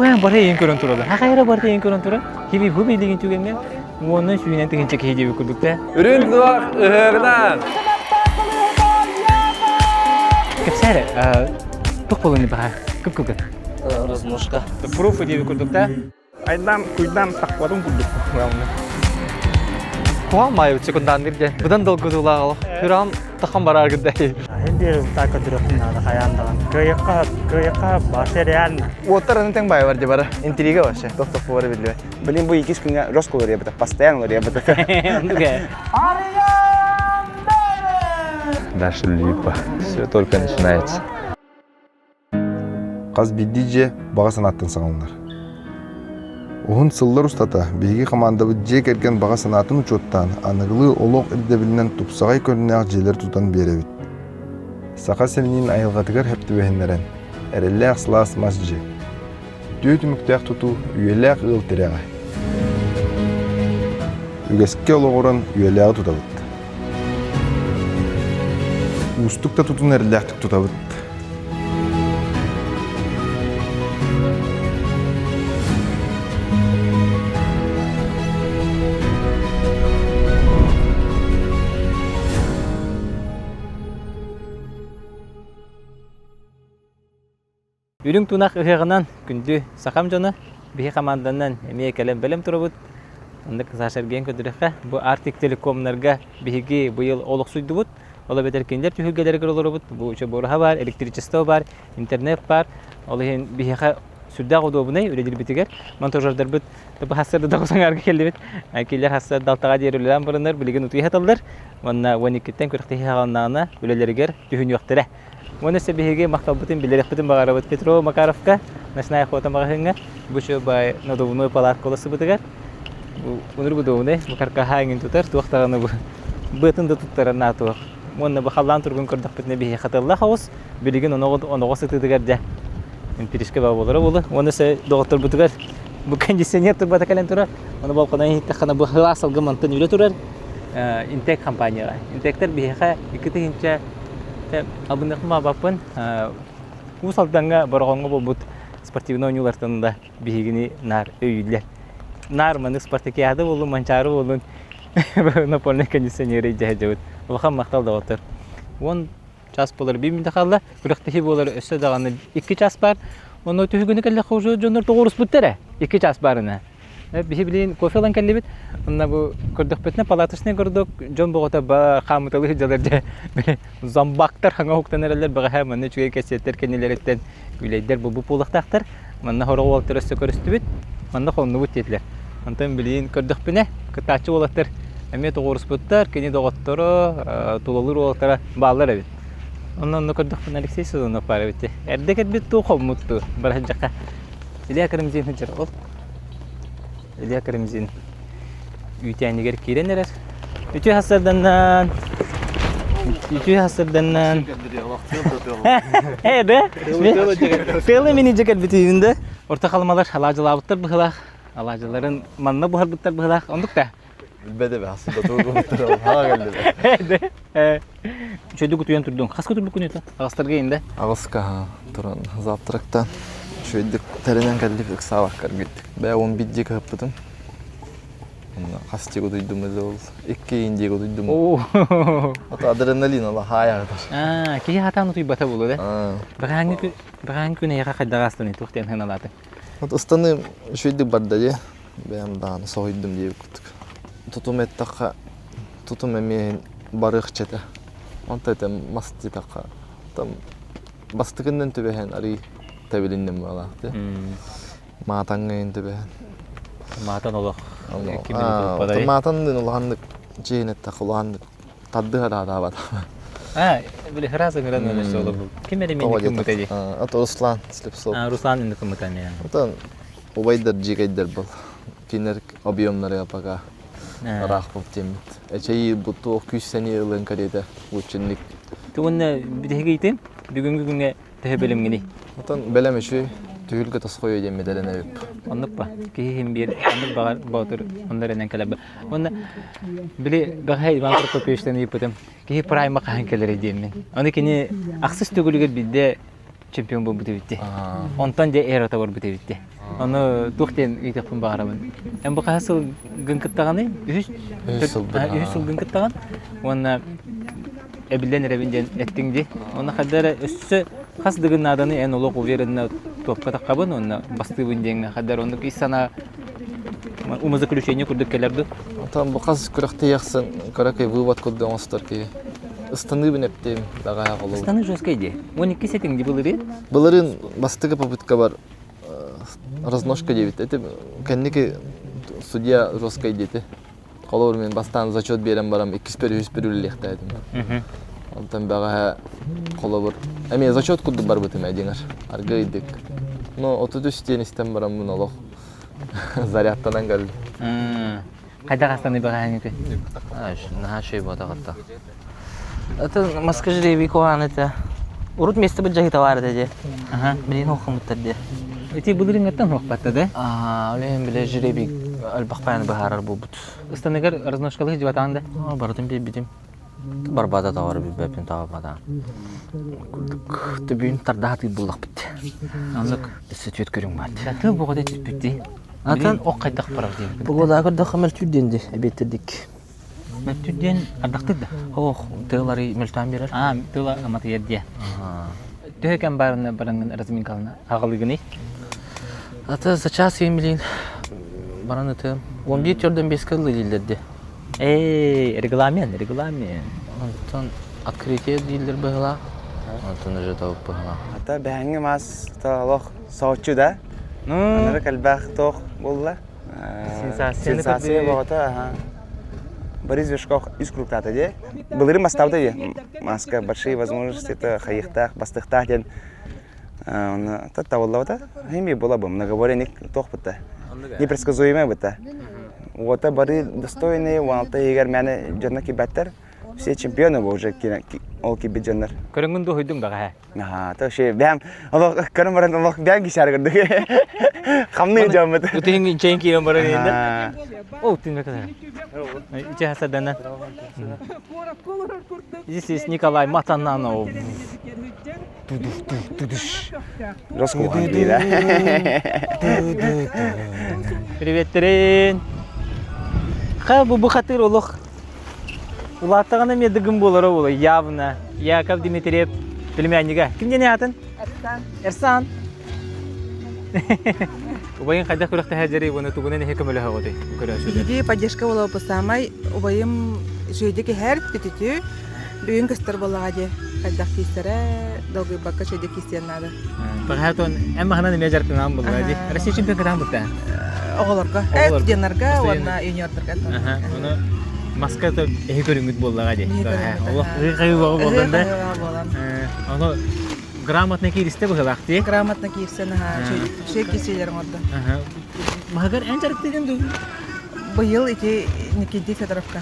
Баан бары эйин көрөн тураллар. Хахайра барыта эйин көрөн турар. Хиби бу билигин түгэҥҥэ уонна сүүнэн тыһыынча киһи диэбит курдук да. Үрүҥ туох ыһыаҕынан! Кэпсээрэ, туох буолуон баҕар кып-кылгас. Разножка. Пруф диэбит курдук да. Айдам, куйдам тахпатын курдук главное. Куһаҕан маайбыт секундаанныыр диэн. Быдан долгутуулаах олох. Сүрэҕим тахан бараар гыдай. Эн биир результат көрдөрүөхпүн наада хайаан даҕаны. Кыайыахха, кыайыахха вообще реально. Уоттар аны тэҥ баайбар дии бары. Интрига вообще. Тох-тох буолара биллибэт. Блин, бу иккис күҥҥэ жестко уларыйабыта, постоянно уларыйабыта. Оннук ээ. Даша Липа. Все только начинается. Хас биирдии дьиэ баҕа санааттан саҕаланар. Уһун сыллар устата биһиги хамаандабыт дьиэ кэргэн баҕа санаатын учуоттаан, аныгылыы олох ирдэбилинэн тупсаҕай көрүҥнээх дьиэлэр тутан биэрэбит. Саха сиринин айылҕатыгар сөп түбэһиннэрэн, эрэллээх сылаас мас дьиэ. Үтүө түмүктээх тутуу үйэлээх ыал тирэҕэ. Үгэскэ олоҕуран үйэлээҕи тутабыт. Уустук да тутун эрэллээхтик тутабыт. Үрүҥ тунах ыһыаҕынан күндү сахам дьоно, биһи хамаанданан эмиэ кэлэн бэлэм турабыт. Оннук Саша эргийэн көрдөрүөххэ, бу Арктик телекомнарга биһиги быйыл олохсуйдубут. Ол эбэтэр кинилэр түһүлгэлэригэр олоробут. Бу учебуораһа баар, электричество баар, интернет баар. Ол иһин биһиэхэ сүрдээх удобнай үлэлиирбитигэр. Монтажердарбыт бу хассыарда да саҥарга кэллибит. Кинилэр хассыарда алтаҕа диэри үлэлээн бараннар, билигин утуйа сыталлар. Уонна 12-ттэн күрэхтэһии саҕаланнаҕына үлэлэригэр түһүнүөхтэрэ. Уонна өссө биһиги махталбытын биллэриэхпитин баҕарабыт Петрова Макаровка, Ночная охота маҕаһыыҥҥа, бу бай надувной палатка уласыбытыгар. Бу унур будуобунай, бу каркаһа эҥин тутар, туох даҕаны бу быатын да туттарар наатуох. Уонна бу халлаан тургун көрдөхпүтүнэ биһиэхэ тыллах оҕус, билигин оноҕос ытыытыгар дьэ эмпирическэй баа буолара буолуо. Уонна өссө доҕотторбутугар бу кондиционер турбата кэлэн турар. Ону болконон иһиттэххинэ бу сылаас салгын мантан үлэ турар. Интек компанияҕа. Интектэр биһиэхэ 2000 Албынныахпын баҕарбаппын. Уус Алдаҥҥа Бороҕоҥҥо буолбут спортивнай оонньуулартан да биһигини наар өйүүллэр. Наар маннык спартакиада буоллун, Манчаары буоллун напольнай кондиционеры илдьэ сылдьабыт. Улахан махтал доҕоттор. Уон час буолар биир мүнүүтэ хаалла. Күрэхтэһии буолар өссө даҕаны икки час баар. Онно түһүгүнү кэллэххэ уже дьоннор тоҕуоруспуттар ээ. Икки час баарына. Биһи билигин кофе ылан кэллибит. Онно бу көрдөхпүтүнэ палаточный городок дьон боҕото ба хаамыталыы сылдьаллар дьэ зомбактар хаҥа уһуктан эрэллэр бэҕэһээ манна үчүгэй кэссиэттэр кэннилэриттэн үлэйдэр бу буолуохтаахтар. Манна сорох уолаттар өссө көрүстүбүт. Манна хоннубут диэтилэр. Онтон билигин көрдөхпүнэ кытааччы уолаттар эмиэ тоҕуоруспуттар, кини доҕотторо, тулалыыр уолаттара бааллар эбит. Онно онно көрдөхпүнэ Алексей Сазонов баар эбит. Эрдэ кэлбит дуу, хоммут дуу, барыһырдьахха. Илья Карамзин сылдьар ол. Илья Карамзин үүтээнигэр киирэн эрэр. Үтүө сарсыарданнан! Үтүө сарсыарданнан! Ээ да? Тыалы мин илдьэ кэлбитибин да. Орто халымалар алаадьылаабыттар быһылаах. Алаадьыларын манна буһарбыттар быһылаах. Оннук да? Билбэт эбэ, хасыта тугу хаҕа кэллибэ. Үчүгэйдик утуйан турдуҥ. Хаска турбуккун это? Аҕыстарга инде. Аҕыска туран завтрактан үчүгэйдик тэринэн кэллибит ыксаабакка кэлбит. Бээ он бидди кыһыппытым. Хас диэки утуйдум эле ол икки иин диэки утуйдум. Ото адреналин ала хаайаҕытар. Аа, киһи хатаан утуйбата буолуо да. Бэҕэһээҥҥи бэҕэһээҥҥи күн эйиэхэ хайдах астыный туох диэн сыаналаатыҥ? Вот ыстаныы үчүгэйдик барда дии. Бэйэм даҕаны соһуйдум диэбит курдук. Тутум эттэххэ тутум эмиэ барыахча этэ. Онто этэ мас диэтэххэ там бастакыннан түбэһэн арый тэбилинним быһалаах дии. Маатаҥҥа түбэһэн. Маатан олох Маатан улаханнык дьиэн эттэххэ улаханнык тардыһа даатаабат. А, били храз ыҥыран өлөсө олобу. Ким эрэ мини кыммыта дии. Ото Руслан Слепцов. Руслан инни кыммыта эмиэ. Отон убайдар дьиикэйдэр был. Кинилэр объемнары пока ыраах был тиэммит. Эчэйии бу туох күүс-сэниэ ылыан кэриэтэ ученник. Тугунна биһиги бүгүҥҥү күҥҥэ төһө бэлэмҥиний? Отон бэлэм үчү түһүлгэ тосхойуо диэн мэдэрэнэбип. Оннук ба. Киһи иһин биир оннук баҕар боотур онно эрэнэн кэлэр. Уонна били бэҕэһээ Иван Прокопьевичтан ыйыппытым. Киһи прайма хаһан кэлэрий диэммин. Аны кини ахсыс төгүлүгэр биирдэ. чемпион буолбут эбит Онтон дьэ эрата барбыт эбит Ону туох диэн ыйытыахпын баҕарабын. Эн бу хаһыс сылгын кыттаҕыный? Үһүс үһүс сылгын кыттаҕын. Уонна эбиллэн эрэбин диэн эттиҥ дии. Онно хайда эрэ өссө хас дыгын нааданы эн олох уверенно туопка таххабын уонна бастыыбын диэҥҥэ хайда эрэ оннук ис санаа умозаключение курдук кэлэр дуу? Отон бу хас күрэхтэһиэхсэн кыракый вывод курдук оҥостор киһи. Ыстаныыбын эптиим даҕаһа холобур. Ыстаныы жесткай дии. 12 сетиҥ дии былырыын? Былырыын бастакы попыткабар разножка диэбит. Это кэнники судья жесткай диэти. Холобур мен бастаан зачет биэрэн баран иккиспэр үһүспэр үлэлиэхтээдим. Онтон бэҕэһээ холобур эмиэ зачет курдук барбытым ээ дьиҥэр аргыыйдык. Но 33 диэн истэн бараммын олох зарядтанан кэллим. Хайдах астаны бэҕэһээҥҥи Наһаа үчүгэй буотаҕытта. Это маска жребий куһаҕан этэ. Урут место быдьаһыыта баар этэ дии. Билигин хуоххаммыттар дии. Ити былырыыҥҥыттан хуохпатта да? Аа, ол иһин бile жребий элбэх пааны быһаарар буолбут. Ыстаныгар разножкалыы сылдьыбатаҕын да? Барытын биэрбитим. Барбата тоҕо эрэ билбэппин тоҕо барбатаҕын. Курдук төбүүн тарда сатыыр буоллахпыт. Оннук. Өссө түөрт көрүҥ баар. Тыл боҕото түспүт дии. Атын ох хайдах барар диэбит. Погода көрдөххө мөлтүүр диэн дии эбиэттэрдик. Мөлтүүр диэн ардахтыыр да? Ох, тыалары мөлтөөн биэрэр. Аа, тыла аматыйар диэ. Төһө кэм баарына бараҥҥын разминкалана аҕалыгыный? Аты за час билин баран ытыам. 11 төрдөн бескэ ыллы дииллэр дии. Эй, регламент, регламент. Онтон открытие дииллэр быһылаах. Онтон уже тоҕуп быһылаах. Ата бэһэҥҥи мас олох сооччу да. Анары кэлбэх туох буолла. Сенсация. Сенсация боҕото, аха. Борис Вершков үс кругтаата дии. Былырыын бастаабыта дии. Маска большие возможности это хайыхтаах, бастыхтаах диэн Онно табыллабыта. Химия була бу многоборье туох бутта. Непредсказуемая бутта. Уота бары достойные, 16 иһигэр мэне дьонно кибэттэр. Все чемпионы уже ол кибит дьоннор. Көрөҥҥүн дуоһуйдуҥ баҕаһа. Аха, то вообще бэм олох көрөн баран олох бэм кисээр көрдүк. Хамныы дьоммут. Утуһун чэйин киирэн баран инде. О, тинме кызар. Иче хасадана. Здесь есть Николай Матананов. Приветтерин. Ха бу бухатыр олох улааттаҕына эмиэ дыгын буолара буолуо явно. Яков Дмитриев племяннига. Ким диэн аатын? Эрсан. Эрсан. Убайын хайдах күрэхтэһэ дьэри уонна тугунан эһи көмөлөһөҕүтүй көрөөччүлэр? Биһиги поддержка буолабыт саамай убайым үчүгэйдик иһэр түтүтү бүгүн көстөр буоллаҕа дии хайдах киирсэрэ долгуйбакка үчүгэйдик киирсиэн наада. Быһаатон эн маһынан эмиэ дьарыктанаан буолла дии. Россия чемпион кытаан бутта. Оҕолорго, студеннарга уонна юниордарга. Ону маска то эһи көрүҥүт буоллаҕа дии. Олох ыы-хайыы буолан да. Ону Грамотно кииристэ быһылаах дии. Грамотно киирсэн аһаа, үчүгэй киирсиилэр оҥордо. Маһыгар эн дьарыктыыгын дуу? Быйыл ити Никита Федоровка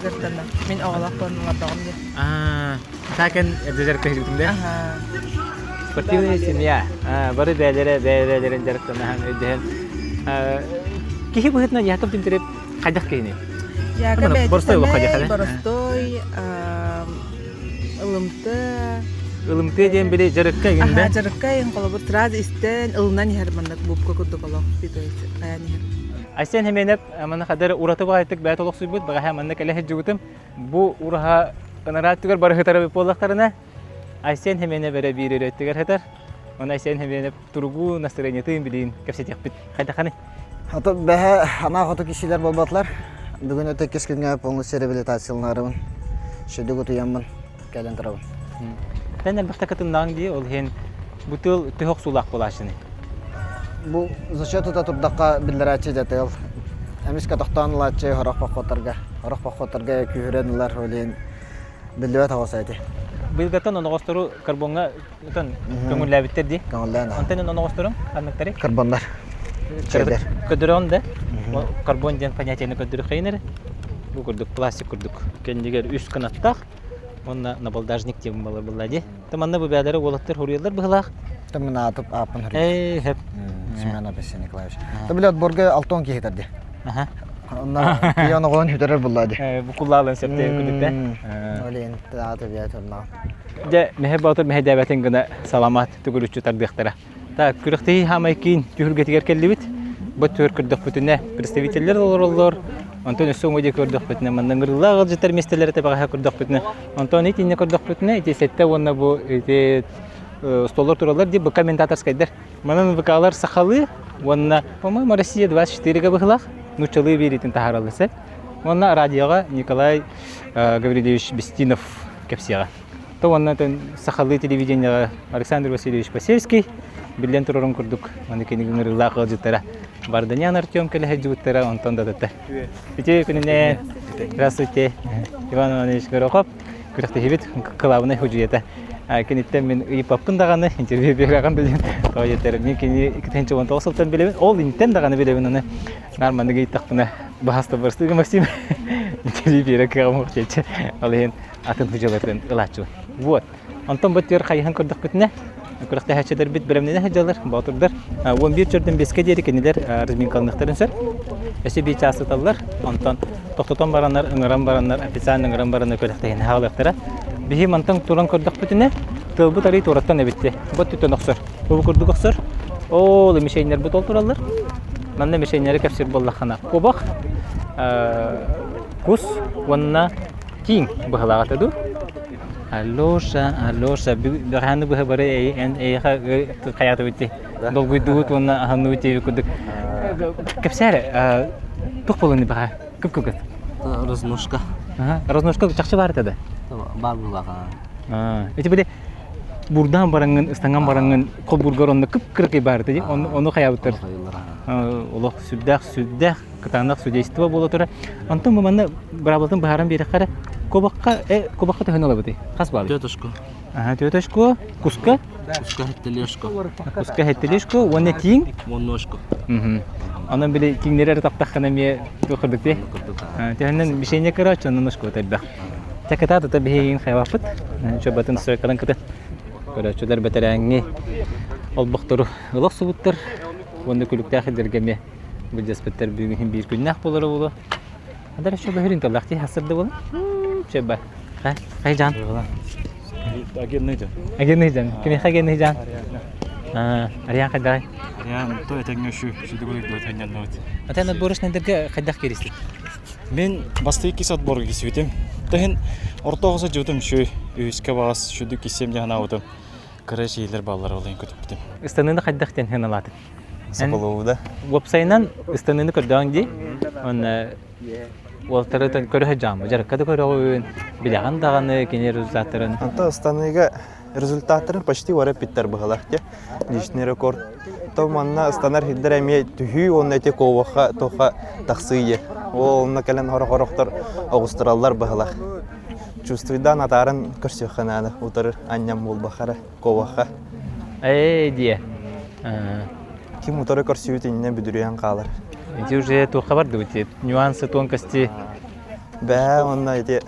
дьарыктанна. Мин оҕолоох буолан олордоҕум дии. Аа, такен эрдэ дьарыктаһыгытым да? Спортивная семья. Бары бээлэрэ бэйэ-бэйэлэрин дьарыктанаһан өйдөһөн. Киһи быһыытынан Яков Дмитриев хайдах киһиний? Яков бэйэтэ Боростой олоххо сэмэй, боростой, Ылымты. Ылымтыа диэн били дьарыкка игин да? Аха, дьарыкка игин холобур сразу истэн, ылынан иһэр маннык бубка курдук олох хайаан иһэр. Айсен Хеменев манна хадыр ураты баҕайытык бэйэт олохсуйбут, бэҕэһээ манна кэлэ сылдьыбытым. Бу ураһа ынараа өттүгэр бары сытар эбит буоллахтарына, Айсен Хеменев эрэ биир эрэ өттүгэр сытар. Оны Айсен Хеменев туругу, настроениетын билиин кэпсэтиэхпит. Хайдаханы? Ото бэһэ анаа хоту кишилер буолбатылар. Бүгүн өтө иккис күҥҥэ полностью реабилитацияланарыбын. Шөдүк утуйаммын кэлэн турабын. Тэн элбэхтэ кытыннаҕыҥ дии, ол иһин бу тыл төһө охсуулаах буолааччыный? Бу зачет тута турдахха биллэрээччи дьэ тыал. Эмискэ тохтоон ылааччы сорох похуоттарга, сорох похуоттарга күүһүрэн ылар, ол иһин биллибэт оҕус эти. Быйылгаттан оноҕостору карбоҥҥа Отон көҥүллээбиттэр дии. Көҥүллээн. Онтон эн оноҕосторуҥ ханныктарый? Карбоннар. Чэйдэр. Көдөрөҕүн да? Карбон диэн понятиены көрдөрүөххэйин эрэ. Бу курдук пластик курдук. Кэннигэр үс кынаттаах уонна набалдажник диэн балар буолла дии. Та манна бу бээлэри уолаттар хоруйаллар быһылаах. Та мин аатып ааппын Ээ, хөп. Семен Апесин Николаевич. Та билет борга алтон киһи тарди. Аха. Онно киһи оноҕоһун сүтэрэр булла дии. Букуллаалын сөптөөх күдүктэ. Ол иһин таата биэ турнаҕым. Дьэ, Мэһэ Боотур мэһэйдээбэтин гына саламаат төгүрүччү тардыахтара. Так, күрэхтэһии хаамай киин түһүлгэтигэр кэллибит. Бу түөр көрдөхпүтүнэ представителлэр олороллор. Онтон өссө уҥа диэки көрдөхпүтүнэ манна ыҥырыылаах ыалдьыттар миэстэлэрэ тэбэҕэһэ көрдөхпүтүнэ, онтон итиннэ көрдөхпүтүнэ ити сэттэ уонна бу ити столлар тураллар дии бу комментаторскайдар. Манан ВК-лар сахалыы уонна, по-моему, Россия 24-га быһылаах нууччалыы биэриитин таһаараллар сэр. Уонна радиоҕа Николай Гаврильевич Бестинов кэпсиэҕэ. То уонна сахалыы телевидениеҕа Александр Васильевич Посельский биллэн турарын курдук маны кини ыҥырыылаах ыалдьыттара Барданян Артем кэлэ сылдьыбыттара онтон да дата. Үтүө күнүнэн! Здравствуйте! Иван Иванович Горохов күрэхтэһиибит кылаабынай судьуйата. Киниттэн мин ыйыппаппын даҕаны, интервью биэрэҕин да диэн тоҕо диэтэр, мин кини 2019 сылтан билэбин, ол интэн даҕаны билэбин, аны наар маннык ыйыттахпына баһаста барыстыга Максим интервью биэрэ кыаҕым диэччи. Ол иһин атын судьуйалартан ылааччыбын. Вот. Онтон бу түөр хайыһан көрдөхпүтүнэ, күрэхтэһээччилэрбит бэлэмнэнэ сылдьаллар, боотурдар. 11 чөрдөн биэскэ диэри кинилэр разминкаланыахтарын сөп. Өссө биир чаас сыталлар. Онтон тохтотон бараннар, ыҥыран бараннар, официально ыҥыран бараннар күрэхтэһиини хаалыахтара. Биһи мантан туран көрдөхпүтүнэ, тыалбыт арый туораттан эбитти. Бу өттүттэн охсор. Бу курдук охсор. Ол мишеннэрбит ол тураллар. Манна мишеннэри кэпсиир буоллаххына, кубах, кус уонна тииҥ быһалаах этэ дуу? Алеша, Алеша, бэҕэһээни быһа бары эн эйиэхэ хайаатыбыт дии. Долгуйдубут уонна аһынныбыт диэбит курдук. Кэпсээ эрэ, туох буолуон бэҕэһээ? Кып-кылгас. Разножка. Разножка чахчы баар этэ да? Баар буоллаҕа. Ити били бурдаан бараҥҥын, ыстаҥан бараҥҥын, холбуургар онно кып-кыракый баар этэ дии. Ону хайаабыттар. Олох сүрдээх, сүрдээх кытаанах судейство буола турар. Онтон бу манна быраабылатын быһааран биэрэххэ эрэ, кубокка, кубокка төһөнү ылабытый? Хас баалый? Тетушку. Ага, тетушку, куска? Куска хеттелешку. Куска хеттелешку, уонна тииҥ? Уонношку. Онон били тииҥнэри эрэ таптаххына эмиэ туох курдук дии? Төһөннөн мишеня кыра, онон ошкуота элбэх. Чэ кытаат ата биһигин хайабаппыт. Чобатын стройкалан кытын. Көрөөччүлэр бэтэрээҥҥи олбохтору ыла охсубуттар. Уонна күлүктээх илдэргэ эмиэ Былдьаспыттар бүгүн биир күннээх буолара буолуо. Адар еще бөһүрүн тыллах ти хасырды була. Чөбө. Хай жан. Агенный жан. Агенный жан. Кимиэхэ агенный жан? Ариан хайдагай? Ариан то этеңге шу сүдүгүлүк дөтөннөннөт. Атан отборочнайдарга хайдах киристик? Мен бастыы кис отборга кисибитим. Тахин ортоҕуса жутум шу үһүскэ бағас шүдү киссем жанаабытым. Кыра шиилер баллар олайын көтүппүтүм. Ыстаныыны хайдах тен хыналаатык? Соколову Уопсайынан ыстаныыны көрдөҕүҥ дии. Уонна уолтары көрө сылдьаҕын дьарыкка да көрөҕүн, билэҕин даҕаны кини результаттарын. Онто ыстаныыга результаттарын почти уора эппиттэр быһалах те. Личный рекорд. То манна ыстанар сирдэр эмиэ түһүү уонна ити коваха тоха тахсыы Ол онно кэлэн хорох-хорохтор оҕустараллар быһалах. Чувствуйдаан атаарын көрсүөххэ наада утары анньам буолбахара коваха. Ээ диэ. Ким утары көрсүбүт иннинэ бүдүрүйэн хаалар. Ити уже туохха бардыбыт нюансы тонкости. Бээ, онно ити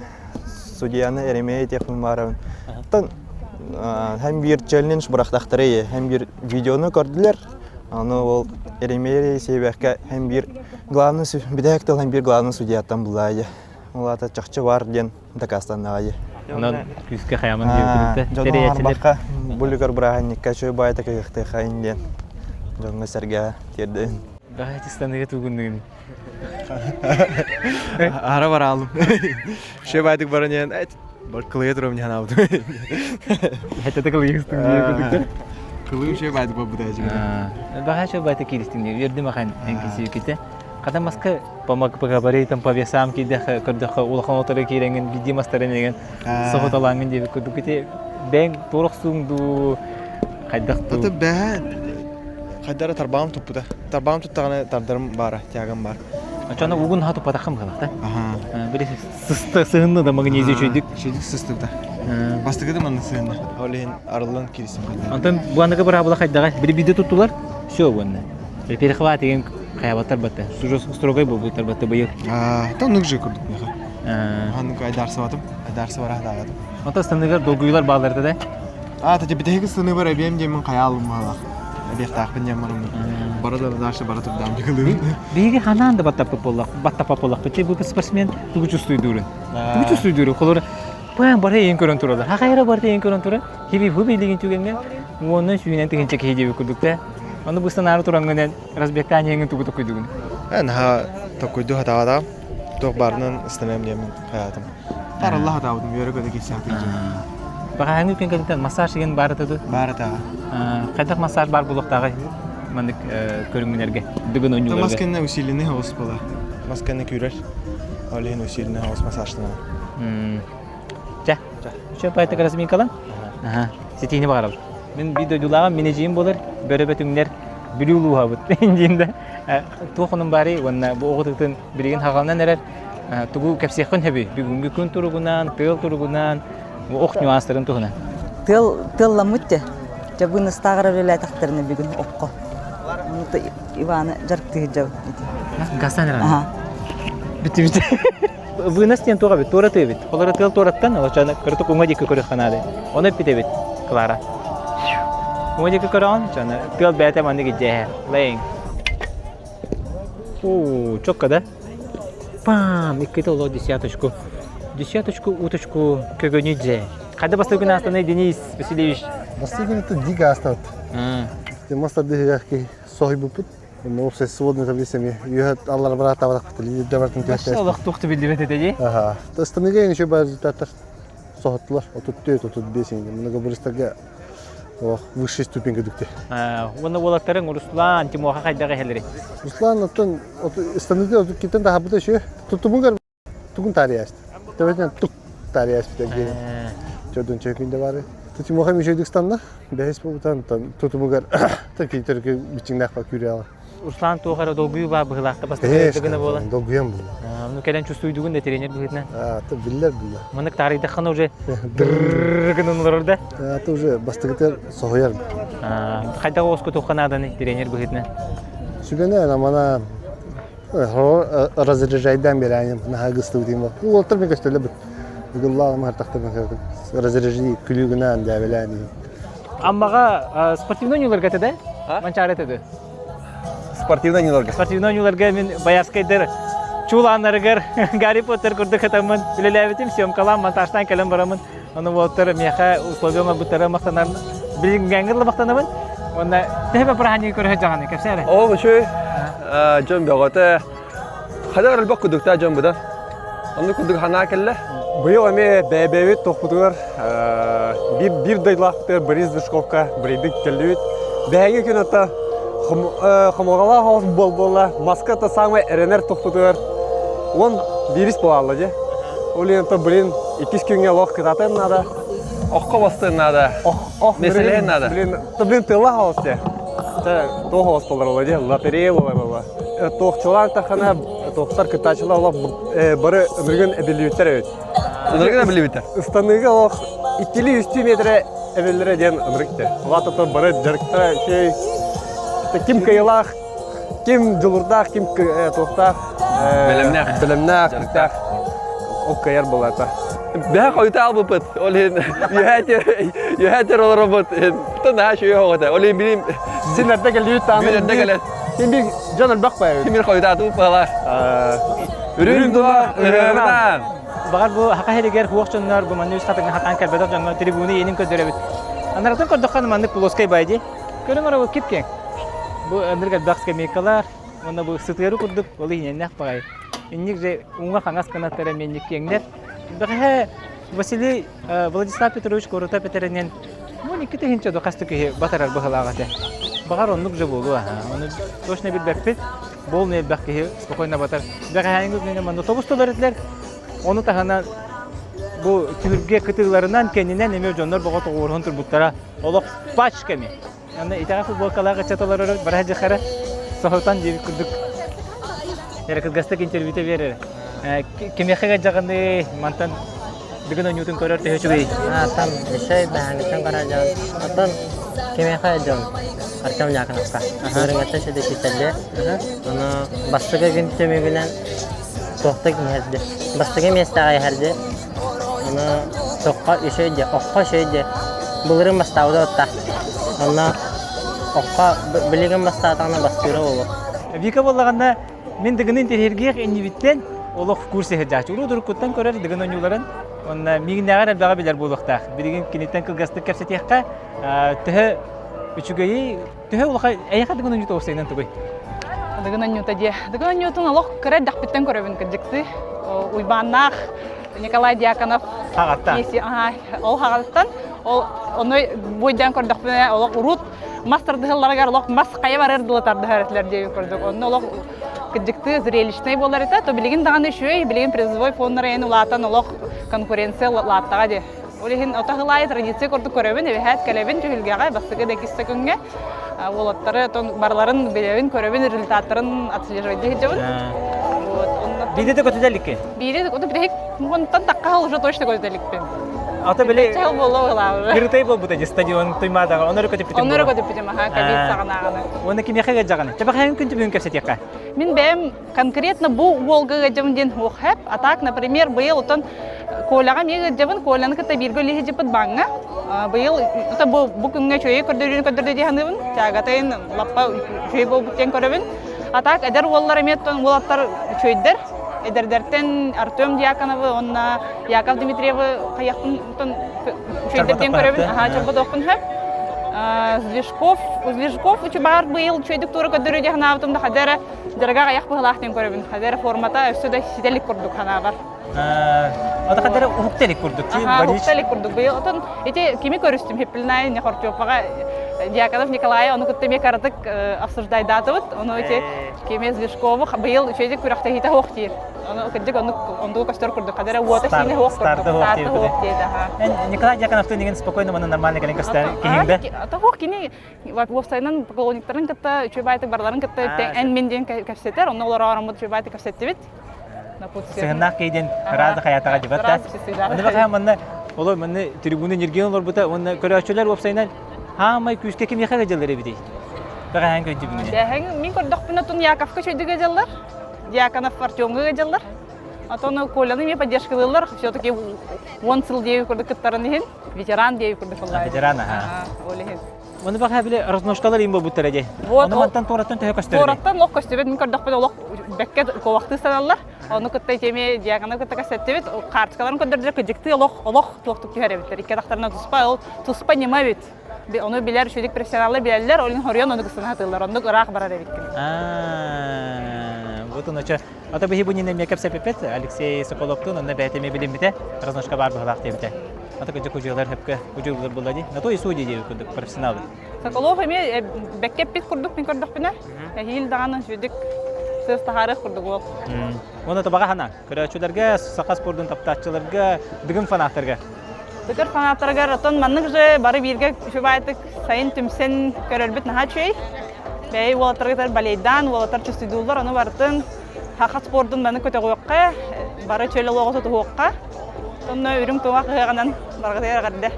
судьяны эремей этиэхпин баарабын. Оттон һэм биир челлендж бырахтахтары һэм биир видеону көрдүлэр. Аны ол эремей сиэбэккэ һэм биир главный бүтэһик тыл һэм биир главный судьяттан буллаа Ол аата чахчы бар диэн дакаастаннаҕа дии. Онон күүскэ хайаман диэбитэ. Дьону арбахха булүгэр бырааһынньыкка үчүгэй баайта кыһыахтыахайын диэн дьоҥҥо сэргэ тиэрдэбин. Давайте станыга тугунныгын. Ара бараалым. Үчүгэй баайдык баран иһэн бар кылыйа турам диэн аабытым. Хэтэ кылыйыстың диye Кылыы үчүгэй баайдык барбыта Баҕа үчүгэй баайта кииристиҥ диye үөрдүм ахан эҥкисииките. Хата маска по габаритам, по весам киирдэххэ көрдөххө улахан отары киирэҥин бидии мастарын иҥэн соһуталааҥҥын диэбит курдук ити бэйэҥ туор охсууҥ дуу хайдах дуу Ата бэһэ хайдара тарбаҕым туппута. Тарбаҕым туттаҕына тардарым баара, тягам баар. Оччоно угун ха туппатаххын быһалаах да? Били сыста сыһынны да магнезия үчүйдүк. Үчүйдүк сыстыбыта. Бастакы да манна сыһынна. Ол иһин арыллан киирсим. Онтон бу аныгы быраабыла хайдаҕай? Били биирдэ туттулар, все уонна. Перехват деген хайабаттар батта. Строгай буолбуттар батта быйыл. Та оннук же курдук меха. Ханнык айдарсыбатым, айдарсыбара хатаабатым. Онто станыгар долгуйулар баалларда да? А, та бүтэһик станыбар эбиэм диэмин хайаалым маалах. Эбиэхтаахпын диэн бараммын. Бара да дальше бара турдаам дьыгылыыбын. Биһиги ханаан да баттаппыт буоллах, баттаппат буоллахпыт. Бу спортсмен тугу чувствуйдуурун. Тугу чувствуйдуурун. Холобура, баан бары эйин көрөн туралар. Хахайра бары эйин көрөн турар. Хиби ху билигин түгэҥҥэ уонна сүүнэн тыһыынча киһи диэбит курдук да. Ону бу санаары турангынан разбектаниеңын тугу токуйдугун? Наһаа токуйду хатаҕатаҕым. Туох баарынан ыстаныам диэммин хайаатым. Таралла хатаабытым үөрэ-көтө киирсэхтик дьэ. Баҕаһыҥҥы күн кэнниттэн массаж деген баар этэ Баар этэ. Хайдах массаж баар буолуохтааҕый маннык көрүҥнэргэ, дыгын Мас ойууларга? кэннэ усиленный хаос буола. Мас кэннэ күүрэр. Ол иһин усиленный хаос массажтанар. Чэ, үчүгэй баайта разминкалан. Ситиини баҕарабын. Мин биир дойдулааҕым, мин эдьиийим буолар, бөрө бөтүҥнэр Бүлүү улууһабыт диэн да туох онун баарый уонна бу оҕотутун билигин хаҕаланан эрэр тугу кэпсиэххин сөбүй бүгүҥҥү күн туругунан, тыал туругунан, ох нюанстарын туһунан. Тыал тыалламмыт дьэ. Дьэ быыныстааҕар үлэлээтэхтэринэ бүгүн окко. Иваны дьарыктыы сылдьабын. Гасан эрэ. Бүттүбүт. Вынос диэн туох эбит? Туора тыа эбит. Олор тыал туораттан, олочону кырытык уҥа диэки көрүөххэ наада. Ону эппит эбит Клара. Уҥа диэки көрөҕүн, чаны тыал бэйэтэ маннык идьээһэ. Лэйиҥ. Уу, чокка да? Пам, иккитэ олоо десяточку. Десяточку уточку көгөнү дьэ. Хайда бастакы күн аастанай Денис Васильевич? Бастакы күн это дико астабыт. Мас тардыһыгар соһуйбуппут. Уопсай сводный таблица эмиэ үөһэ аллара барааттаабатахпыт лидердэр барытын Вообще олох туох да биллибэт этэ дии. Аха. Ыстаныыга еще бар результаттар соһуттулар. 34, 35 Многоборецтарга олох высшей ступенька дүкте. Уонна уолаттарыҥ Руслан, Тимоха хайдах иһэллэрий? Руслан оттон ыстаныыта киттен таһабыта еще тутумугар тугун таарыйааст. Төбөтүнэн тук таарыйааспыта диэн. Чөрдөн чөкүндэ бары. Тутумуха мүчөйдүк станна. Бэһис буолбутан тутумугар төркү бичиҥнээх күүрээҕэ. Руслан туох эрэ долгуйуу баар быһыылаахта бастакы гына буолан. Долгуйан буолла. Ну кэлэн чувствуйдугун да тренер быһыытынан. А, то биллэр биллэр. Маннык таарыйдаххына уже дырррр гынан олорор да. А, то уже бастакытыгар соһуйар. Хайдах оскутуохха нааданы тренер быһыытынан? Сүбэни амана разряжайдан берээним наһаа гыстыбытым бол. Уолаттар мен көстөллөр бит. Ыгыллааҕым хартахтарбын разряжи күлүүгүнээн дээбэлээн Аммаҕа спортивный оонньууларга этэ да? Манчаары этэ Спортивный оонньууларга. Спортивный оонньууларга мин Боярскайдар чуулааннарыгар Гарри Поттер курдук хатаммын үлэлээбитим, съемкалаан, монтажтаан кэлэн бараммын. Ону уолаттар миэхэ условия оҥорбуттара махтанар билиҥҥээҥҥэ дылы махтанабын. Уонна төһө бырааһынньыгы көрө сылдьаҕыный кэпсээ эрэ. Оо, үчүгэй. Дьон бөҕөтө. Хайдах элбэх курдуктаах дьон быдан. Оннук курдук санаа кэллэ. Быйыл эмиэ бэйэбэйэбит тохпутугар биир, биир дойдулаахпытыгар Борис Душковка бырайдык кэллибит. Бэһиги күн ата хомоҕолоох оҕус буол буолла. Маска ата самай эрэнэр тохпутугар он биирис буолалла дьэ. Ол иһин блин иккис күҥҥэ олох кытаатыан наада. Оххо бастыан наада. Ох, ох, Меселеһин наада. Блин, блин тыла хаос дьэ. Туох оҕус болар ола дьэ, лотерея болар ола. Туохчулаан тахана туохтар кыттааччылар олох бары ынырыгын эбиллибиттэр эбит. Ынырыгын эбиллибиттэр. Ыстаныыга олох иккилии-үстүү метрэ эбиллэрэ диэн ынырык дьэ. Улаатата бары дьарыктара үчүгэй. Ким кыайыылаах, ким дьулурдаах, ким туохтаах Бэлэмнээх. Бэлэмнээх, дьарыктаах ол кыайар буолата. Бэһэ хойута албыппыт. Ол иһин үөһэ олоробут. Наһаа үчүгэй оҕото. Ол иһин билим Син эрдэ кэлбит тааны. Бир эрдэ кэлэн. Син бир дьон элбэх бай. Ким хойутаатыбыт баҕалаах. Үрүҥ тула ырыаҕынан. Баҕар бу хака иһигэр хуох дьоннор бу манны үс хатыҥҥа хатаан кэлбэтэх дьоҥҥо трибуна иэнин көрдөрөбүт. Анаратын көрдөххө маннык плоскай бай дии. Көрүҥ оробут кип киэҥ. Бу ынырык элбэх скамейкалар, уонна бу сытыары курдук ол иһинэннэх баҕайы. Инник же уҥа-хаҥас кынаттара эмиэ киэҥнэр. Бэҕэһээ Василий Владислав Петрович Коротов этэринэн, 12 тыһыынча до хас да киһи батарар быһылаах этэ. Баҕар оннук же буолуо. Ону точно билбэппит. Буолну элбэх киһи спокойно батар. Бэҕэһээҥҥи күҥҥэ манна тобус толор этилэр. Ону таһынан бу түһүлгэ кытыыларынан кэннинэн эмиэ дьоннор боҕо тоҕуоруһан турбуттара. Олох пачками. Аны итэҕэ футболкалаах ыччат олорор бара дьахара соһутан диэбит курдук эрэ кылгастык интервьюта биэрэр. Кимиэхэ дьаҕаны мантан бүгүн оонньуутун көрөр төһө үчүгэй? Там еще бэһэҥҥиттэн көрөр дьон. Оттон кимиэхэ дьон Артем Дьяконовка. Ырыҥаттан ситиһиттэрде. Ону бастакы күн түмүгүнэн туохтук иһэрди. Бастакы миэстэҕэ иһэрди. Ону тоххо үчүгэй дьэ, оххо үчүгэй дьэ. Былырыын бастаабыта отта. Онно. Окко билигин бастаатаҕына бастыыра буолуо. Вика буоллаҕына мин Дыгыны интэриэһиргиэх иннибиттэн олох в курсе сылдьааччы. Урут уруккуттан көрөр Дыгын оонньууларын уонна миигиннээҕэр элбэҕи билэр буолуохтаах. Билигин киниттэн кылгастык кэпсэтиэххэ төһө үчүгэйи төһө улахан эйиэхэ Дыгын оонньуута уопсайынан тугуй? Дыгын оонньуута диэ. Дыгын оонньуутун олох кыра эрдэхпиттэн көрөбүн кырдьыктыы. Уйбааннаах Николай Дьяконов Хаҕаттан. Ол хаҕаттан ол ону буйдан көрдөхпүнэ олох урут мас тардыһалларыгар олох мас хайа барар дылы тардыһар этилэр диэби курдук. Онно олох кырдьыктыы зрелищнай буолар этэ. То билигин даҕаны үчүгэй, билигин призовой фоннара эн улаатан олох конкуренция улааттаҕа дии. Ол иһин ото хылаайы традиция курдук көрөбүн, эбэһээт кэлэбин түһүлгэҕэ бастакы да иккис күҥҥэ уолаттары отон барыларын билэбин, көрөбүн, результаттарын отслеживать сылдьабын. Вот, Биирдэ да көтүтэ Биирдэ да биһик мунтан тахха уже точно көтүтэ иликпин. Ата били Чал буолла уолаабы. Кырытай буолбута дии стадион Туймаадаҕа онору көтүппүтүм Онору көтүппүтүм аха ковид саҕанааҕына. Уонна кимиэхэ ыалдьаҕыный? Тэбэхэйин күн түбүгүн кэпсэтиэххэ. Мин бэйэм конкретно бу уолга ыалдьабын диэн хуохэп. А так, например, быйыл отон Коляҕа эмиэ ыалдьабын, Коляны кытта бииргэ үлэһи баҥҥа. Быйыл ото бу, бу күҥҥэ үчүгэй көрдөрүүнү көрдөрдө дии саныыбын. Тягатайын лаппа үчүгэй буолбут диэн көрөбүн. А так эдэр уоллар эмиэ оттон уолаттар үчүгэйдэр. Эдэрдэртэн Артем Дьяконовы уонна Яков Дмитриевы хайахпын үчүгэйдэр диэн көрөбүн. Аха, чорботуохпун сөп. Злежков, Злежков үчү баар быйыл үчүгэйдик туора көрдөрүү дии санаабытым да хадара эрэ дьарыга аҕыйах быһылаах диэн көрөбүн. Хадара эрэ формата өссө да ситэ курдук санаабар. Ата хадара уһукта илик курдук. Уһукта илик курдук. Быйыл отон ити кими көрүстүм Хиппилнай не Хортуоппаҕа Дьяконов Николай ону кытта эмиэ каратык обсуждайдаатыбыт. Ону ити кими Злежкову быйыл үчүгэйдик күрэхтэһиитэ суох диир. Ону кырдьык оннук оннук көстөр курдук. Хадара уота сиинэ суох курдук. Старта суох диэт аха. Николай Дьяконовтын деген спокойно маны нормально кэлэн көстөр киһиҥ да? Того кини уопсайынан поклонниктарын кытта үчүгэй баайтык барыларын кытта эн мин диэн кэпсэтэр. Онно олорор ороммут үчүгэй баайтык кэпсэттибит. Сыһыннаах кейден ыраас да хаятаҕа дьыбат да. Онно баха манна олор манна трибуна ньиргиэн олорбута уонна көрөөччүлэр уопсайынан хаамай күүскэ кимиэхэ дьаллар эбитий? Бэҕэһээн көрдүбүнэ. Бэҕэһээн мин көрдөхпүнэ тун Яковка чөйдүгэ дьаллар. Дьяконов Артемҥа дьаллар. Отон Коляны эмиэ поддержкалыыллар. Все-таки он сыл диэби курдук кыттарын иһин ветеран диэби курдук Ветеран, аха. Ол иһин. Оны баха били разножкалар им буолбуттара дии. Вот, Оны мантан туораттан төһө көстөр Туораттан лох көстүбэт, мин көрдөхпүнэ олох бэккэ куобахтыы саналлар. Ону кытта итиэми диагоны кытта кэсэттибит. Карточкаларын көрдөрдүлэр, кыдьыктыы олох олох туохтук түһэр эбиттэр. Икки атахтарынан туспа, ол туспа ньыма эбит. Ону билэр үчүгэй профессионаллар билэллэр, ол иһин хоруйан ону кысына сатыыллар. Оннук ыраах барар эбиккин. Аа, вот ону чө. Ата биһи бу нинэ эмиэ кэпсэппиппит. Алексей Соколовтуун онно бэйэтэ эмиэ билиммитэ. Разножка баар быһылаах диэбитэ. Ата кыдьык удьуолар хөпкө удьуоллар буолла дии. На то и судьи диэбит курдук профессионалы. Соколов эмиэ бэккэ эппит курдук мин көрдөхпүнэ. Эһиил даҕаны үчүгдүк сыас таһаарыах курдук уол. Уонна табаҕа хана көрөөччүлэргэ, саха спордун таптааччыларга, дыгын фанаттарга. Дыгыр фанаттарыгар отон маннык же бары бииргэ үчүгэй сайын түмсэн көрөрбүт наһаа үчүгэй. Бэйэ уолаттаргытар балейдаан, уолаттар чувствуйдууллар, ону барытын саха спордун маны көтөҕүөххэ, бары чөл олоҕу тутуһуохха. Онно үрүҥ туҥах ыһыаҕынан барҕытыгар эҕэрдэ.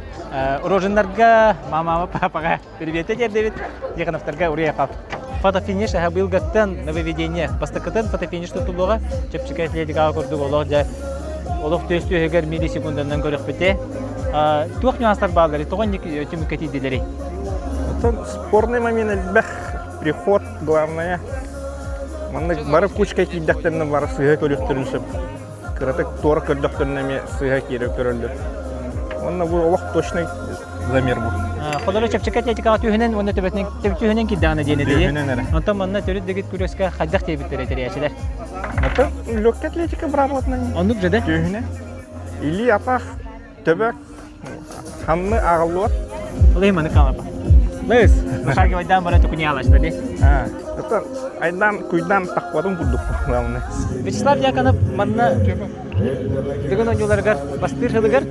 Рожиннарга, мамама, папаҕа привет тиэрдэбит. Тихоновтарга уруйахап. Фотофиниш аһа быйылгаттан нововведение бастакытын фотофиниш тутуллуоҕа чэпчэки атлетикаҕа курдук олох дьэ олох түөс түөһүгэр миллисекунданан көрөхпүтэ. Туох нюанстар баалларый? Тоҕо инник түмүккэ тиийдилэрий? Оттон спорный момент элбэх приход главное. Маннык бары кучка киирдэхтэринэ бары сыыһа көрүөхтэрин сөп. Кыратык туора көрдөхтөрүнэ эмиэ сыыһа киирэ көрөллөр. Уонна бу олох точный замер бу. Холоро чэпчэки атлетикаҕа түһүнэн уонна төбөтүнэн түһүнэн киирдэҕинэ диэн этии. Түһүнэн эрэ. Онтон манна төрүт дэгит күрэскэ хайдах диэбиттэрэ тэрийээччилэр. Это легкая атлетика бработная. Оннук же да? Түһүнэн. Или атах төбө ханны аҕаллыбат. Ол иһин маны калапа. Лыс. Вышагивайдан бара тукуньялашта ди. Это айдан куйдан тахпатын курдук главное. Вячеслав Дьяконов манна Дыгын оонньууларыгар бастыыр сылыгар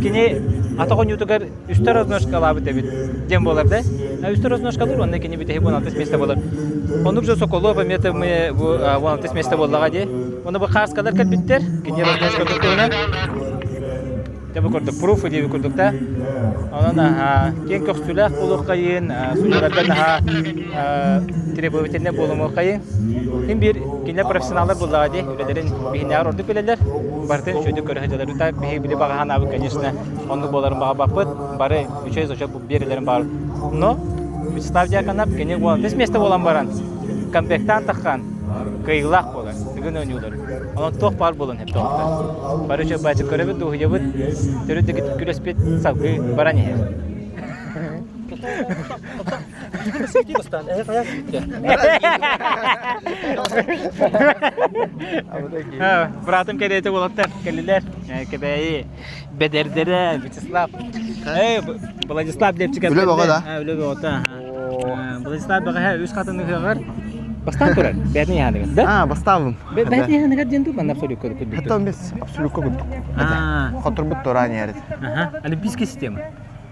кини атах оонньуутугар үстэр разножкалаабыт эбит диэн буолар да. Үстэр разножкалыыр уонна кини бүтэһик 16 место буолар. Оннук же Соколов эмиэ бу 16 место буоллаҕа дии. Уонна бу хааскалар кэлбиттэр. Кини разножкатын туһунан Дьэ бу курдук пруф диэби курдук да. Онон киэҥ көхсүлээх буолуоххайын, судьуларга наһаа требовательнай буолумуоххайын. Ким биир кинилэр профессионаллар буоллаҕа дии, үлэлэрин биһинээҕэр ордук билэллэр. Барытын үчүгэйдик көрө сылдьаллар. Так биһиги били баҕа санаабыт, конечно, оннук буоларын баҕарбаппыт. Бары үчүгэй зачет биэрэлэрин баар. Но. Вячеслав Дьяконов кини 16 миэстэ буолан баран комплектаан таххан кыайыылаах буолар Дыгын оонньуулар. Онон туох баар буолан хэптоохтор. Бары чөббаачы көрөбүт, дуоһуйабыт, төрүт күрэспит салгыы баран иһэр. Братым кэриэтэ уолаттар кэллилэр. Кэбээйи бэдэрдэрэ Вячеслав. Владислав Лепчиков. Үлэ бөҕө да? Үлэ бөҕөтө. Владислав бэҕэһээ үс хатын ыһыаҕар бастаан турар. Бээтин яһаныгар, да? А, бастаабым. Бээтин яһаныгар диэн дуу, манна абсолютка курдук. Хатан бес абсолютка курдук. Хоторбут тураан ярит. Олимпийская система.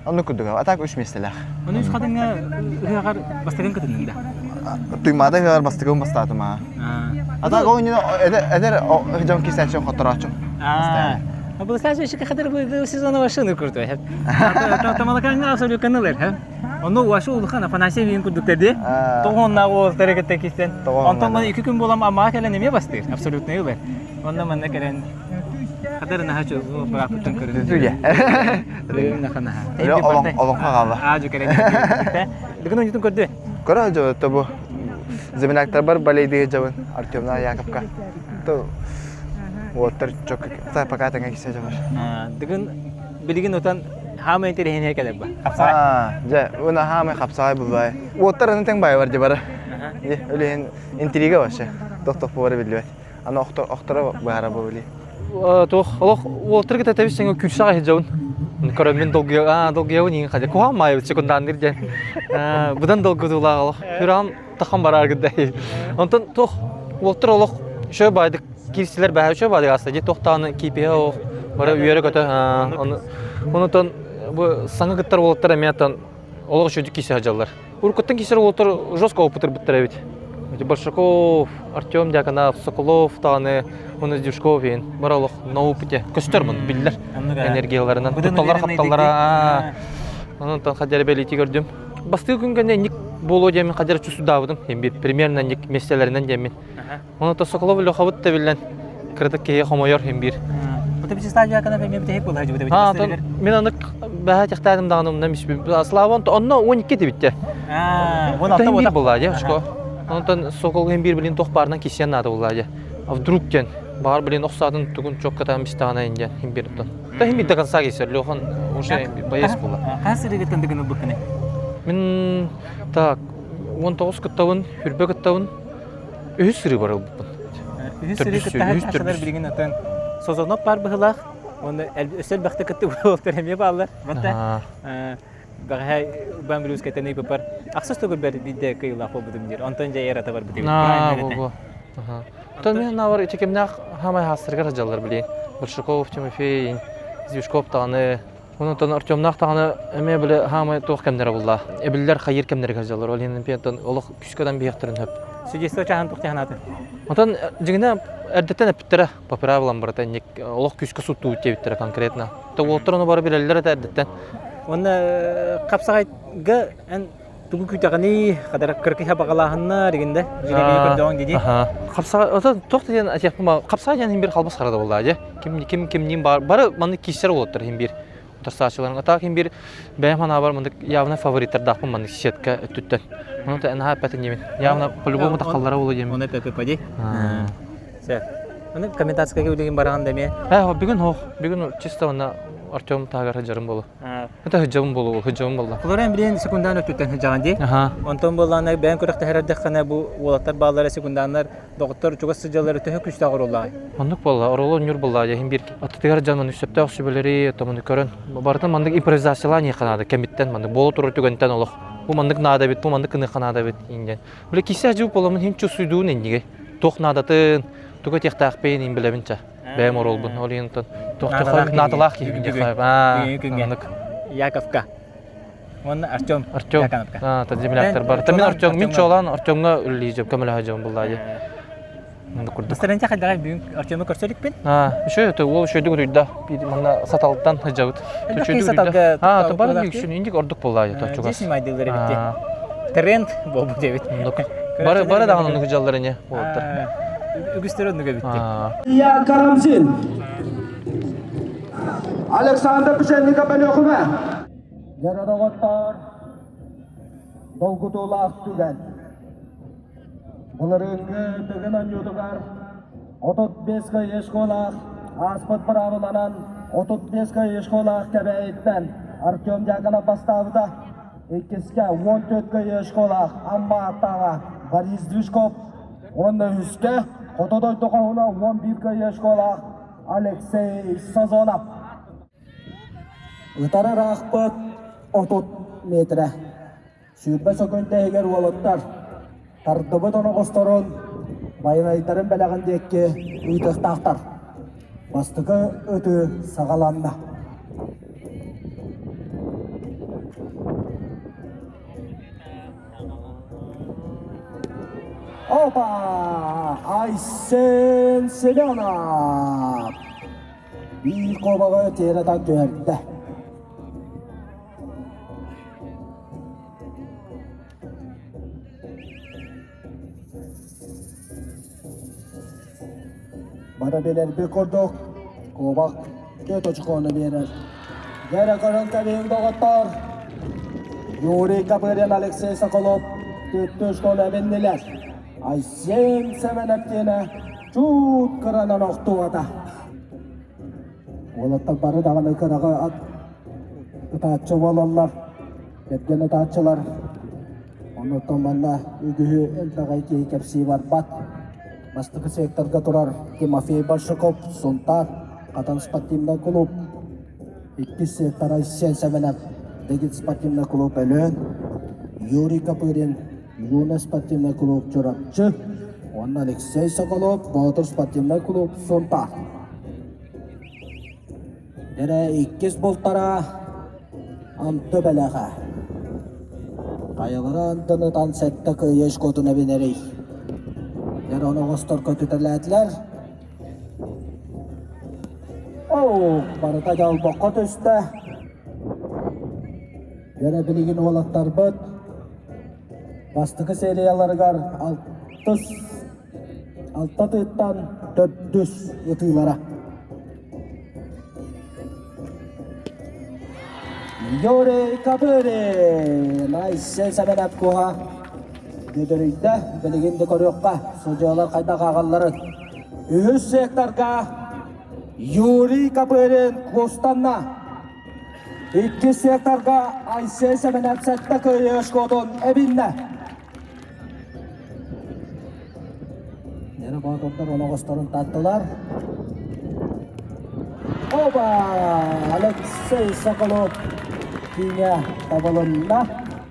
Оннук курдук. А так үс миэстэлээх. Ону үс хатыҥҥа ыһыаҕар бастакын кытынныҥ да? Туймаада ыһыаҕар бастакын бастаатым аа. А так ол иннинэ эдэр дьон кисээччи хоторооччу. А Владислав еще хатыр бы сезона машины крутой. Тамалакаҥҥа абсолютно ылар, ха? Ону уашу улахан Афанасий Вин курдук деді. Тоҕонна ол тэрекетте кистен. Онтон мана икки күн болам амаа кэлэн эмиэ бастыыр. Абсолютно ылар. Онно манна кэлэн хатыр наһаа бырааппыттан көрүнү. Түле. Олоҥхо хаалла. Аа, дьүкэрэн. Бүгүн ойутун көрдү. Көрө жо тобу земляктарбар балейдыга жабын Артемна Яковка. То уоттар чок та пока тэҥэ кисе жабар. Дыгын билигин отан хаамай интэриэһинэй кэлэр ба. Хапсаҕай. Дьэ, уна хаамай хапсаҕай булбай. Уоттар аны тэҥ бай бар дебара. Өлүһүн интрига вообще. Тох-тох буолара биллибэт. Аны охторо быһара бу били. Туох олох уолтар кытта тэбис сеҥе күрсэҕэ сылдьабын. Көрөммүн долгуйа долгуйабын иин хадьа куһаҕан маайабыт секундаанныр диэн. Быдан долгутуулаах олох. Сүрэҕим тахан бараар гыдай. Онтон туох уолтар олох үчүгэй баайдык киирсилэр бэһэ үчүгэй баайдык ааста дии туохтааны киипиһэ олох бары үөрэ-көтө онутон бу саҥа кыттар уолаттар эмиэ олох үчүгүйдүк киирсэ сылдьаллар. Уруккуттан киирсэр уолаттар жестко опытырбыттар эбит. Большаков, Артем Дьяконов, Соколов даҕаны, уонна Дюшков иһин бары олох на опыте көстөр мун биллэр энергияларынан тутталлар хапталлара онон хадьара бэлиити көрдүм. Бастыгы күн кэннэ инник буолуо диэмин хадьара чувствудаабытым бир примерно инник миэстэлэринэн диэммин. Онон Соколов Лехабыт да биллэн кыратык киһи хомойор иһин биир. Мин анык бэһэ тихтаатым даҕаны умнам испит. Слава онно 12 дибитте. Он биир булла дьэ очко. Онтон Сокол иһин биир билин тох баарынан кисиэн наада булла дьэ. А вдруг диэн баар билин ох саатын тугун чоккатаан бистаҕына ин диэн иһин биир оттон. Та иһин до конца кисер Лехан уже боец була. Хас сырыгыттан дыгын ылбыккыны? Мин так 19 кыттабын, хүрбэ кыттабын. Үһүс сырыы бар ылбыппын. Үһүс сырыы кыттаһар ашалар билигин отон Созонов бар быһылаах уонна өссө элбэхтэ кыттыбыт уолаттар эмиэ бааллар. Батта бэҕэһээ Урбан Блюзкайтан ыйбыппар ахсыс төгүл биирдэ кыайыылаах буолбутум диир. Онтон дьэ эрата барбыт эбит. Бу бу. Тон мен навар ити кимнээх хаамай хаастарыгар сылдьаллар билигин. Большаков, Тимофей, Звишков даҕаны Онтон Артемнаах даҕаны эмиэ били хаамай туох кэмнэрэ булла. Эбиллэр хайыр кэмнэригэр сылдьаллар. Ол иһин пиантон олох күүскэ дан биһиэхтэрин сөп. Судейство чааһын туох ханааты? Онтон дьиҥинэ эрдэттэн эппиттэрэ по правилам барыта инник олох күүскэ суттуут диэбиттэрэ конкретно. То уолаттар ону бары билэллэр этэ эрдэттэн. Уонна хапсаҕайга эн тугу күүтэҕиний хадара кыркыһа баҕалааһыннар дигинде жиребийи көрдөҕүн дии Хапсаҕай ото туох да диэн этиэхпин хапсаҕай диэн иһин бир халбас харада буоллаа дьэ ким ким кимниин баар бары маннык киирсэр уолаттар иһин биир утарсааччыларын атаак иһин биир бэйэм санаабар маннык явно фавориттардаахпын маннык сетка өттүттэн ону та наһаа эппэтин диэмин явно по-любому таххаллара буолуо диэмин оны эппэппэ дии Сөп. Аны комментацияга билигин бараҕын да эмиэ э бүгүн хоох бүгүн чисто онно Артем таагар сылдьарым буолуо Это сылдьабын буолуо, сылдьабын буолла. Флорен билигин секундаан өттүттэн сылдьаҕын дии. Онтон буоллаҕына бэйэҥ күрэхтэһэр эрдэххинэ бу уолаттар бааллара секундааннар доҕоттор чугас сылдьаллара төһө күүстээх оруоллааҕый? Оннук буолла, оруолу ньур буолла иһин биир аттытыгар дьон маны сөптөөх сүбэлэри томуну көрөн барытын маннык импровизациялаан иһиэххэ наада кэмиттэн маннык буола турар түгэнтэн олох бу маннык наада эбит, бу маннык гыныахха наада эбит диэн. Били кисе дьыл буоламын хин чувствуйдуун инниги туох наадатын, тугу этиэхтээхпин ин билэбин ча. Бэйэм оруолбун ол иһин наадалаах киһи диэххэ Яковка уонна Артем Артем земляктар бар. Мин Артем мин чуолаан Артемҥа үлэлиир көмөлөһө дьон буллаа дии. Курдук. Настарынча хайдаҕай бүгүн Артемы көрсө иликпин. Үчүгэй өтө уол үчүгэйдик утуйда. Манна саталтан сылдьабыт. Үчүгэй саталга Аа, бары үксүн индик ордук буоллаа дии чугас. Здесь снимайдылар эбит. Тренд буолбут эбит. Бары бары даҕаны оннук дьаллар ини уолаттар. Үгүстэр оннук эбит. Илья Карамзин. Александр Печенников Өлүөхүмэ. Дьэ доҕоттоор. долгутуулаах түгэн. Былырыыҥҥы Дыгын оонньуутугар 35 кыайыы ааспыт быраабыланан 35 кыайыы Кэбээйиттэн Артем Дьяконов бастаабыта. Иккискэ 14 кыайыы Амма ааттааҕа Борис Движков уонна үһүскэ Хоту дойду хоһуна 11 кыайыы Алексей Сазонов. Ытар ыраахпыт 30 метрэ. 20 сөкүндэ иһигэр уолаттар тардыбыт оноҕосторун байанайдарын бэлэҕин диэки ыытыахтаахтар. Бастакы ытыы саҕаланна. Опа! Айсен Семенов! Биир куобаҕы тиэрэ түһэрдэ. Бары билэрбит курдук, куобах түөрт очукуону биэрэр. Дьэрэ көрөн кэбиһиҥ доҕоттор! Юрий Копырин, Алексей Соколов түөртүү школа эбиннилэр. Айсен Семенов диэнэ чуут кыранан охтубата. Уолаттар бары даҕаны кыраҕы ат ытааччы буолаллар, кэргэн ытааччылар. Онуттан манна үгүһү элбэҕи киһи кэпсии барбат. Бастакы секторга турар Тимофей Большаков, Сунтаар, Хатан спортивнай клуб. Иккис сектор Айсен Семенов, Дэгит спортивнай клуб Өлөөн, Юрий Копырин, Юна спортивнай клуб Чурапчы уонна Алексей Соколов, Боотур спортивнай клуб Сунтаар. Эрэ иккис бултара Анты бэлэҕэ. Хайалара антын ытан сэттэ кыайа шкотуна бинэрий. Дэр оноҕостор көтүтэлээтилэр. Оо, барыта дьолбокко түстэ. Дэрэ билигин уолаттарбыт бастакы серияларыгар алтыс алта тыыттан төрдүс ытыылара. Юрий Копырин Айсен Сэмэнэп куһа бүдүрүйдэ. Билигин да көрүөххэ судьуйалар хайдах ааҕалларын. Үһүс секторга Юрий Копырин кустанна. Иккис секторга Айсен Сэмэнэп сэттэ кыайыы шкотун эбиннэ. Нера Боотурдар оноҕосторун таттылар. Оба! Алексей Соколов киинэ табылынна.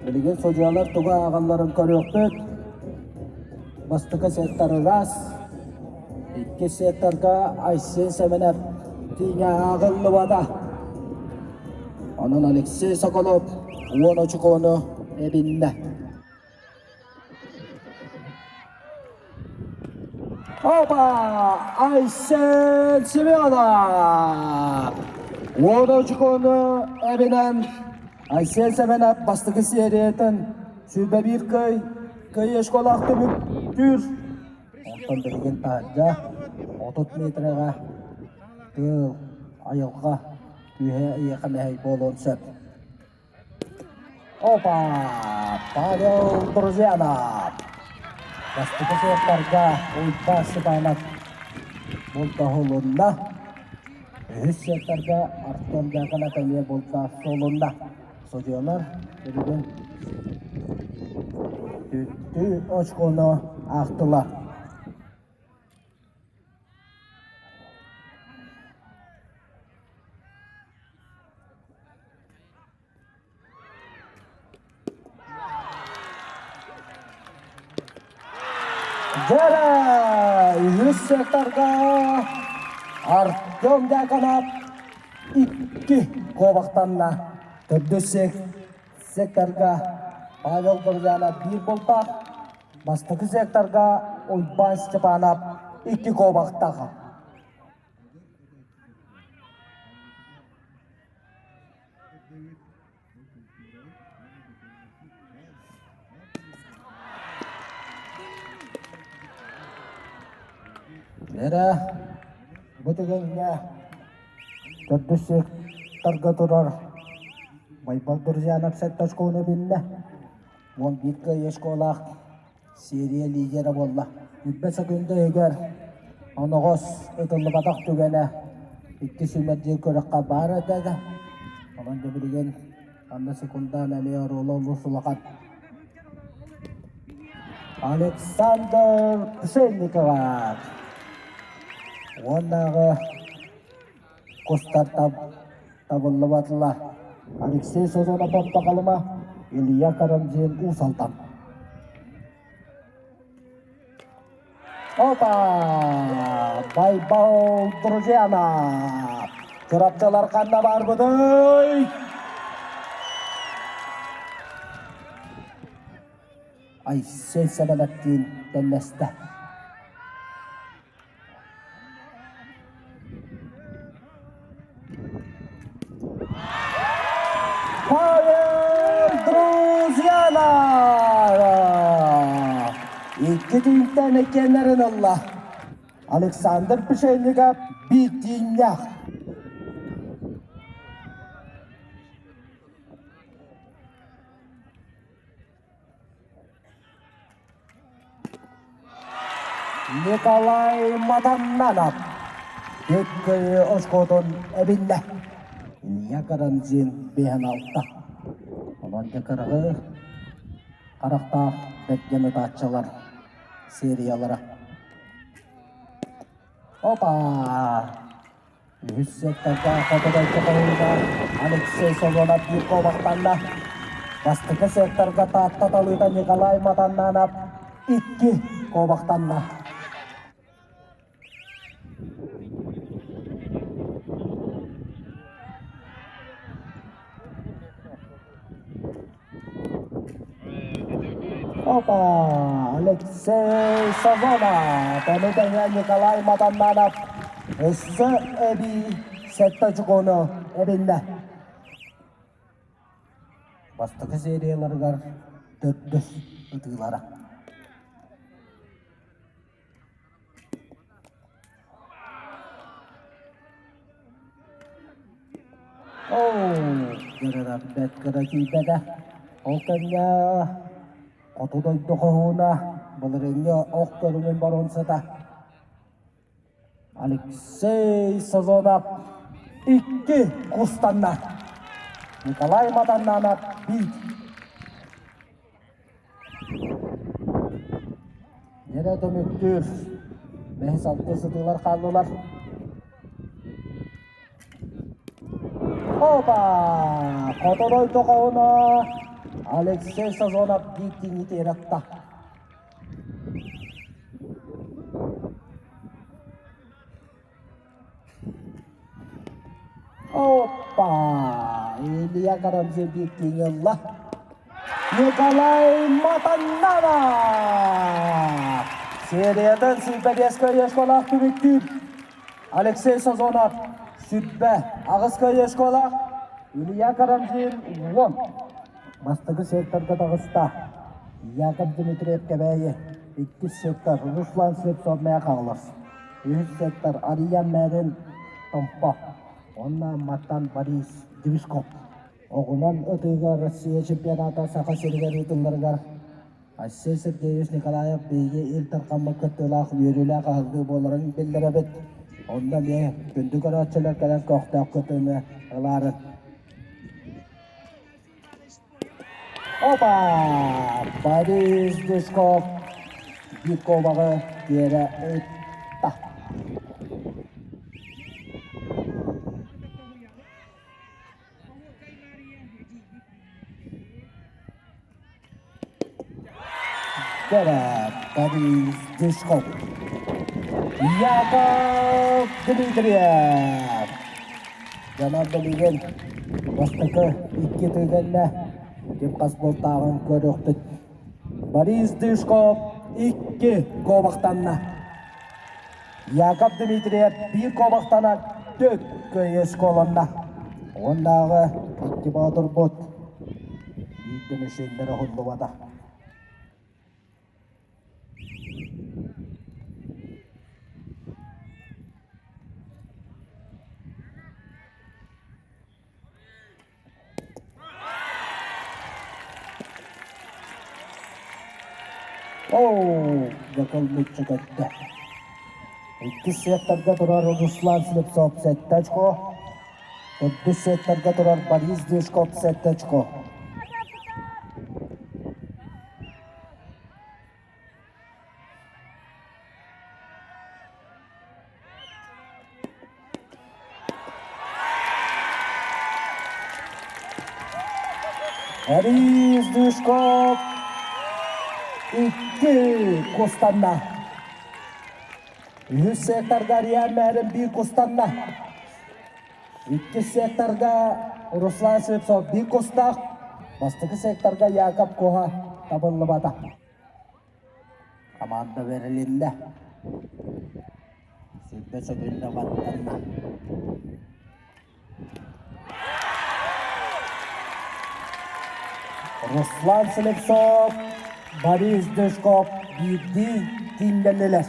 Билигин судьуйалар тугу ааҕалларын көрүөхпүт. Бастакы сектор ыраас. Иккис секторга Айсен Семенов киинэ ааҕыллыбата. Онон Алексей Соколов 10 очукуону эбиннэ. Опа! Айсен Семенов! 10 очукуону эбинэн Айсен Семенов бастакы сериятын 21 кый кыайыы школаах түмүктүүр. Онтон билигин таһырдьа 30 метрэҕэ тыал, айылҕа күүһэ эйиэхэ мэһэй буолуон сөп. Опа! Павел Друзьянов! Бастакы суоттарга Уйбаан Степанов бултаһылынна. Үһүс секторга Артем Дьяконов эмиэ бултаһылынна. Судьуйалар билигин түттүү очкону аахтылар. Дьэрэ үһүс секторга Артем Дьяконов икки куобахтанна. Төрдүс секторга Павел Друзьянов биир бултаах, бастакы секторга Уйбаан Степанов икки куобахтаах. Эрэ бу түгэҥҥэ төрдүс секторга турар Байбал Друзьянов сэттэ очкону биллэ. 11 кыайыы школаах серия лидера буолла. Үрбэ секунда иһигэр оноҕос ытыллыбатах түгэнэ икки сүүмэрдиир күрэххэ баар этэ да. Онон дьэ билигин анна секундаан эмиэ оруола олус улахан. Александр Пшенникова уоннааҕы кустар табыллыбатылар. Алексей Созонов Халыма, Илья Карамзин Уус Алдан. Опа! Байбал друзьяна! Чурапчылар ханна барбытый? Айсен Сэмэнэптиин тэннэстэ. Павел Друзьяна! Икки түүнтэн иккиэннэрин ылла. Александр Пшенников биирдииннээх. Николай Матаннанов Бүккөйү оскуотун эбиннэ. Илья Карамзин биһэн алта. Онон дьэ кыргы харахтаах бэргэн ытааччылар сериялара. Опа! Үһүс секторга хоту дойду Алексей Солонов биир куобахтанна. Бастакы секторга Таатта талыыта Николай Матаннанов икки куобахтанна. Опа! Алексей Сазонов, ону тэҥэ Николай Матаннанов өссө эбии сэттэ очукуону эбиннэ. Бастакы серияларыгар төрдүс ытыылара. Оо, дьарарар бэрт кыра тиийбэтэ. Ол кэмҥэ хоту дойду хоһууна былырыыҥҥы ох көрүҥүн боруонсата Алексей Сазонов икки кустанна. Николай Матаннанов биир. Нэрэ түмүктүүр. Бэһис алтыс ытыылар хааллылар. Опа! Хотоной тоқоуна Алексей Сазонов биирдиини тиэрэтта. Опа! Илья Карамзин биирдиини ылла. Николай Матаннанов! Сериятын сүүрбэ оскуолаах түмүктүүр. Алексей Сазонов 28 оскуолаах. Илья Карамзин 10. Бастакы секторга таҕыста. Яков Дмитриев Кэбээйи. Иккис сектор Руслан Слепцов Мэйэ Хаҥалас. Үһүс сектор Ариян Мэрин Томпо. Уонна Амматтан Борис Дивишков. Оҕунан ытыыга Россия чемпионата Саха сиригэр ыытылларыгар Айсен Сергеевич Николаев биһиги Ил Дархаммыт кыттыылаах үөрүүлээх аһыллыы буоларын биллэрэбит. Онно эмиэ күндү көрөөччүлэр кэлэн көхтөөх кыттыыны ылаарын. Опа! Борис Душков биир куобаҕы тиэрэ ытта. Дэрэ Борис Душков. Яков Дмитриев. Дьонор билигин бастакы икки түгэннэ ким хас бултааҕын көрүөхпүт. Борис Дышков икки куобахтанна. Яков Дмитриев биир куобахтанан төрт көйөс колонна. Уоннааҕы икки боотурбут биир да мишеннэрэ уһуллубата. Оо, дьэ кылбыччы көттө. Иккис секторга турар Руслан Слепцов сэттэ очко. Төрдүс секторга турар Борис Дышков сэттэ очко. Борис Дышков икки кустанна. Үһүс секторга Риан Мээрин биир кустанна. Иккис секторга Руслан Слепцов биир кустаах. Бастакы секторга Яков Коха табыллыбата. Команда бэрилиннэ. Сүрбэ сөтүллэ баттанна. Руслан Слепцов, Борис Дышков биирдии тииннэннилэр.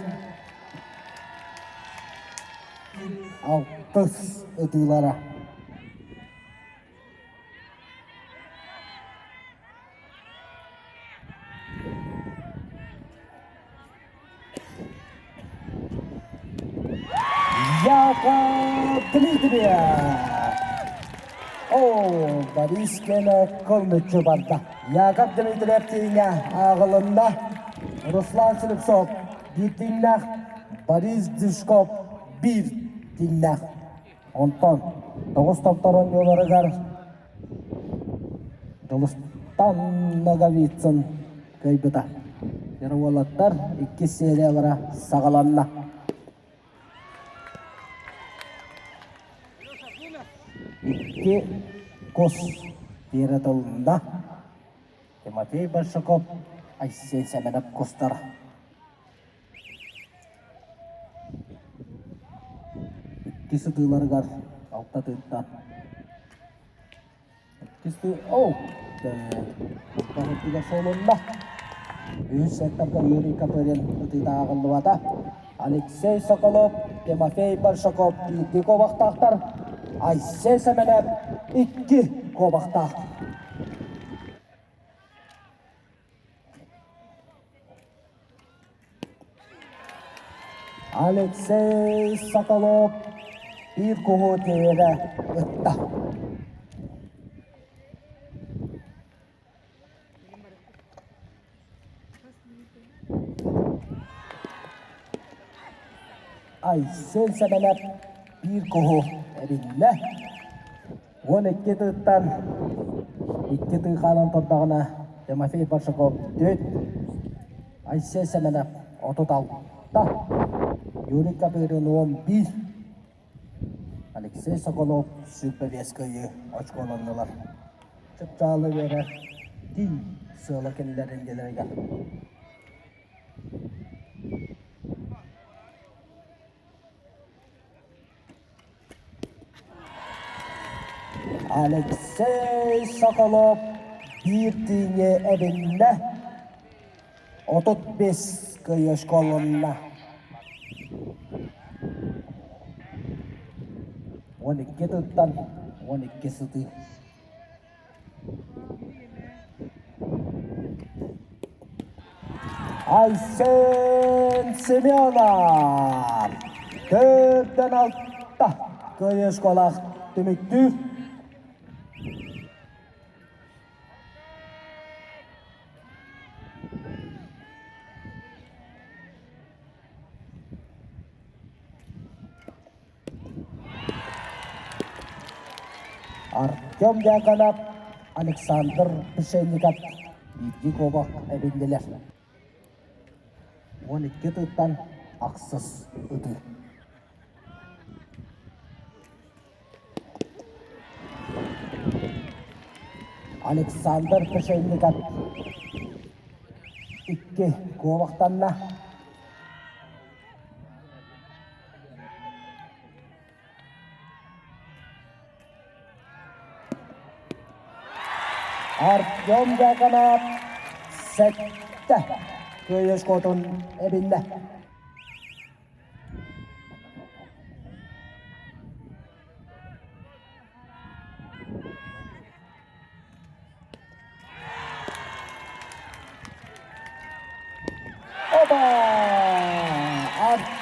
Алтыс ытыылара. Яков Дмитриев! О, Борис кэлэ кылмыччы барда. Яков Дмитриев тииҥэ ааҕылынна. Руслан Слепцов биир тиҥнээх, Борис Дышков биир тиҥнээх. Онтон тоҕус томторон ньуоларыгар Дьулустан Ноговицын кыайбыта. Уолаттар иккис сериялара саҕаланна. Икки кус тиэрэтылынна. Тимофей Большаков, Айсен Сэмэнов кустара. Икки сытыыларыгар алта тыыттан. Иккис тыы оу Баһыттыгар суолунна. Үһүс секторга Юрий Копырин ытыыта ааҕыллыбата. Алексей Соколов, Тимофей Большаков биирдии куобахтаахтар. Айсен Сэмэнэп икки куобахтаах. Алексей Соколов биир куһу тиэрэ ытта. Айсен Сэмэнэп биир куһу эбиннэ. 12 тыыттан икки тыы хаалан турдаҕына Тимофей Большаков түөрт, Айсен Сэмэнэп 36, Юрий Копырин 11, Алексей Соколов 25 кыайыы очколаннылар. Чыпчаалы үөрэ тиий сыала кинилэр иннилэригэр. Алексей Соколов биир тииҥҥэ эбиннэ, 35 кыайыы оскуолаланна. 12 тыттан 12 сытыы. Айсен Семенов төрдөн алта кыайыы оскуолаах түмүктүүр. Артем Дьяконов, Александр Пшенников биирдии куобах эбиннилэр. 12 тыттан ахсыс ытыы. Александр Пшенников икки куобахтанна. Артем Дьяконов сэттэ кыайыы оскуотун эбиннэ.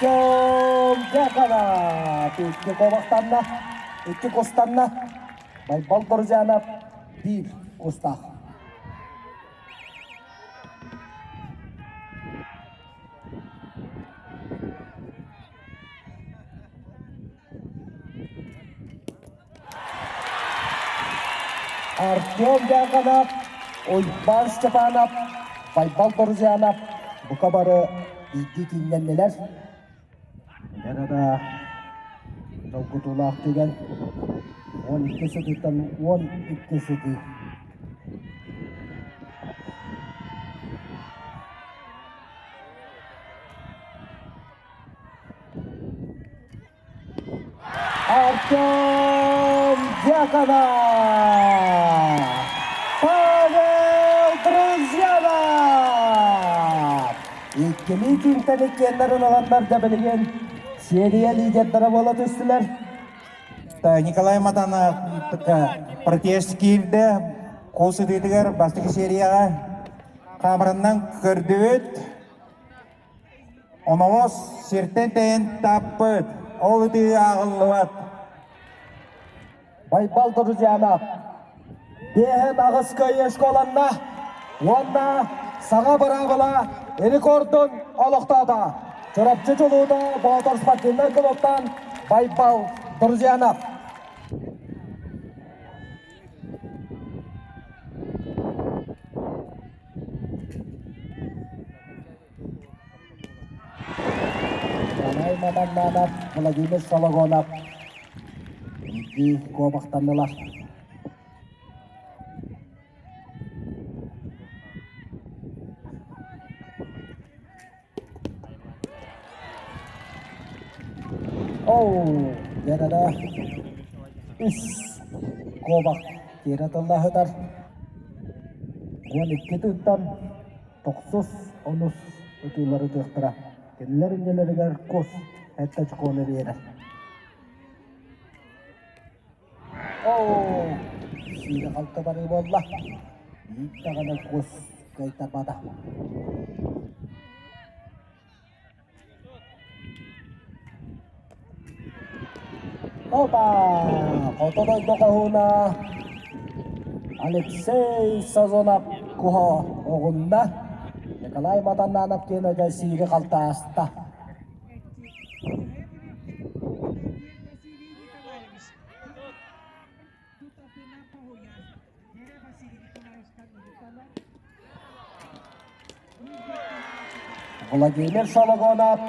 Артем Дьяконов икки куобахтанна, икки кустанна. Байбал Друзьянов биир кустаах. Артем Дьяконов, Уйбаан Степанов, Байбал Друзьянов бука бары биирдии кииннэннилэр. Эдэр да долгутуулаах түгэн 12 сытыттан 12 сытыы. Артем Дьяконов! Павел Друзьянов! Иккилии күнтэн иккиэннэрин ыланнар да билигин серия лидердара буола түстүлэр. Николай Матанов протест киирдэ. Кус ытыытыгар бастакы серияҕа хаамыраннан көрдүбүт. Оноҕос сиртэн тэйэн таппыт, ол ытыы ааҕыллыбат. Байбал Друзьянов биэһин аҕыс кыайыы школанна уонна саҥа быраабыла рекордун олохтоото. Чурапчы чулуута Боотур спортивнай клубтан Байбал Друзьянов. Николай Маманнанов, Владимир Сологонов биирдии куобахтаннылар. Оу, дьэ үс куобах тиэрэ тыллаһытар. 12 тыыттан тохсус онус ытыылары ытыахтара. Кинилэр иннилэригэр кус сэттэ очкону биэрэр. Оо, сиирэ-халты барыы буолла. Биир даҕаны кус кыайтарбата. Опа! Хоту дойду хоһууна Алексей Сазонов куһа оҕунна. Николай Матаннанов киэнэгэ сиири халтааста. Владимир Шологонов,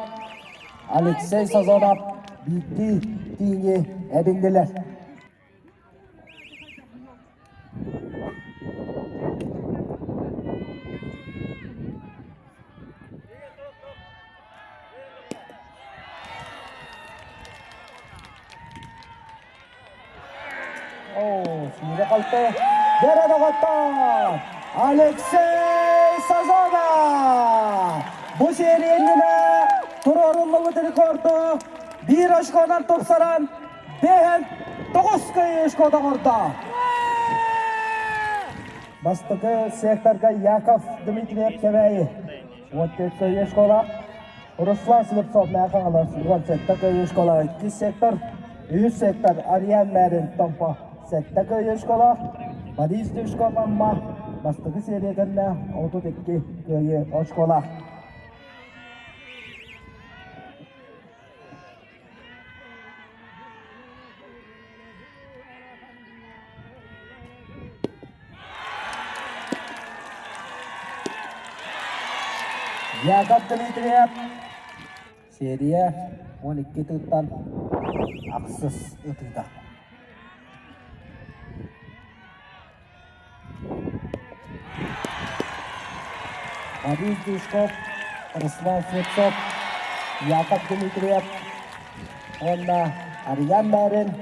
Алексей Сазонов биирдии тииҥи эбиннилэр. Сүүрэ-халты Дэрэ доҕоттор! Алексей Сазонов! Бу серия туруоруллубут рекорду биир очконан тупсаран бэһэн тоҕус кыайыы очкота оҥордо. Бастакы секторга Яков Дмитриев Кэбээйи. Уон төрт кыайыы школа. Руслан Слепцов Мэхэ Хаҥалас 17 кыайыы школа. Иккис сектор, үһүс сектор Ариан Мэрин Томпо сэттэ кыайыы школа. Борис Дюшко Амма бастакы серия кэннэ 32 кыайыы очколаах. Яков Дмитриев серия 12 тыыттан ахсыс ытыыта. Борис Дюшков, Руслан Слепцов, Яков Дмитриев уонна Ариян Мэрин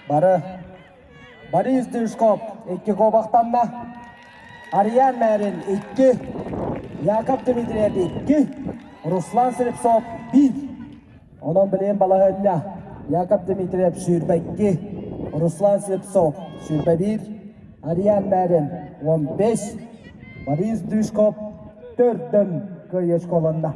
бары Борис Дюшков икки куобахтанна. Ариян Мэрин икки, Яков Дмитриев икки, Руслан Слепцов биир. Онон билигин балаһыанньа Яков Дмитриев сүүрбэ икки, Руслан Слепцов 21, Ариан Мэрин 15, Борис Дюшков төрдөн кыайыы школанна.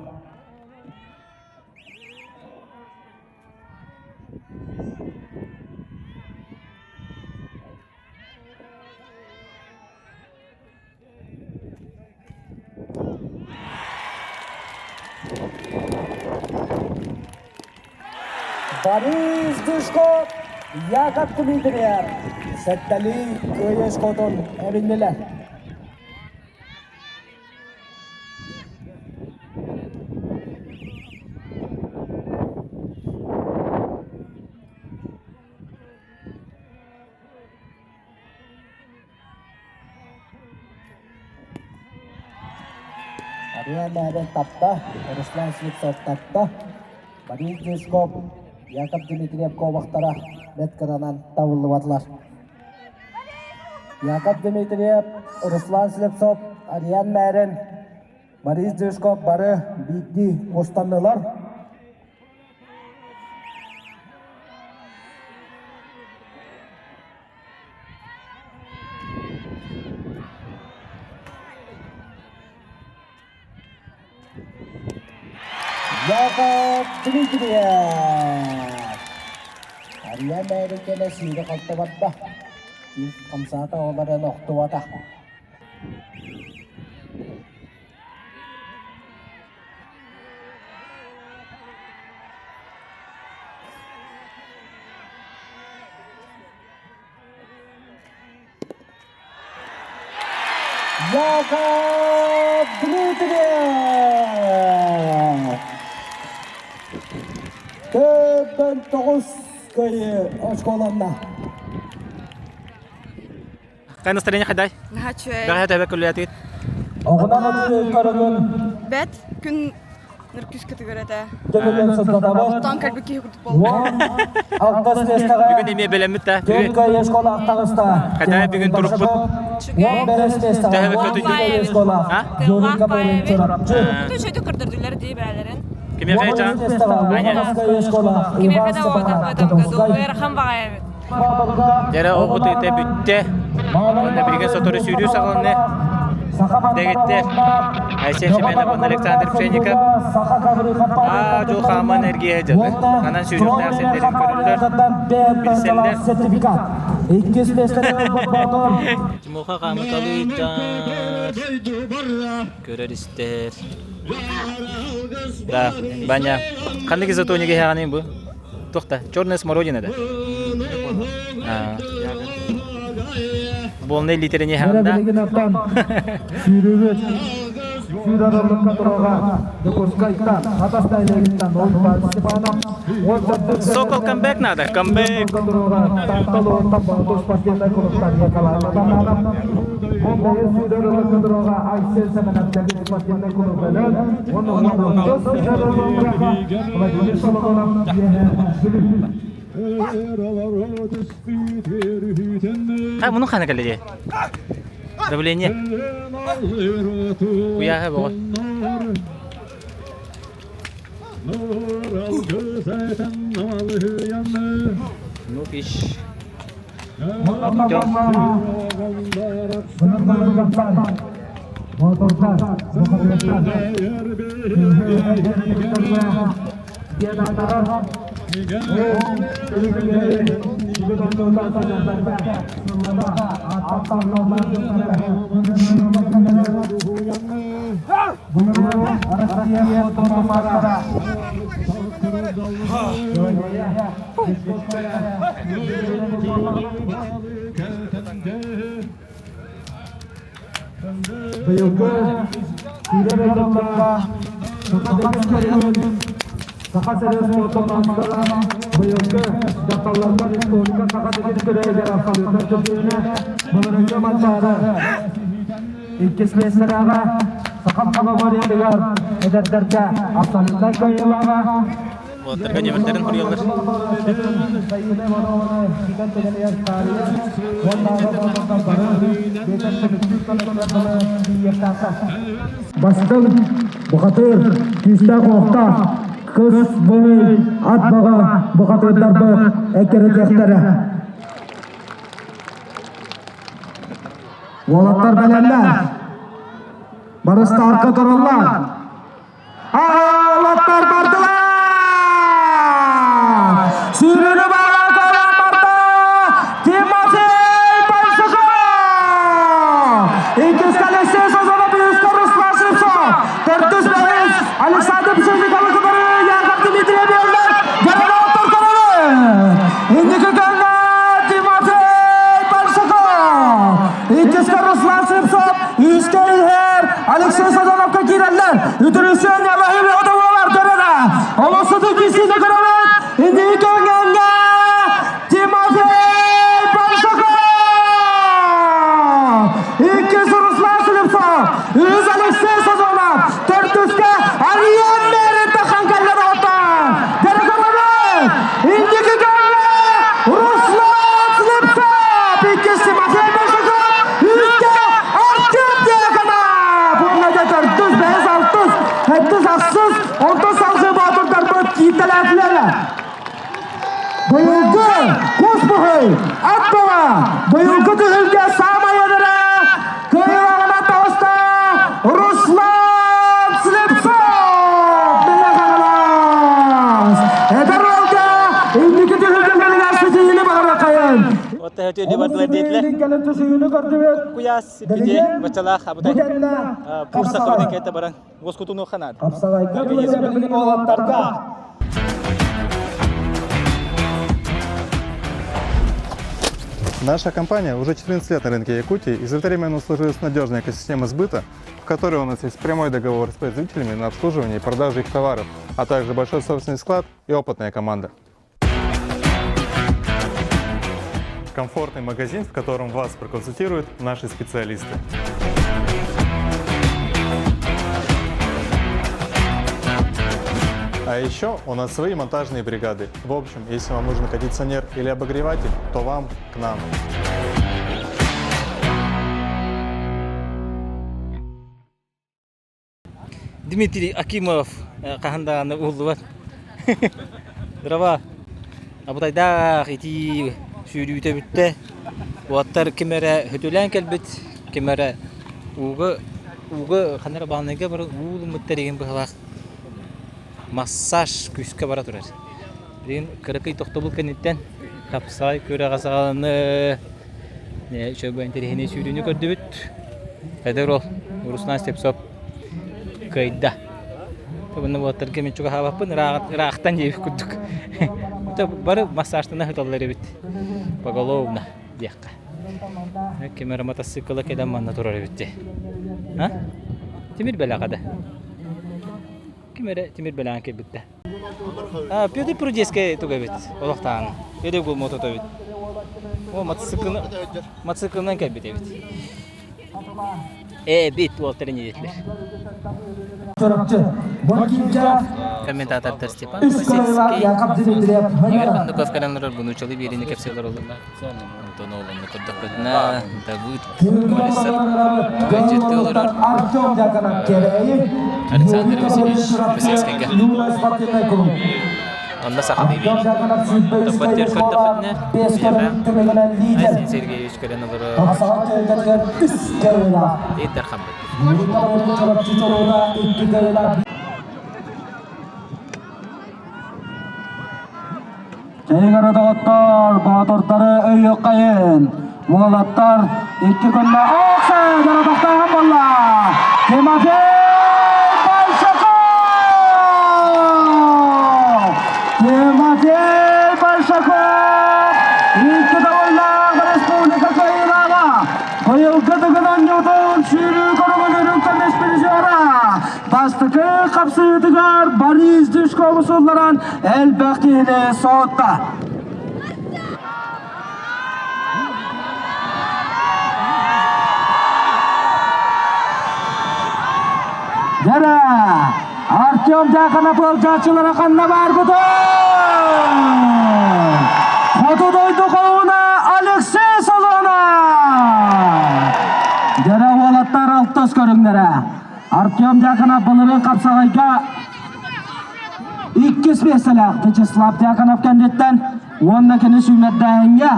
Борис Душков, Яков Дмитриев сэттэлии кыайыы скотун эбиннилэр. Ариан Мээрин тапта, Руслан Слепцов тапта. Борис Дюшков, Яков Дмитриев куобахтара бэрт кыранан табыллыбатылар. Яков Дмитриев, Руслан Слепцов, Ариан Мээрин, Борис Дюшков бары биирдии мустаннылар. Яков Дмитриев! Арыйан бэйэтин кэнэ сиири халта барда. Хамсаата олорон охтубата. Яков Дмитриев! Төбөн тоҕус кыайыы оскуоланна. Кай настроение хайдай? Наһаа үчүгэй. Бэҕэһээ төбө күллээтигит? Оҕунан оту көрөгүн. Бэт күн ныркүскэ тыгыр этэ. Дьөгүлүн сырдатабыт. Оттон кэлбит киһи курдук буолла. Алтыс миэстэҕэ Бүгүн эмиэ бэлэммит да. Түөрт кыайыы школа таҕыста. Хайдай бүгүн турукпут. Уон бэс миэстэҕэ Төһө көтүйдү? школа. А? Юрий Копырин Чурапчы. Үчүгэй көрдөрдүлэр дии бээлэрин. Кимиэхэ чаан? Аня. Кимиэхэ да буолбатах в этом году. Ыарахан баҕайы эбит. Дьэрэ ол ытыыта бүттэ. Уонна билигин сотору сүүрүү саҕаланна. Дэгиттэр Айсен Семенов уонна Александр Пшенников аа дьыл хааман эргийэ дьылы. Ханан сүүрүөхтээх сирдэрин көрөллөр, билсэллэр. Тимоха хаамыталыытар, көрөр-истэр. Да, Ваня, ханнык изотонига иһэҕиний бу? Туох да, черная смородина да? Буолнай литерини иһэҕин да? Сүүрүүбүт сүүр араллыкка туруга Дьокуускайтан Хатас нэһилиэгиттэн Уйбаан Степанов Сокол камбэк надо, камбэк! Таатта улууһуттан Боотур спортивнай клубтан Николай Лобанов Бэйэ сүүр араллыкка туруга Айсен Семенов спортивнай клуб Өлөөн уонна уон сүүр араллыкка Владимир Соломонов А, муну хана кэллэ дии? Давление. Куяһа боҕо. Ну, иш. Быйылгы сүүрэр ыалларга Саха сирин спортомастара быйылгы дьахталларга республика Саха сирин күрэһигэр абсолютнай чөмпүйүөнэ былырыыҥҥы Манчаары иккис миэстэлээҕэ Саха многоборьетыгар эдэрдэргэ абсолютнай кыайыылааҕа Уолаттарга ньэмирдэрин хоруйаллар. Бастыҥ бухатыыр, күүстээх уохтаах, кыс быһый, ат баҕа бухатыырдарбыт эккирэтиэхтэрэ. Уолаттар бэлэмнэр. Барыстаарка тураллар. Аалаттар бардылар! Сүүрүүнү баҕа көрөн барда Тимофей Большаков! Иккис Алексей Созонов, үһүскэ Руслан Слепцов, төрдүс бэһис Александр Пшенниковы кытары Яков Дмитриев биэллэр. Городоттор көрөбүт! Бастакы кисини көрөбүт. Инники көҥҥө Тимофей Большаков! Иккис Руслан Слепцов, үһүс Алексей Сазонов, төрдүскэ Ариан Мерин тахан кэллэр оттон. Дэрэ көрөбүт. Инники көҥҥө Руслан Слепцов, иккис Тимофей Большаков, үһүскэ Артем Дьяконов. Уонна төрдүс, бэһис, алтыс, сэттис, ахсыс, онтон салгыы боотурдарбыт кииртэлээтилэр. Быйылгы кус быһый ат бөҕө, быйылгы түһүлгэ саамай эдэрэ кыайыылааҕынан таҕыста Руслан Слепцов! Мэҥэ Хаҥалас! Эдэр уолга инники түһүлгэлэригэр ситиһиини баҕарыаххайын! Отто өтүөнү бардылар диэтилэр. Кэлин түсүһүүнү көрдүбүт. Куйаас сиппити бачалаах абытай курса хабытын кэтэ баран уоскутунуохха наада. Хапсаҕайга билигин уолаттарга Наша компания уже 14 лет на рынке Якутии, и за это время у нас сложилась надежная экосистема сбыта, в которой у нас есть прямой договор с производителями на обслуживание и продажу их товаров, а также большой собственный склад и опытная команда. Комфортный магазин, в котором вас проконсультируют наши специалисты. А еще у нас свои монтажные бригады. В общем, если вам нужен кондиционер или обогреватель, то вам к нам. Дмитрий Акимов хаһан даҕаны уһуллубат. Дрова абытайдаах итии сүүрүүтэ бүттэ. Уоттар ким эрэ хөтүлээн кэлбит, ким эрэ ууга ууга ханна эрэ бааннайга баран уу ылыммыттар игин быһалаах массаж күүскэ бара турар. Билигин кыракый тохтобул кэнниттэн хапсаҕай күрэҕэ саҕаланыы үчүгэй интэриэһинэй сүүрүүнү көрдүбүт. Эдэр уол Руслан Слепцов кыайда. Уонна уолаттарга мин чугаһаабаппын ыраахтан диэбит курдук. Бары массажтана сыталлар эбит. Поголовно диэххэ. Ким эрэ мотоцикла кэлэн манна турар эбит дии. А? Тимир бэлэҕэ да. Ким эрэ тимир бэлэҕин кэлбит да. Петр Прудецкай туга эбит олохтоон Өдө мотото эбит. О мотоциклынан мотоциклынан кэлбит эбит. Эбит уолтарын диэтилэр. Комментатордар Степан Посельский, Игорь Кондаков кэлэн олорор бунучалы биэриини кэпсиэлэр олороллор. Антон Олонну көрдөхпүтүнэ Давыд Колесов ыалдьыттыы олорор Александр Васильевич Посельскайга. Онно сахалыы биэрии. Топпот көрдөхпүтүнэ биһиэхэ Айсен Сергеевич кэлэн олорор. Ил Дархаммыт. Чэйигэр доҕоттор, боотурдары өйүөххэйин. Уолаттар икки күннэ Окса доротохтооһун буолла. Тимофей Большаков! Тимофей Большаков! Икки төгүллээх республика кыайыылааҕа! Быйылгы Дыгын оонньуутун сүүрүү көрүҥүн үрүҥ көмүс призера! Бастакы хапсыһыытыгар Борис Дюшкову сулларан элбэх киһини соһутта. Дьэрэ, Артем Дьааканап ыалдьааччылара ханна баарбытый? Хоту дойду хоһууна Алексей Солонов! Дьэрэ уолаттар алтыс көрүҥнэрэ. Артем Дьяконов былырыын хапсаҕайга иккис миэстэлээх Вячеслав Дьяконов кэнниттэн уонна кини сүүмэрдээһиҥҥэ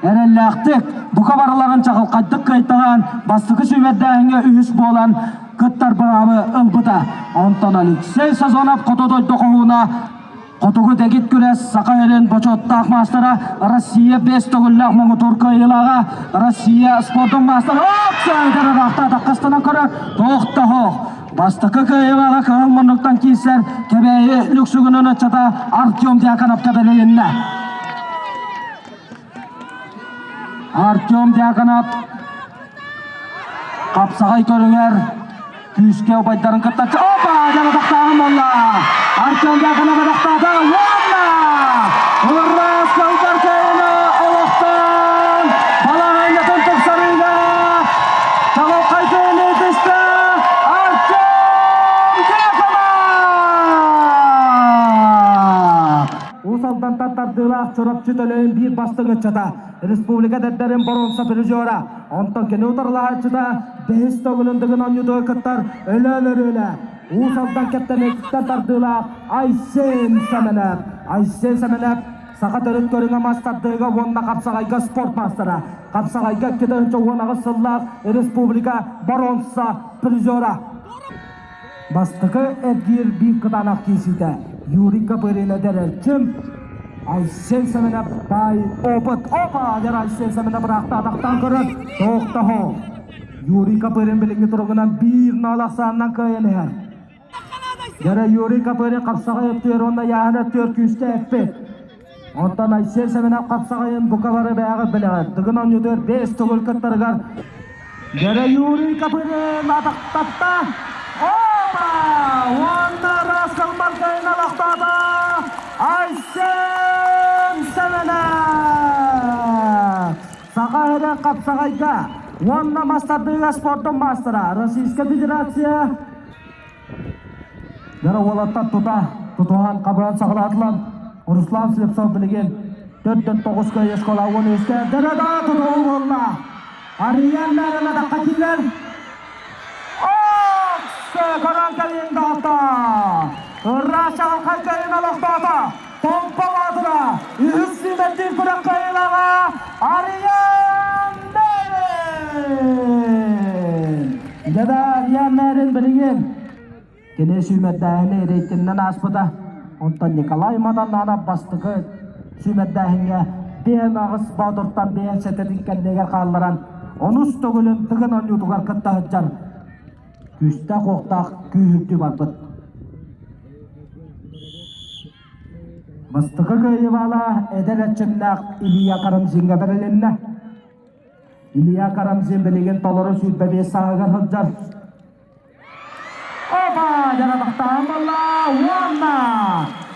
эрэллээхтик бука барыларын чаҕылхайдык кыайталаан бастакы сүүмэрдээһиҥҥэ үһүс буолан кыттар быраабы ылбыта. Онтон Алексей Сазонов хоту дойду хоһууна Хотугу дэгит күрэс Саха сирин бочуоттаах маастара, Россия бэс төгүллээх муҥутуур кыайыылааҕа, Россия спордун маастара ыраахта атаххастанан көрөр, туох да суох. Бастакы кыайыылааҕа кыһыл муннуктан киирсэр Кэбээйи Лүксүгүнүн ыччата Артем Дьяконовка бэрилиннэ. Артем Дьяконов хапсаҕай көрүҥэр Күүскэ убайдарын кытта Опа! Дьабадахтааһын буолла! Артем Дьяконов адахтаата уонна Ыраас Кылбар кыайыыны олохтоон балаһыанньатын тупсарыыга чаҕылхай кыайыыны түстэ Артем Дьяконов! Уус Алдантан тардыылаах Чурапчы Төлөйүн биир бастыҥ ыччата, республика эдэрдэрин боруонса призера, онтон кини утарылаһааччыта бэһис төгүлүн Дыгын оонньуутугар кыттар Өлөөн Өрүөлэ, Уус Алдан Кэптэнэттэн тардыылаах Айсен Сэмэнэп. Айсен Сэмэнэп саха төрүт көрүҥэ мас тардыыга уонна хапсаҕайга спорт маастара. Хапсаҕайга 2018 сыллаах республика боруонса призера. Бастакы эргиир биир кытаанах киирсиитэ Юрий Копырин эдэр эрчим Айсен Сэмэнэп баай опыт. Опа! Дьэр Айсен Сэмэнэп ыраахтаатахтан көрөн тоохтоһо. Юрий Копырин билиҥҥи туругунан биир ноол ахсаанынан кыайан иһэр. Дьэрэ Юрий Копырин хапсаҕай өттүгэр уонна яһын өттүгэр күүскэ эппит. Онтон Айсен Сэмэнэп хапсаҕайын бука бары бэйэҕит билэҕит. Дыгын оонньуутугар бэс төгүл кыттарыгар Дьэрэ Юрий Копырин атахтатта. Опа! Уонна Раскал Маркайын алахтаата Айсен Сэмэнэп! Саха эрэ хапсаҕайга уонна мас тардыыга спордун маастара Российская Федерация Дьоро уолаттар тута тутуһан хабыран саҕалаатылар. Руслан Слепцов билигин төрдөн тоҕус кыайыы школа уон үскэ дөрөдө тутуһуу буолла. Арыйан мээрин атахха киирэр. Окс! Көрөн кэлин даҕатта. Ыраас чаҕылхай кыайыыны олохтоото. Томпо Боотура үһүс сүүмэрдиир күрэх кыайыылааҕа Арыйан Мээрин! Дьэ да Арыйан Мээрин билигин кини сүүмэрдээһини рейтиннэн ааспыта. Онтон Николай Мадананов бастакы сүүмэрдээһиҥҥэ биэн аҕыс боотуртан биэн сэтэтин кэннигэр хаалларан онус төгүлүн Тыгын оонньуутугар кытта сылдьар күүстээх-уохтаах күүһүрдүү барбыт. Бастакы кыайыылаах эдэр эрчимнээх Илья Карамзиҥҥа бэрилиннэ. Илья Карамзин билигин толору 25 сааһыгар сылдьар. Опа! Дьарабахтаан буолла уонна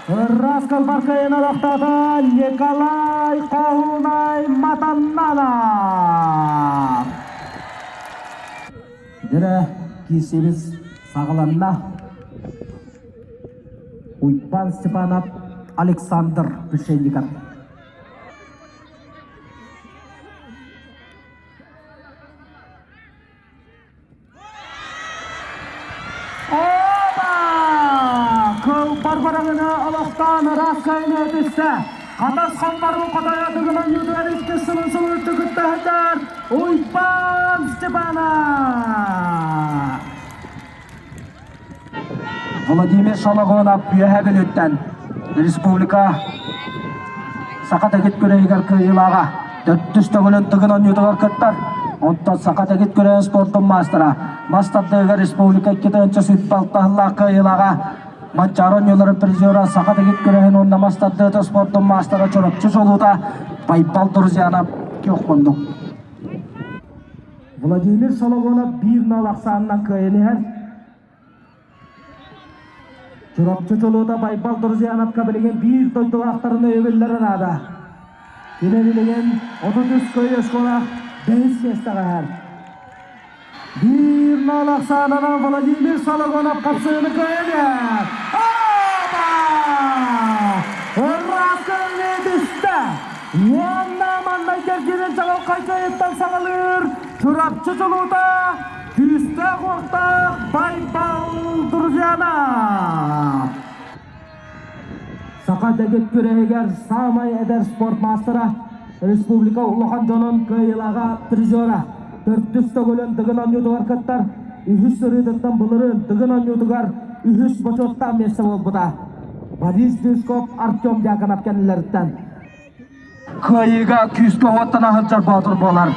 ыраас кылбар кыайыыны олохтоото Николай Хоһуунай Матаннанов. Дьэрэ киирсибит саҕаланна. Уйбан Степанов, Александр Пшенников. Оба! Кылбар бараҥына олохтоон ыраас кыайыыны түстэ. Хатас хоннорун хотойо тыгынан юутугар иккис сылын сылын түгүттаһытар Уйбан Степанов! Владимир Шологонов Үөһээ Бүлүүттэн республика Саха Тэгит күрэһигэр кыайыылааҕа төрдүс төгүлүн Тыгын оонньуутугар кыттар. Онтон Саха Тэгит күрэһин спордун маастара мас тардыыга республика 2 сүүс сыллаах кыайыылааҕа Манчаары оонньууларын призера Саха Тэгит күрэһин уонна мас тардыыта спордун маастара Чурапчы Солуута Байбал Друзьянов Киохмондук. Владимир Соловонов биир нал ахсаанынан кыайан иһэр. Чурапчы чулуута Байбал Друзьяновка билигин биир дойдулаахтарын өйөбүллэрэ наада. Кини билигин 33 көй оскуолаах бэһис миэстэҕэ иһэр. Биир нал ахсаанынан Владимир Соловонов хапсыыны кыайан иһэр. Опа! Ыраас кыайыы түстэ! Уонна манна кэргэнин чаҕылхай кыайыттан саҕалыыр Чурапчы чулуута күүстээх-уохтаах Байбал Друзьяна! Саха дэгит күрэһигэр саамай эдэр спорт маастара, республика улахан дьонун кыайыылааҕа призера, төрдүс төгүлүн Дыгын оонньуутугар кыттар, үһүс сырыытыттан былырыын Дыгын оонньуутугар үһүс бочуоттаах миэстэ буолбута. Борис Дюшков, Артем Дьяконов кэннилэриттэн. Кыайыыга күүскэ уоттана сылдьар боотур буолар.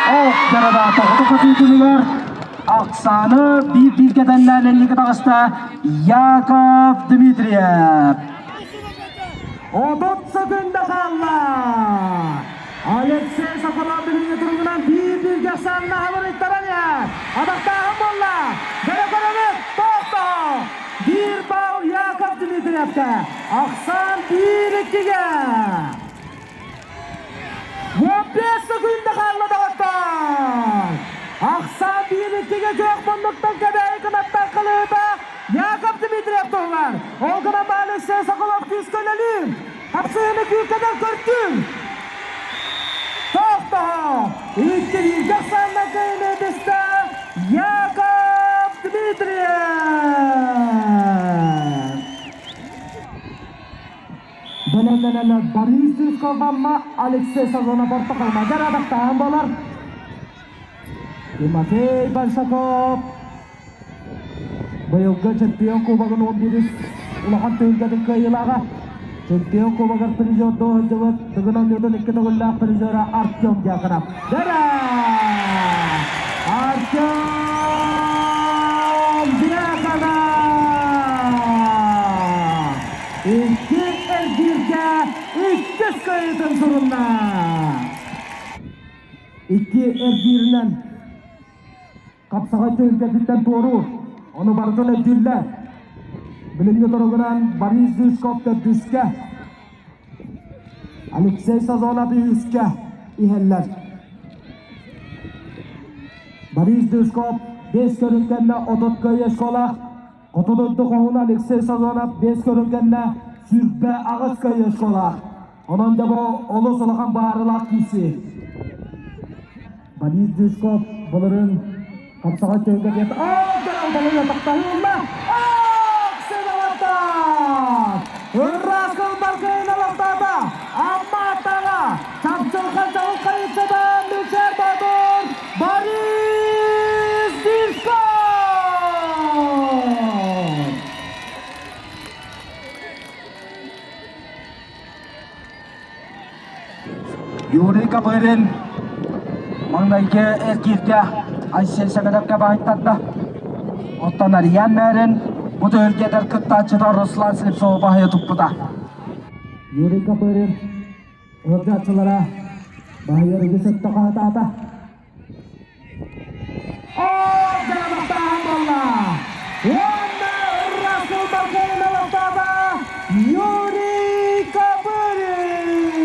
Ох, дьарада тоҕото көтүүтүнүгэр Оксана биир-бииргэ тэннээн инники таҕыста Яков Дмитриев. 30 секунда хаалла. Алексей Соколов билиҥҥи туругунан биир-бииргэ Оксана хабырыйтаран иһэр. Атахтааһын буолла. Дмитриевка ахсаан биир иккигэ. 15 секунда хаалла доҕоттор! Ахсаан биир иккигэ күөх муннуктан Кэбээйи кынаттаах кылыыта Яков Дмитриев туһугар. Ол гынан Алексей Соколов күүскэ үлэлиир. Хапсыһыыны күүккэнэн көрдүүр. Тохтоһо! Икки бииргэ ахсаанна кыайыыны түстэ Яков Дмитриев! Бэлэмнэнэллэр Борис Дюсков-Амма, Алексей Сазонов орто халмагар адахтаан болар. Тимофей Большаков быйылгы чемпион кубогын 11 улахан түһүлгэтин кыайыылааҕа. Чемпион кубогар призердуу сылдьыбыт Тыгын оонньуутун икки төгүллээх призера Артем Дьяконов. Дара! Артем Дьяконов! Икки эргииргэ иккис кыайыытын сурунна! Икки эргииринэн хапсаҕай түһүлгэтиттэн туоруур. Ону барытын өйдүүллэр. Билиҥҥи туругунан Борис Зюшков төрдүскэ, Алексей Сазонов үһүскэ иһэллэр. Борис Зюшков бэс көрүҥ кэннэ 30 кыайыы школаах Хоту дойду хоһууна Алексей Сазонов бэс көрүҥ кэннэ 28 кыайыы школаах. Онон да бу олус улахан быһаарыылаах киирсии. Борис Дюшков былырыын хапсаҕай түһүлгэ диэт Аа, балыйа тахтаһыылла! Аа, Ксеноваттан! Ыраас кылбаргыйын алахтаата! Амма аттаҕа! Чапчылхан чаҕылхайыччатан Мишер Батур Борис Дюшков! Юрий Копырин маҥнайгы эргииргэ Айсен Семеновка баайтарда. Оттон Ариан Мэрин бу түһүлгэтэр кыттааччыта Руслан Слепцова баһыйа туппута. Юрий Копырин ыалдьааччылара баһыйар үгүс өттө хаһытаата. Уонна Расул Баркайын олохтооҕо Юрий Копырин!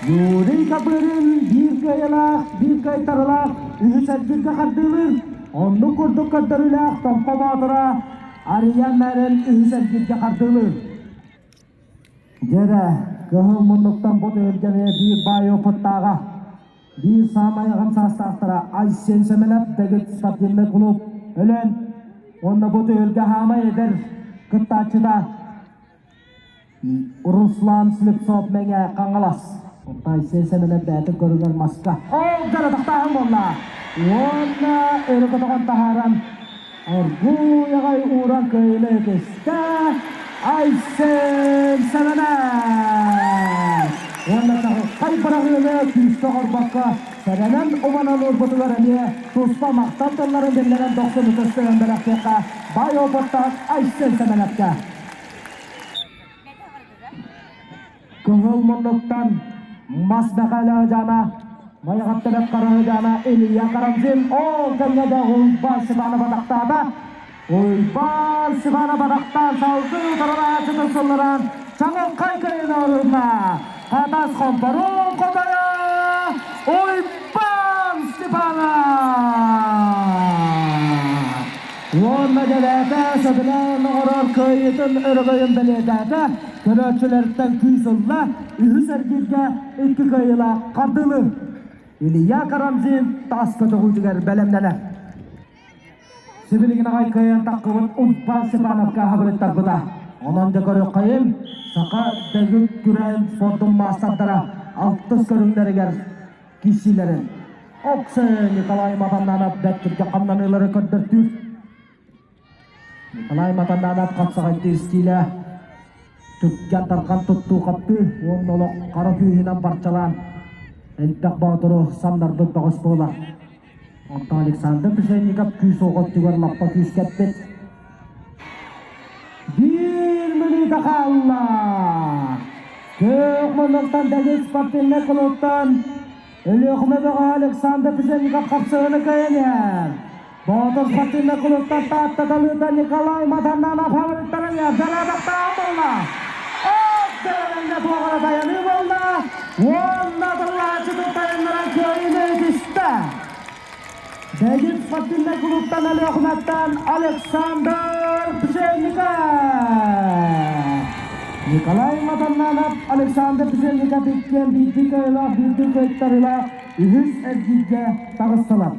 Юрий Копырин биир кыайыылаах, биир кыайтарылаах үһүс эргииргэ хардыылыыр. Оннук курдук көрдөрүүлээх Томпо Боотура Арыйан Мэрин үһүс эргииргэ хардыылыыр. Дьэрэ, кыһыл муннуктан бу түһүлгэни биир баай опыттааҕа, биир саамай аҕам саастаахтара Айсен Сэмэнэп Дэгит спортивнай клуб Өлөөн уонна бу түһүлгэ хаамай эдэр кыттааччыта Руслан Слепцов Мэҥэ Хаҥалас. Онтон Айсен Сэмэнэп бэйэтин көрүҥэр маска ол дьарытахтааһын буолла уонна өрө көтөҕөн таһааран Оргууй аҕай ууран кыайыыны ытыста Айсен Сэмэнэп! Уонна чаҕылхай быраҕыыны күүскэ оҥорбокко сэрэнэн уманан уурбутугар эмиэ туспа махтал тылларын биллэрэн дохсун ытыс тыаһын бэлэхтиэххэ баай опыттаах Айсен Сэмэнэпкэ. Кыһыл муннуктан мас Мэхээлэ Дьаана, Майаҕаттан Хараһы Дьаана Илья Карамзин ол кэмҥэ да Уйбаан Степанов атахтаата. Уйбаан Степанов атахтаан салгыы таралааччытын сылларан чаҕылхай кыайыыны орунна. Хатас хомпоруун хотойо Уйбаан Степанов! Уонна дэлээтэ сөбүлээн оҥорор кыайыытын өрөгөйүн бэлиэтээтэ, көрөөччүлэртэн күүс ылла, үһүс эргииргэ икки кыайыылаах хардыылыыр. Илья Карамзин тас көтөҕүүтүгэр бэлэмнэнэр. Сибилигин аҕай кыайан таххыбыт Уйбаан Степановка хабырыттарбыта. Онон да көрүөххэйин, саха дэгит күрээн спордун маастардара алтыс көрүҥнэригэр киирсиилэрин Оксе Николай Матаннанов бэрт түргэн хамнаныылары көрдөртүүр. Николай Матаннанов хапсаҕайдыы истиилэ түргэн тарҕан туттуу хаптыы уонна олох хара күүһүнэн барчалаан элбэх боотуру самнарбыт бөҕөс буолар. Онтон Александр Пшенников күүс оҕо өттүгэр лаппа күүскэппит. Биир мүнүүтэ хаалла. Күөх муннуктан Дэгит спортивнай кулууптан Өлүөхүмэ бөҕө Александр Пшенников хапсыһыны кыайан иһэр. Боотур спортивнай кулууптан Таатта талыыта Николай Матаннанов фавориттарын дьарыктаах буолла. Дьарыгында туоҕара тайаныы буолла. Уонна тыллааччытын тайыннаран кыайыыны итистэ. Дэгит спортивнай кулууптан Өлүөхүмэттэн Александр Пшенников. Николай Матаннанов Александр Пшенников иккиэн биирдии кыайыылаах, биирдии кыайтарыылаах үһүс эргииргэ таҕыстылар.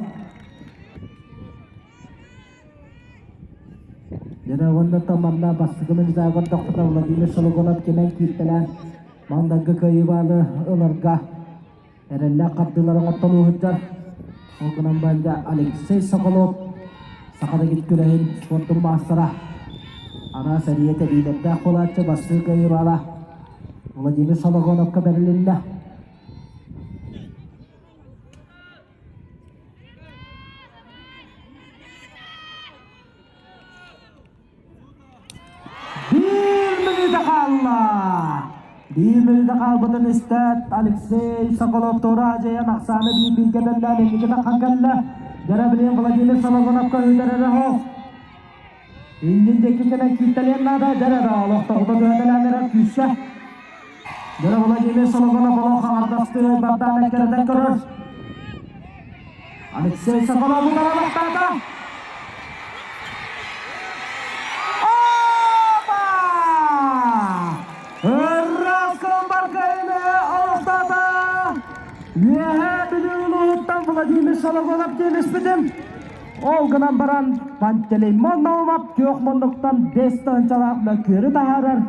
Дьэ уонна манна бастакы минутаҕа көрдөхпүнэ Владимир Сологонов кэлэн кииртэлээн маҥнайгы кыайыыбааны ыларга эрэллээх хардыылары оҥортолуу сылдьар. Ол гынан баран Алексей Соколов саха дэгит күрэһин спордун маастара араас эрийэ тэбиилэрдээх буолааччы бастыыр кыайыыбаала Владимир Сологоновка бэрилиннэ. Биир мүнүүтэ хаалла. Биир мүнүүтэ хаалбытын истээт, Алексей Соколов туора дьайан ахсааны биир бииргэ тэллээн инники таххан кэллэ. Дьэрэ Владимир Сологоновка ыытар хоп. Иннин диэки кэлэн кииртэлиэн наада, дьэрэ да олохтоҕута түһэтэлээн эрэр күүскэ. Дьэрэ Владимир Сологонов олох аҥардастыы бардаан эккирэтэн көрөр. Алексей Соколов утаралахтаата. Опа! Ыраскын Баркайны олохтоото! Үөһээ Бүлүү улууһуттан Владимир Сологонов диэн Ол гынан баран Пантелеймон Наумов күөх муннуктан бэс тыһыынчалаах мөккүөрү таһаарар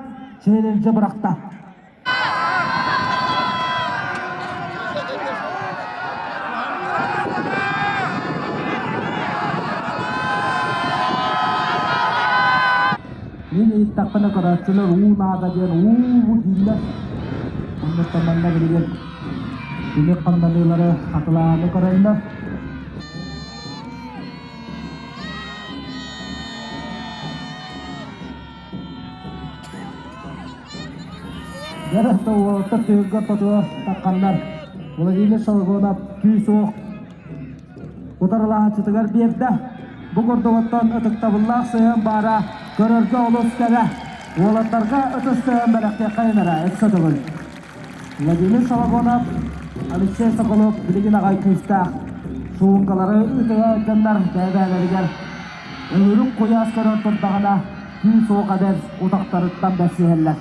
челленджи бырахта. Мин ыйыттахпына көрөөччүлэр уу наада диэн уу дииллэр. Оннуттан манна билигин тимир ханнаныылары хатылааны көрөллөр. Дьарыста уолаттар түһүлгэ ортотугар тахханнар Владимир Сологонов күүс-уох утарылаһааччытыгар биэрдэ. Бу курдук оттон ытыктабыллаах сыһыан баара көрөргө олус кэрэ. Уолаттарга ытыс сыһыан бэлэхтиэххэйин эрэ өссө төгүл. Владимир Сологонов, Алексей Соколов билигин аҕай күүстээх суумкалары ыытыа дьоннор бэйэ-бэйэлэригэр Өлөрүк куйаас көрөн турдаҕына, күүс-уох эбэр утахтарыттан бэрсиһэллэр.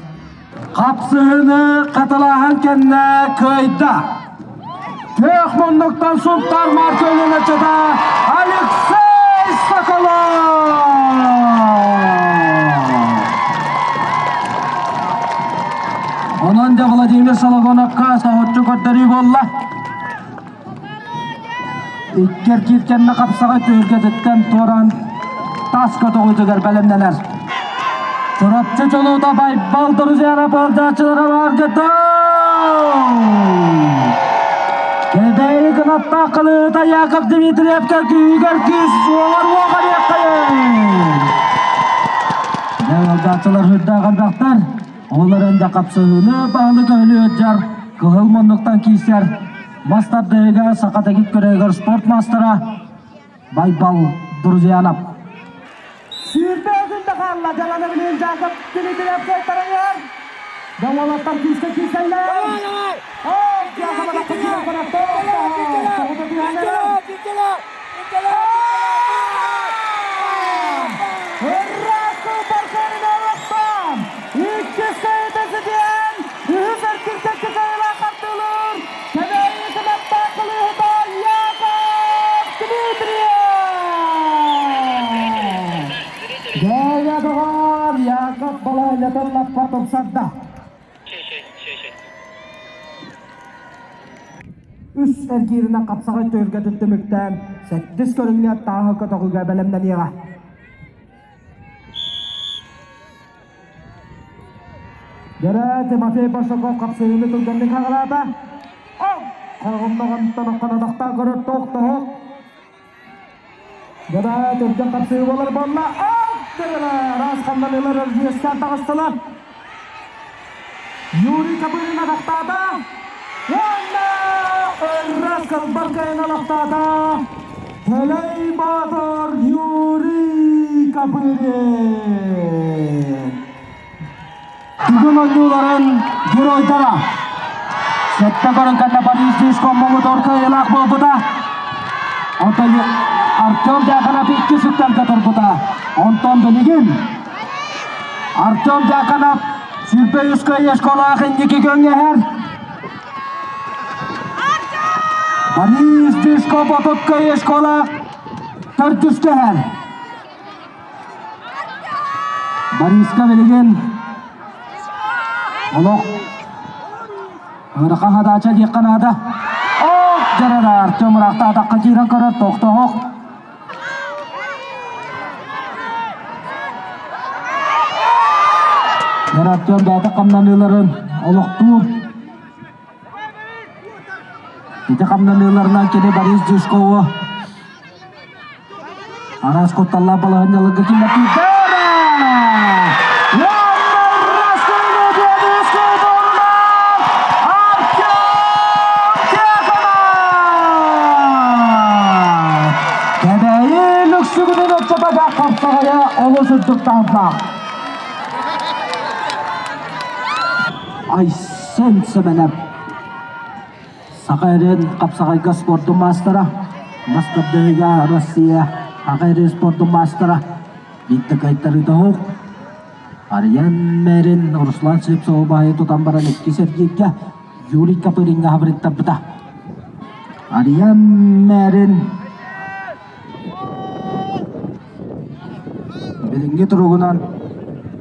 Хапсыһыны хатылааһын кэннэ кыайда. Күөх муннуктан Сунтаар Маркелин ыччата Алексей Соколов! Онон да Владимир Сологоновка соһуччу көрдөрүү буолла. Иккэр кииркэннэ хапсаҕай түһүлгэтиттэн туораан тас көтөҕүүтүгэр бэлэмнэнэр. Чурапчы чулуута Байбал Друзьяна ыалдьааччылара бааргыта! Кэбээйи кынаттаах кылыыта Яков Дмитриевка күүгэр күүс уоҕар уоҕар иэххэйин! Ыалдьааччылар үрдээх элбэхтэр. Ол эрэн да хапсыһыыны баһылык өһүлү кыһыл муннуктан киирсэр Мас тардыһыыга саха дэгит көрөөгөр спорт маастара Байбал Друзьянов. Сүүрбэ күндэ хаалла дьаланы билин Жаков Дмитриевскай тарайар. Дьоҥолоттор күүскэ киирсэллэр. Иккис кыайыыта Үһүс эркинтэччи кыайыылаах хартыылыыр Кэбээйи кынаттаах кылыыһыта Яков Дмитриев! Дьэ, доҕоор, Яков балаһыанньатын лаппа тупсарда. Үс эргииринэн хапсаҕай түһүлгэтин түмүктээн, сэттис көрүҥҥэ тааһы көтөҕүүгэ бэлэмнэниэҕэ. Дьэрэ Тимофей Большаков хапсыһыыны түргэнник хаҕылаата. Хоҕомноҕонтон хонотохтоох көрөр тохтоһук. Дьэрэ түргэн хапсыһыы буолар буолла. Араас хамнаныылар өрдүөскээн таҕыстылар. Юрий Копырин атахтаата. Уонна ырра кылбар кыайан алахтаата. Төлөй Боотур Юрий Копырин! Бүгүн оонньууларын геройдара Сэттэ көрөн кэннэ Борис Дишко муҥутуур кыайыылаах буолбута. Онтон Артем Дьяконов икки сүктэргэ турбута. Онтон билигин Артем Дьяконов 23 кыайыы школаах инники көҥҥэһэр. Борис Дишко 30 кыайыы школаах төрдүскэһэр. Бориска билигин олох ыарахан хадаача диэххэ наада. Ох, дьарара Артем ыраахтаатахха киирэн көрөр тохтоһох. Дьара Артем бэйэтэ хамнаныыларын олохтуур. Ити хамнаныыларынан кини Борис Дюшкову Араас кутталлаах балаһыанньаларга киллэртиирдэрэ! Кэбээйи Лүксүгүнүн оччотоҕо хапсаҕайа олус үрдүк таһымнаах. Айсен Сэмэнэп Саха эрин хапсаҕайга спордун маастара, мас тардыһыыга Россия Саха эрин спордун маастара, биирдэ кыайтарыыта суох. Арыйан Мэрин Руслан Слепцову баайы тутан баран иккис эргииргэ Юрий Копыриҥҥа хабырыттарбыта. Арыйан Мэрин билиҥҥи туругунан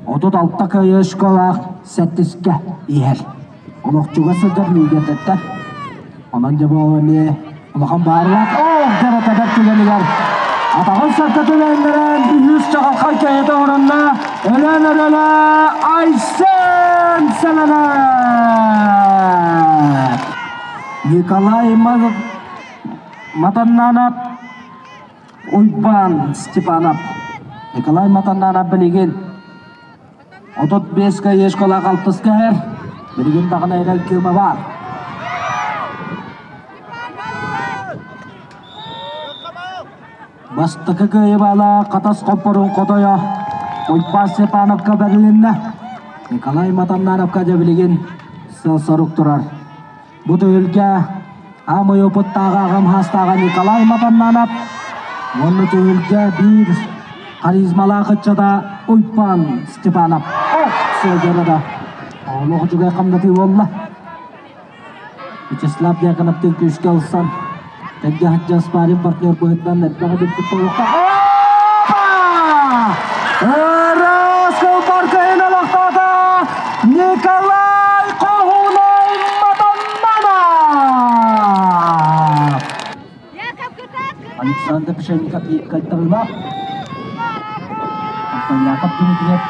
36 кыайыы школаах сэттискэ иһэр. Олохчуга сылдьар лидердэттэр. Онон дьэ бу эмиэ улахан баарылаах оох дьара тэбэр түгэнигэр атаҕын сарта түгэннэрэн үһүс чаҕылхай кэйэтэ оҥоронно өлөн өрөлө Айсен Сэмэнэ Николай Матаннанов Уйбаан Степанов Николай Матаннанов билигин 35 каешкалаах алтыска иһэр. Билигин даҕаны эрэл кыыма баар. Бастакы кыайыбаала Хатас хоппорун хотойо Уйбаан Степановка бэрилиннэ. Николай Матаннановка дьэ билигин сыл-сорук турар. Бу түһүлгэ аамай опыттааҕа аҕам хаастааҕа Николай Матаннанов уонна түһүлгэ биир харизмалаах ыччата Уйбаан Степанов. Ох, сылдьара олох үчүгэй хамнатыы буолла. Вячеслав Дьяконовтыын күүскэ ылсан, тэҥҥэ сылдьан спарринг партнер быһыытынан элбэҕи билбит буолуохха. Ырыскыл кыһын олохтоото Николай Хоһуунай Матаннанов! Александр Пшенников кыттарыылаах. Оттон Яков Дмитриев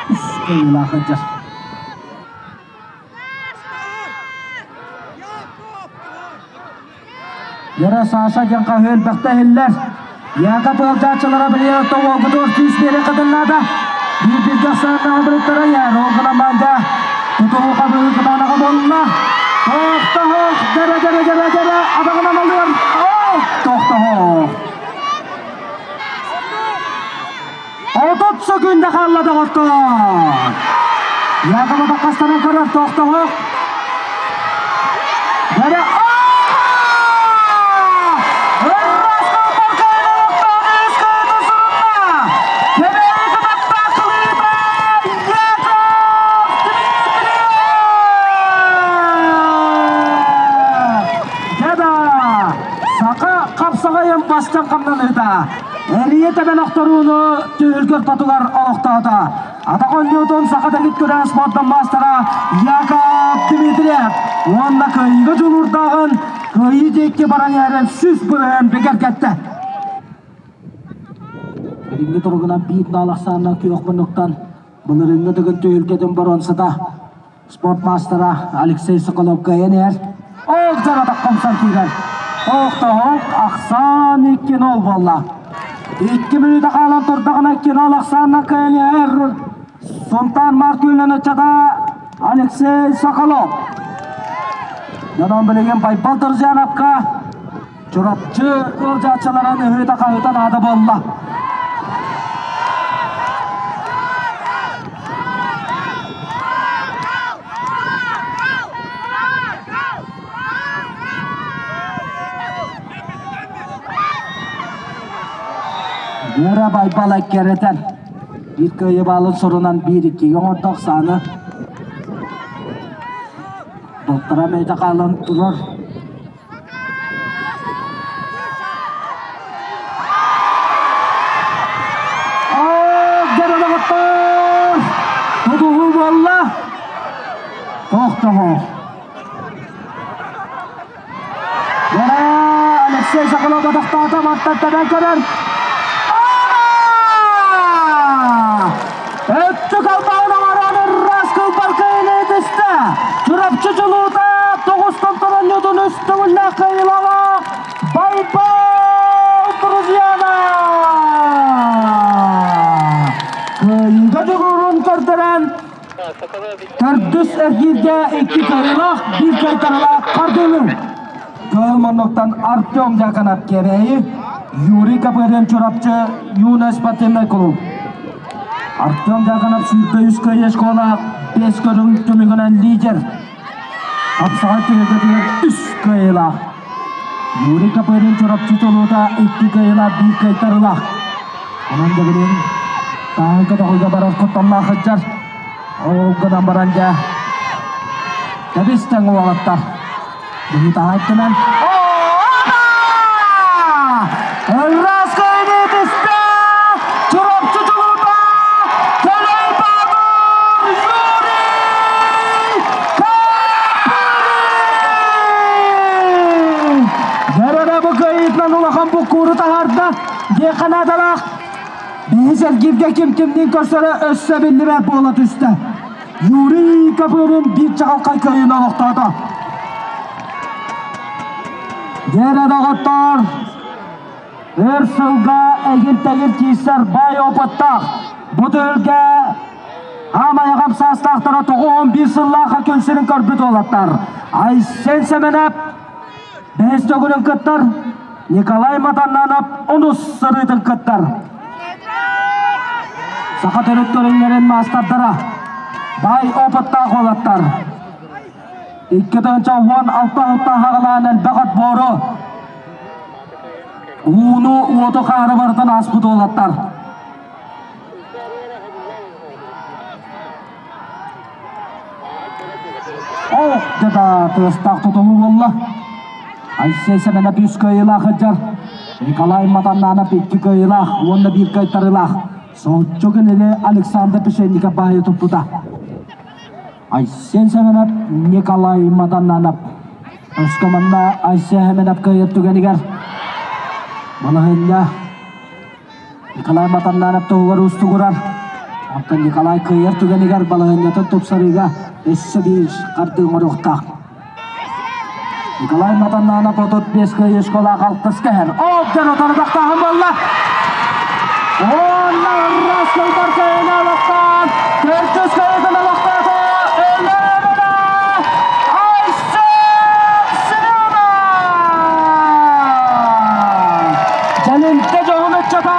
үс кыайыылаах сылдьар. Яра Саша диэн хаһыы элбэхтэ иһиллэр. Яков ыалдьааччылара билиэн тоҕуолгутугар күүс биэрэ кытыннаата. Биир бииргэ ахсааннаах бырыттара иһэр. Ол гынан барда. Тутуһуу хабыы кытаанаҕа буолла. Тохтоһох, дэрэ дэрэ дэрэ дэрэ атаҕынан алыар. Тохтоһох. 30 секунда хаалла доҕоттор. Яков атаххастанан көрөр тохтоһох. Дэрэ Саха хапсаҕайын бастан хамнаныыта Эрийэ тэбэн охторууну түһүлгэ ортотугар олохтоото. Атах оонньуутун саха дэгит күрээн спордун маастара Яков Дмитриев уонна кыайыыга дьулуурдааҕын кыайыы диэки баран иһэрин 100% бигэргэттэ. Билиҥҥи туругунан биир наал ахсааннаах күөх муннуктан былырыыҥҥы Дыгын түһүлгэтин боруонсата спорт маастара Алексей Соколов кыайан иһэр. Ох, дьарата хомсон киирэр. Охтоһох ахсаан 2-0 буолла. 2 мүнүүтэ хаалан турдаҕына 2-0 ахсаанна кыайан иһэр. Сунтаар Мартүнэн ыччата Алексей Соколов. Дьонон билигин Байбал Друзьяновка. Чурапчы ыалдьааччыларын ыһыыта-хаһыыта наада буолла. Вера Байбала кэрэтэн биир кыайыы баалын сурунан биир иккигэ оҥордо Оксана. Доктора мэйдэ хаалан турар. Тутуһуу буолла. Тохтоһо. Алексей Соколов тохтоото, мантан тэбэн көрөр. Өттүк албаһын оҥорон ырраас кылбар кыайыыны түстэ. Чурапчы чулуута тоҕустан торонньутун үс төгүллээх кыайыылааҕа Байбал Друзьяна! Кыайыыга дьулуурун көрдөрөн Төрдүс эргииргэ икки кыайыылаах, биир кыайтарыылаах хардыылыыр. Кыһыл муннуктан Артем Дьяконов Кэбээйи, Юрий Копырин Чурапчы Юность спортивный клуб. Артем Дьяконов 103 кыайыы школа 5 көрүҥ түмүгүнэн лидер. Хапсаҕай түһүлгэтигэр үс кыайыылаах. Юрий Копырин Чурапчы чулуута икки кыайыылаах, биир кыайтарыылаах. Онон да билин тааһыҥка тоҕуйга барар кутталлаах сылдьар. Ол гынан баран дьэ кэбис тэҥ уолаттар. Биһи таһааттынан Ырааскайны түстэ! Чурапчы чулуута Төлөй Баатыр Юрий Капырин! Дьэрэрэ бу кыайыытынан улахан буккууру таһаарда. Диэххэ наадалаах. Биһи сэргииргэ ким кимниин көрсөрө өссө биллибэт буола түстэ. Юрий Копырин биир чаҕылхай кыайыыны олохтоото. Дьэрэ доҕоттоор, өр сылга эгил-тэгил киирсэр баай опыттаах бу түһүлгэ Аамай аҕам саастаахтара 91 сыллаахха күн сирин көрбүт уолаттар Айсен Сэмэнэп бэһис төгүлүн кыттар, Николай Матаннанов онус сырыытын кыттар. Саха төрүт көрүҥнэрин маастардара, баай опыттаах уолаттар. 2016 сылтан хаҕалаан элбэх отбору, ууну, уоту хаары барытын ааспыт уолаттар. Ох, дьада тыастаах тутуһуу буолла. Айсен Сэмэнэп үс кыайыылаах сылдьар. Николай Матаннанов икки кыайыылаах уонна биир кыайтарыылаах. Соһуччу кинини Александр Пишенников баайы туппута. Айсен Сэмэнэп, Николай Матаннанов. Өскө манна Айсен Сэмэнэп кыайар түгэнигэр балаһыанньа Николай Матаннанов туһугар уустугурар. Онтон Николай кыайар түгэнигэр балаһыанньатын тупсарыыга өссө биир хардыы оҥоруохтаах. Николай Матаннанов 35 кыайыы школаах алтыс кэһэр. Обден утарыдахтааһын буолла. Уонна Раскыл Баркайын олохтоон төрдүс кыайыытын олохтоото Өлөөнө Айсен Семенов! Дьэлинтэ дьоһун ыччата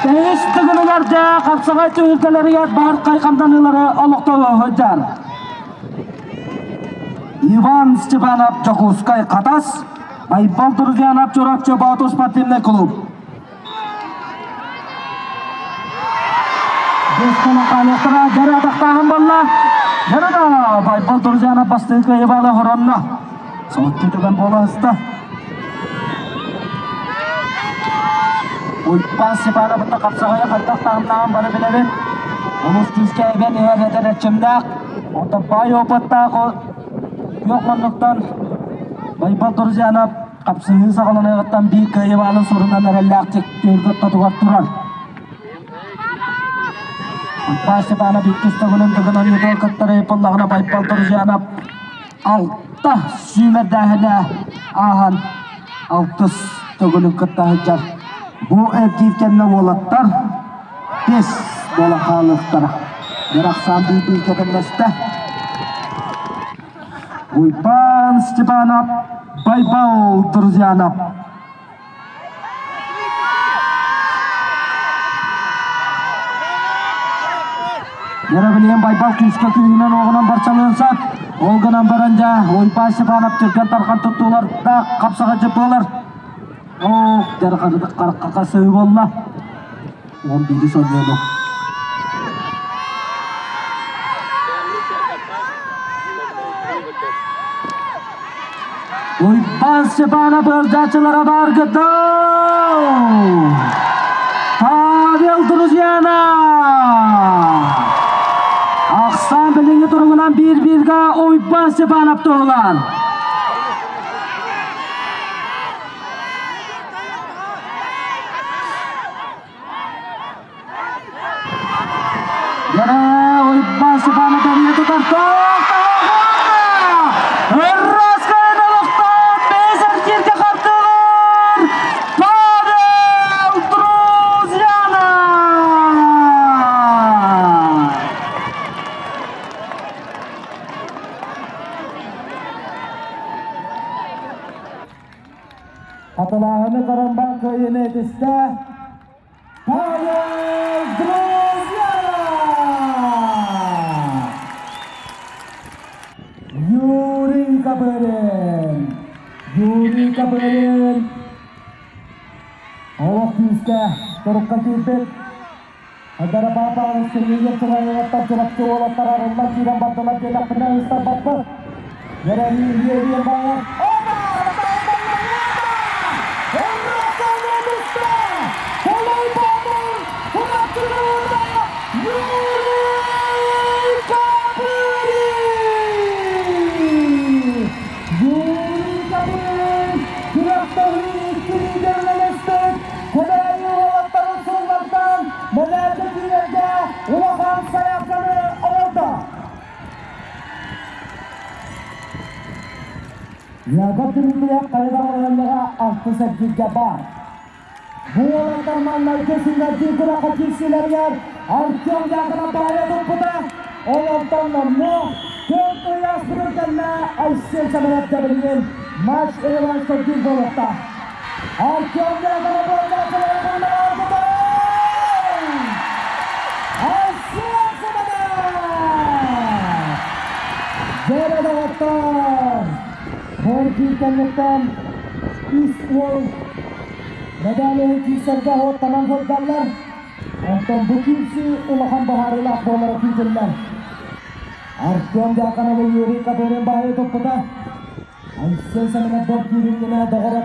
Тэһис тыгыныгар дьэ хапсаҕай түһүлгэлэригэр баһырхай хамданыылары олохтоох сылдьар. Иван Степанов Дьокуускай Хатас, Байбал Друзьянов Чурапчы Боотур спортивный клуб. Бесколокалектара дьэрэ атахтааһын буолла. Дьэрэ да Байбал Друзьянов бастыҥ кыайыбалы хоронно. Соһуччу түгэн буола сыста. Уйбаан Степановытта хапсаҕайа хайдах таһымнааҕын бары билэбит. Улус күүскэ эбэн иһэр эдэр эрчимнээх, онтон баай опыттаах күөх муннуктан Байбал Друзьянов хапсыһыы саҕаланыаҕыттан биир кыайыылааҕын сурунан эрэллээхтик түһүлгэ ортотугар турар. Уйбаан Степанов иккис төгүлүн тыгынан ютуор кыттары ыйыппыллаҕына Байбал Друзьянов алта сүүмэрдээһинэ ааһан алтыс төгүлүн кытта сылдьар. Бу эргиир кэннэ уолаттар бес буолан хаалыахтара. Барахсан биир кэтэмнэстэ. Уйбаан Степанов Байбал Друзьянов. Яра билигин Байбал күүскэ күүһүнэн оҕунан барчалыан сап. Ол гынан баран дьэ, Уйбаан Степанов түргэн тарҕан туттуулардаах хапсаҕа буолар. Оо, дьарҕарыдык харахха буолла. 11 сонньуону. Уйбаан Степанов ыалдьааччылара баар Павел Друзьяна! Ахсаан билиҥҥи туругунан биир-бииргэ Уйбаан Степанов туһулаан. Уйбаан Степанов эрийэ тутар Павел Друзьянов! Хатылааһыны Карамбан кыайыыны этистэ Павел Друзьянов! Юрий Копырин! Юрий Копырин! Олох күүскэ турукка киирбит. Айдара Павлович Сергеев Чугаеваттан Чурапчы уолаттар арыллан киирэн бардылар диэтэхпинэ ыыстарбаппыт. Ереми Ильин баар. Юрий Копырин! Күрэхтэһии икки лидерин Кэбээйи уолаттарын сыллартан мэлээччи киирэргэ улахан сайаапканы оҥордо. Яков Дмитриев хайдаҕаланнаҕа алтыс эргииргэ баар. Бу уолаттар маҥнайгы сүүмэрдиир күрэххэ киирсиилэригэр Артем Дьяконов баайа туппута. Ол онтон номнуо түөрт ый ааспытын кэннэ Айсен Семенов билигин матч реванш көрдүүр буолуохтаах. Артем Дьяконов буоллааччылара Айсен Семенов! Дьэрэ доҕоттор! Хоргий кэнниттэн үс уол мэдээлиһи киирсэргэ уоттанан сылдьаллар. Онтон бу киирсии улахан быһаарыылаах буолара күүтүллэр. Артем Дьяконовы Юрий Копырин баһыйа туппута. Айсен Семенов бортиириннинэ доҕоро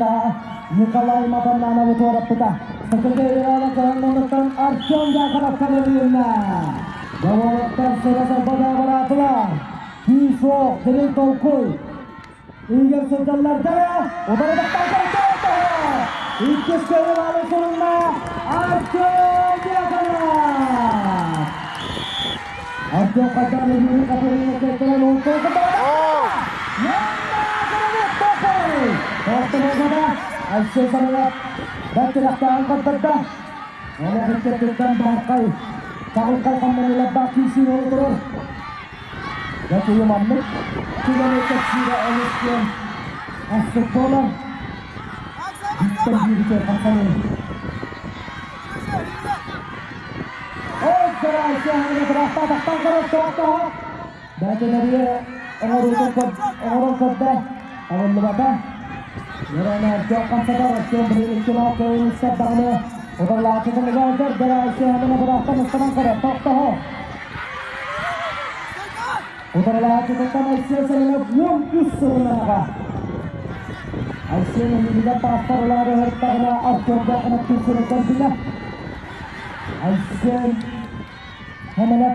Николай Матаннановы туораппыта. Сакырга кыһалланныттан Артем Дьяконов кэлэриннэ. Доҕороттор сыра сарбада бараатылар. Күүс-уох, дириҥ толкуй. Игорь сылдьаллардара утарытыктан Иккис кыайыылааны сурунна Артем Дьяконов. Артем хайдах Юрий Копырин кэттэрэн Айсен Самылов бэрт көрдөрдө. Олох иккиттэн бааркай чаҕылхай хамнаныылардаах киирсии буола турар. Дьэ маннык түгэни кэпсиирэ олус диэн астык буолар. Биттэн бииргэ хахханыы. Бээтинэрийэ оҥоруутун оҥорон көрдө, табыллыбата. Ерона Артем хамсатар, Артем билин икки истэр даҕаны ударлааччытын ыгаайдар, Дэрэ быраахтан ыстанан көрөр, тохтоһо. Утарылааччытыттан Айсен Семенов 13 сылынаҕа. Айсен иннигэр паастар ылаары ыһыртаҕына Артем Дьяконов кирсини көрдүлэр. Айсен Семенов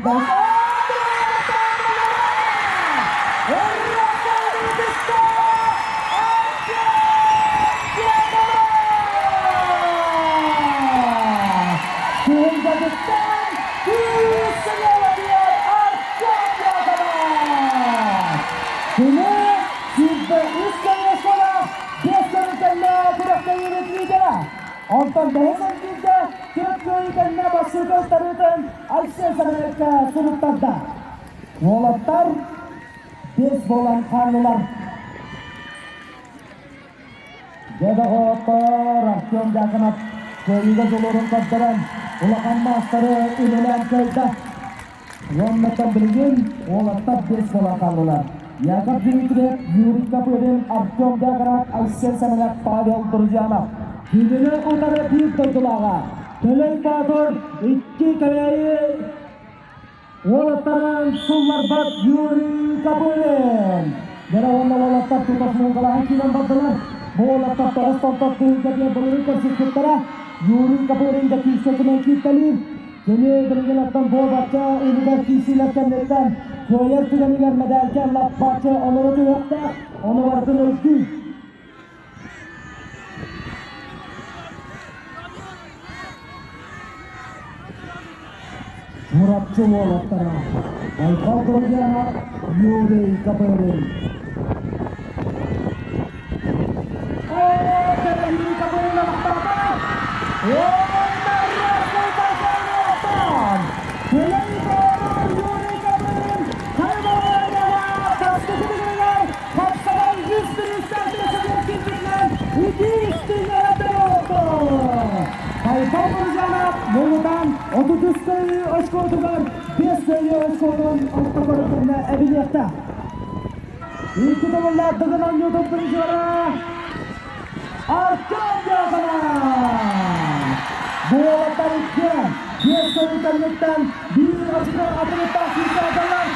Күһүҥгэтиттэн күүс сыҥаларыгар Артем Дьяконов! Кини 103 көннөсөлөөх биэс көрүкэннэ күрэхтэһиибит лидера. Онтон бэһис эргииргэ түөрт кыайыы кэннэ бассыыка ыстарыытын Айсен Семеновка суруттарда. Уолаттар биэс буолан хааллылар. Дьэ доҕоттоор, Артем Дьяконов кыайыыга дьулуурун көрдөрөн, улахан маастары үлэлээн кыайда. Уоннаттан билигин уолаттар биэс буолан хааллылар. Яков Дмитриев, Юрий Копырин, Артем Дьяконов, Айсен Семенов, Павел Друзьянов. Кинини утары биир дойдулааҕа Төлөй Боотур икки кэбээйи Уолаттарын сулларбат Юрий Копырин. Дьэ уонна уолаттар тута смолгалаһан киирэн бардылар. Бу уолаттар тоҕус томтор тыһыынча диэн былырыын көрсүспүттэрэ. Юрий Копырин да киирсэ кимэн кииртэлиир. Кини билигин оттон буолбачча үлүгэр киирсиилэр кэнниттэн кыайар түгэнигэр мэдээлгэ лаппаччы олоро түһүөхтээх. Ону барытын өйдүүр. Чурапчы уолаттара Байкал Друзьянов, Юрий Копырин. Юрий Копырин Хапсаҕай үс Байкал Мырзанов муҥутаан 33 кыайыы очкотугар 5 кыайыы очкотун ортокорутунна эбилиэхтээх. Икки төгүллээх Дыгын оонньуутун призера Артем Дьяконов! Бу уолаттар иккиэн биэс кыайыы кэнниттэн биир очко атыныттан киирсээдэллэр.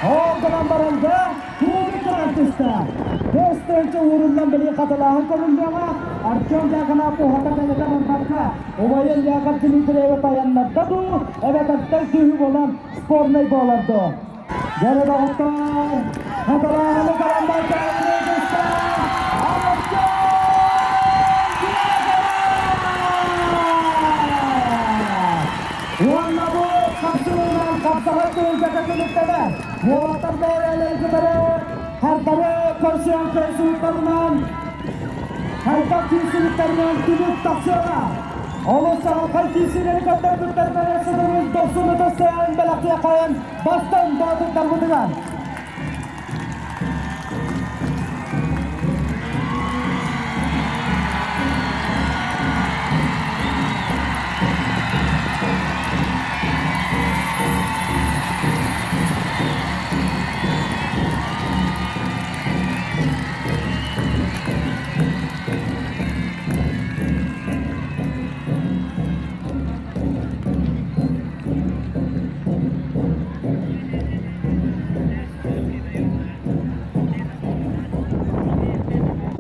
Ол гынан баран да кубик кэлэн түстэ. Бэс ууруллан били хатылааһын көрүллүөҕэ. Артем Дьяконов уһата кэлэтэ барбакка, убайын Яков Дмитриевы тайаннарда дуу, эбэтэр күүһү буолан спорнай буолар дуу. Дьэ доҕоттор, хатылааһыны көрөн барбакка түстэ. Артем Уонна бу хапсыһыынан хапсаҕай түһүлгэтэ түмүктэнэр. Уолаттар бэйэлэрин кытары хардары көрсүөн көрсүбүттэринэн хайдах киирсибиттэринэн түмүк тахсыаҕа. Олус чаҕылхай киирсиилэри көрдөрбүттэринэн өссө дохсун ытыс бэлэхтиэххэйэн бастан боотурдарбытыгар.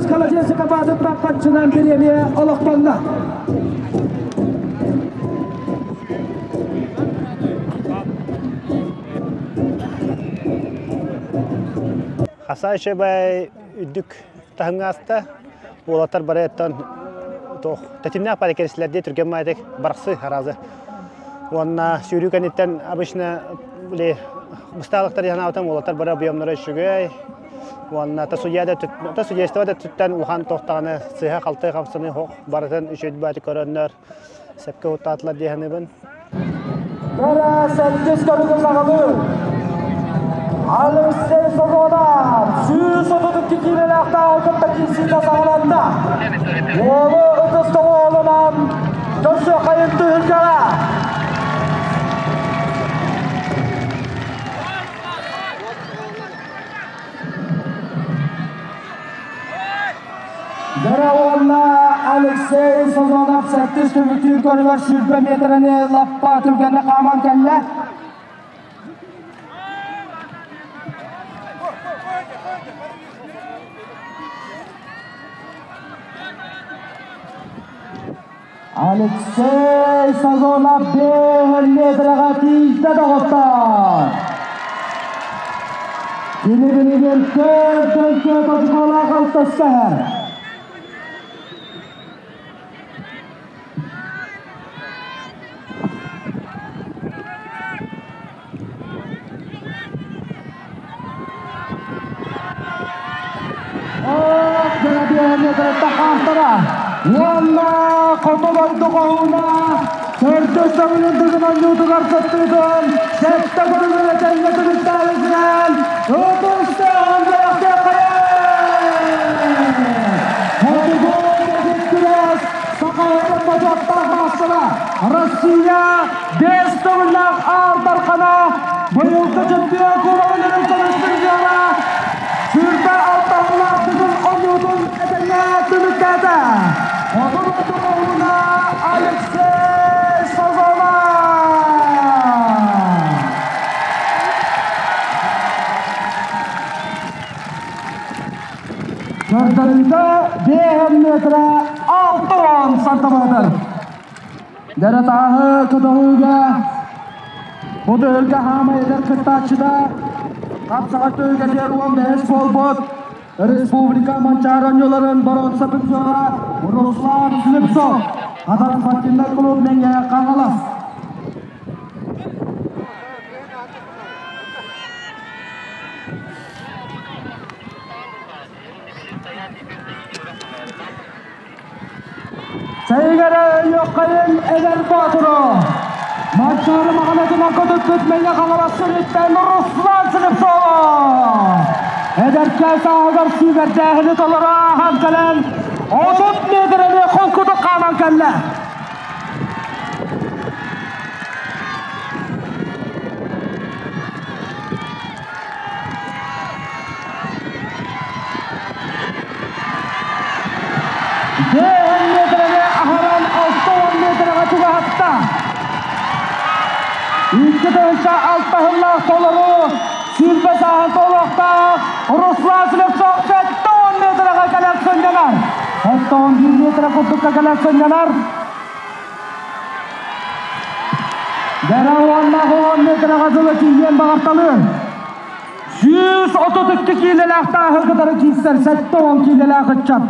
Скалодесика базатынан хаччынан бириэмийэ олохтонно. Хаса үчүгэй үрдүк таһымҥа ааста. Уолаттар бары оттон туох тэтимнээх бары кэлсилэр дии түргэн маайдык барахсы аразы. Уонна сүүрүү кэнниттэн обычно били быстаалыктар санаабытым уолаттар бары объемнара үчүгэй. Уонна та судья да та судейство да түттэн улахан туохтаҕына сыыһа-халты хамсаныы хоох барытын үчүгэй бааты көрөннөр сөпкө уттаатылар дии саныыбын. Кара сэттис көрүҥү саҕалыы. Алексей Созонов 132 киилэлээх тааһы кытта киирсиитэ саҕаланна. Уолу ытыс тоҕуолунан көрсүөххэйин түһүлгэҕэ. Дьара уонна Алексей Созонов сэттис түмүктүүр көрүгэр сүүрбэ миэтэрэни лаппа түргэнник хааман кэллэ. Алексей Сазонов 5 метрэҕэ тиийдэ доҕоттоор! Кини билигин төрт өлкө очуколаах алтыска иһэр. Уонна хоту дойду хоһууна төрдүс төгүлүн тыгын оонньуутугар кыттыытын сэттэ көрүҥүн этэҥҥэ түмүктээбитинэн ытыс тыаһын бэлэхтиэххэйиҥ! Хотугу дэгит күрэс Саха сирин бочуоттаах маастара Россия биэс төгүллээх Аар Дархана быйылгы чемпион кубогын үрүҥ көмүс призера Сүүрбэ алтаһылаах бүгүн оонньуутун этэҥҥэ түмүктээтэ. Хоту дойду хоһууна Алексей Созонов! Көрдөрүүтэ 5 метрэ 60 сантиметр. Дэрэ тааһы көтөҕүүгэ бу түһүлгэ хаамай эдэр кыттааччыта хапсаҕай түһүлгэтигэр 15 буолбут республика Манчаары оонньууларын боруонса призера Руслан Слепцов Хатас спортивнай клуб Мэҥэ Хаҥалас. Сэйигэрэ өйүөххэйин эдэр боотуру! Манчаары маҕанатынан көтүппүт Мэҥэ Хаҥалас сириттэн Руслан Слепцова! Эдэркээн сааһыгар сүүмэрдээһини толоро ааһан кэлэн, 30 миэтэрэни холкутук хааман кэллэ. Дьиэһин миэтэрэни аһаран 60 миэтэрэҕэ чугаһатта. 2 6 сыллаах толору 20 сааһын толуохтаах Руслан Слепцов 70 миэтэрэҕэ кэлэн сынньанар. 71 миэтэрэ курдукка кэлэн сынньанар. Дэрэ уонна 10 миэтэрэҕэ дылы тиийиэн баҕарталыыр. 132 киилэлээх тааһы кытары киирсэр 70 киилэлээх ыччат.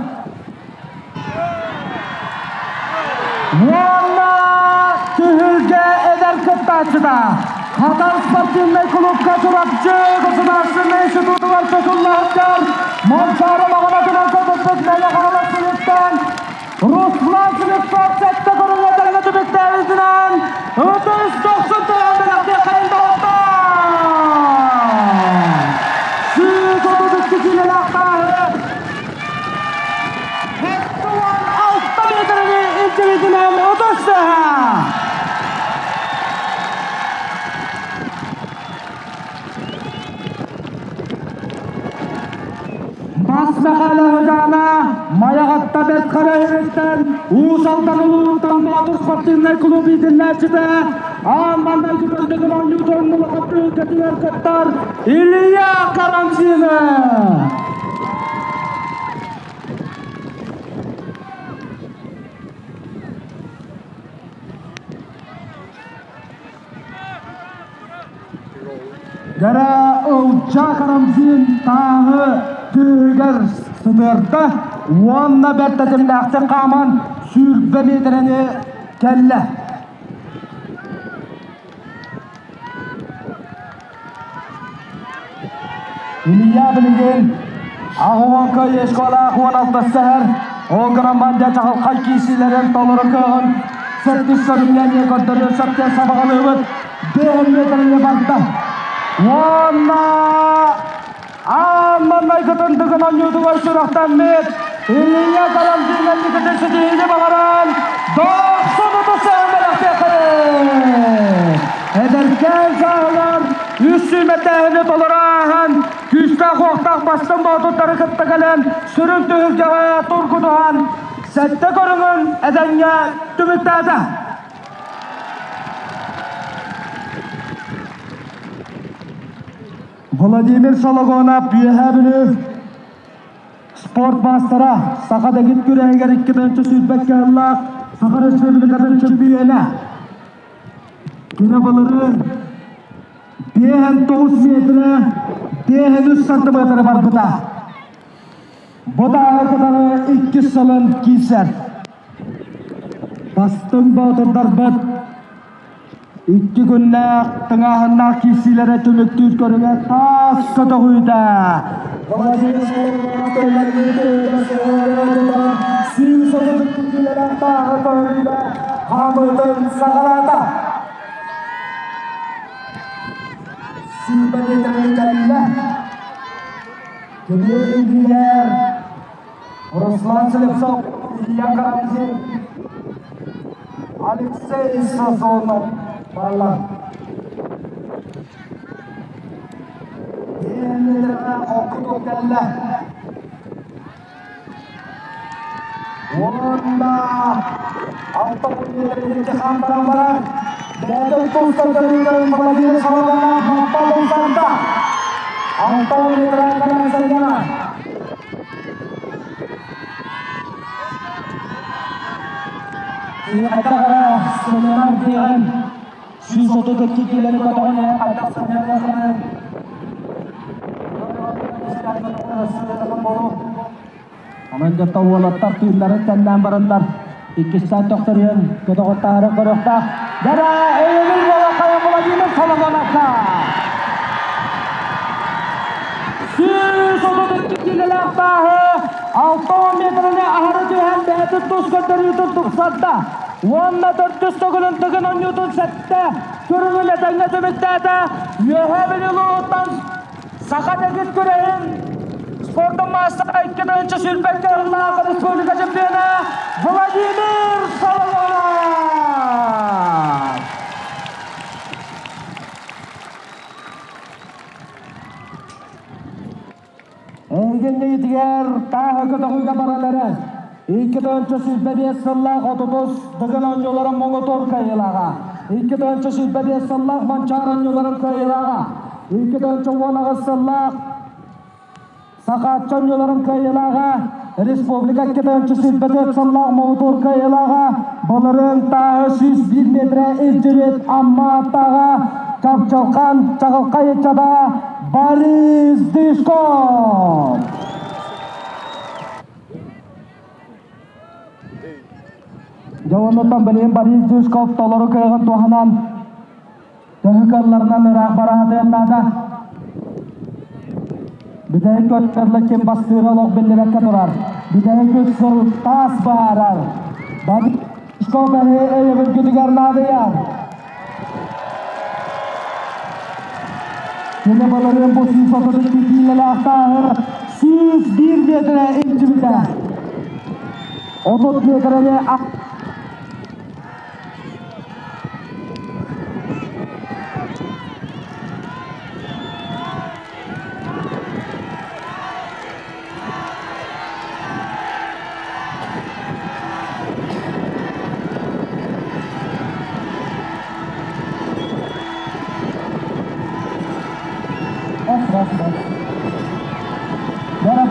Уонна түһүлгэ эдэр кыттааччыта Хатан спортивнай клубка Чурапчы государственнай институтугар чочуллаһыттар Манчаары маҕанатынан көтүппүт Мэҥэ Хаҥалас сириттэн Руслан Слепцов сэттэ көрүҥэ тэҥҥэ түмүктээбитинэн ытыс дохсун тыаһын бэлэхтиэххэйин доҕоттор! 132 киилэлээх тааһы 76 миэтэрэни илдьибитинэн ытыс тыаһа! Бас Мэхээлэ Хыдьаана Майаҕатта Бэрт Хара иһиттэн Уус Алдан улууһуттан Боотур спортивнай клуб иитиллээччитэ аан маҥнайгы көрдөгүн оонньуутун улахан түһүлгэтигэр кыттар Илья Карамзина. Дьэрэ Ылдьаа Карамзин тааһы түөһүгэр сытыарда уонна бэрт тэтимнээхтик хааман 20 миэтэрэни кэллэ. Илья билигин аҕыонка ешколаах 16 сэһэр ол гынан бандя чаҕылхай киисилэрин толору кыаҕын сэттис көрүҥҥэ көрдөрүө сөптөөх сабаҕалыыбыт биэһин миэтэрэни барда уонна аан маҥнайгытын дыгын оонньуутугар сүрэхтэммит Илья Карамзин инникитин ситиһиини баҕаран дохсун ытыс бэлэхтиэххэ Эдэркээн сааһылар үс сүүмэрдээһини толоро ааһан күүстээх-уохтаах бастыҥ боотурдары кытта кэлэн сүрүн түһүлгэҕэ тургутуһан сэттэ көрүҥүн этэҥҥэ түмүктээтэ. Владимир Сологонов Үөһээ Бүлүү спорт маастара, саха дэгит күрэһигэр 2 кыһыллаах Саха Республикатын чөмпүйүөнэ. Кини былырыын 59 метрэ 53 сантиметры барбыта. Бу тааһы кытары иккис сылын киирсэр. Бастыҥ боотурдарбыт икки күннээх тыҥааһыннаах киирсиилэрэ түмүктүүр көрүҥэ таас көтөҕүүтэ. Тааһы көһөрүүгэ хаамыытын саҕалаата. Сүүрбэ миэтэрэ кэллэ. Кини иннигэр Руслан Слепцов, Илья Карамзин, Алексей Сазонов бааллар. Биир холкутук кэллэ. Уонна 6 миэтэрэ хаамтаран баран, бэйэтин тус көрдөрүүтүн Владимир Соломонов махтал умсарда. 6 миэтэрэ кэлэн сылдьана. Хайдах эрэ сынньанар диэҕин 132 киилэни көтөҕөн хайдах сынньаныаххыный? Онон дьэ уолаттар тыыннарын тэннээн бараннар иккистээн төхтөрүйэн көтөҕөттаары көрүөхтээх. Дара өйөбүл буола хайа Владимир Соломоновка! 132 киилэлээх тааһы 60 метрини аһары түһэн бэйэтин тус көрдөрүүтүн тупсарда. Уонна төрдүс төгүлүн тыгын онньуутун сэттэ көрүҥүн этэҥҥэ түмүктээтэ. Үөһээ Бүлүү улууһуттан Саха дэгит күрэһин спордун маастара 2022 сыллаах республика чемпиона Владимир Соломонов! Эйгэнньитигэр тааһы көтөҕүүгэ баран эрэр. 2025 сыллаах 30 Дыгын оонньууларын муҥутуур кыайыылааҕа. 2025 сыллаах Манчаары оонньууларын кыайыылааҕа. 2018 сыллаах Сахааччы оонньууларын кыайыылааҕа. Республика 2024 сыллаах муҥутуур кыайыылааҕа. Былырыын тааһы 101 метрэ илдьибит Амма аттааҕа Чапчылхан чаҕылхай ыччата Борис Дышков! Дьэ оннуттан билигин Борис Дышков толору кыаҕын туһанан төһө кыалларынан ыраах бара сатыан наада. Бүтэһик көттөрлө ким бастыыра олох биллибэккэ турар. Бүтэһик үс сыл таас быһаарар. Борис Дышков эһи өйөбүлгүтүгэр наадыйар. Кини былырыын бу 132 киилэлээх тааһыр 101 миэтэрэ илдьибитэ. 30 миэтэрэни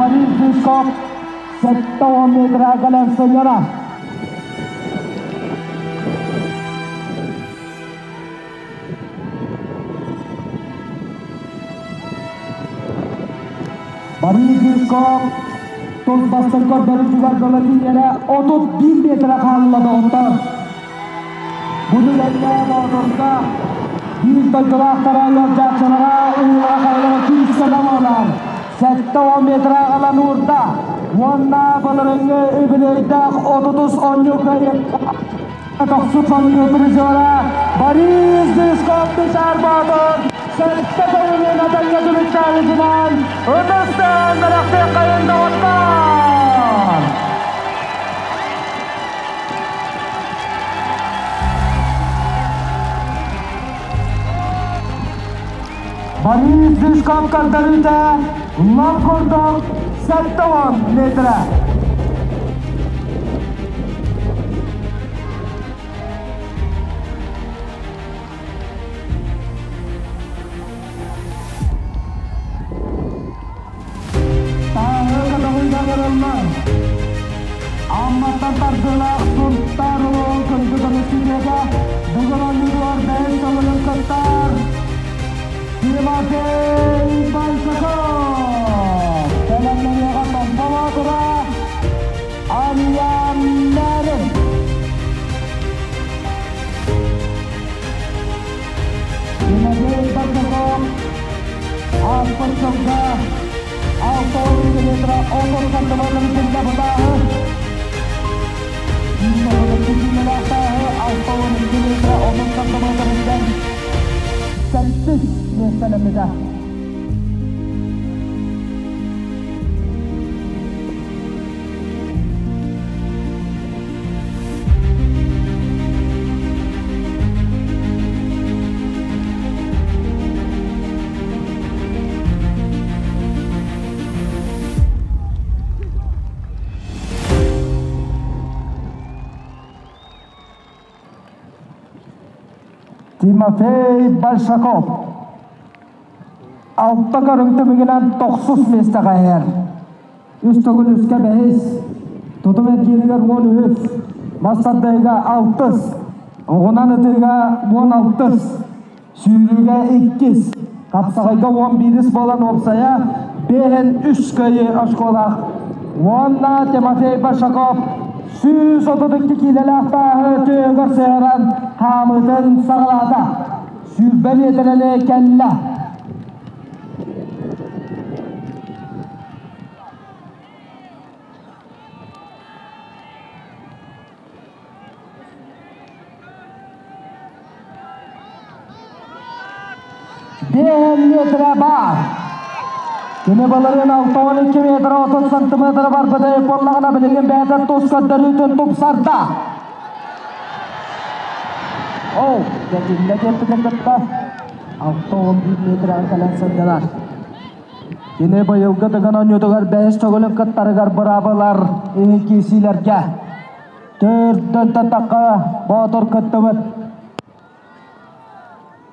Борис Жирков 70 метра кэлэн сынньана. Борис Жирков тус бастыҥ көрдөрүүтүгэр дылы тиийэрэ 31 метрэ хаалла доҕоттор. Бу түгэҥҥэ Боотурга биир дойдулаахтара ыалдьааччылара уулара хайалара күүскэ намыылаан 70 метрэ аҕалан уурда уонна былырыыҥҥы үбүлүөйдээх 30 оонньуу Тохсус оонньуу призера Борис Дысков Бисар Боотур сэттэ көрүҥүн атаҥҥа түмүктээбитинэн ытыстан бэлэхтиэххэйин доҕоттоор! Борис Дысков көрдөрүүтэ лап курдук 70 метрэ. Амматтан тардыылаах Сунтаар улууһун күндү көмүскүүтүгэ бүгүн оонньуутугар бэйэс сылын кыттар Тимофей Большаков! Бэлэмнэниэҕэ Томпо Боотура Арыйаан Мээрин! Тимофей Большаков ааспыт сылга 6 метра 10 сантиметр сиргэ бытааһы. 30 сантиметрыттан сэттис миэстэлэммитэ. Тимофей Большаков алта көрүҥ түмүгүнэн тохсус миэстэҕэ иһэр. Үс төгүл үскэ бэһис, тутум эргииригэр 13, мас тардыыга алтыс, оҕунан ытыыга 16-ыс, сүүрүүгэ иккис, хапсаҕайга 11-ис буолан уопсайа биэһин үс кыайыы оскуолаах. Уонна Тимофей Большаков 132 киилэлээх тааһы түөһүгэр сыһыаран хаамыытын саҕалаата. 20 миэтэрэни кэллэ. Биэһэн метрэ баар. Кини былырыын 62 метр 30 сантиметр барбыта буоллаҕына билигин бэйэтэ тус көрдөрүүтүн тупсарда. Ол, дьэ диэппитин кытта 61 метрҕэ кэлэн сынньанар. Кини быйылгы Дыгын оонньуутугар бэһис төгүлүн кыттарыгар быраабылар иһин киирсиилэргэ төрдөн тахха Боотур кыттыбыт.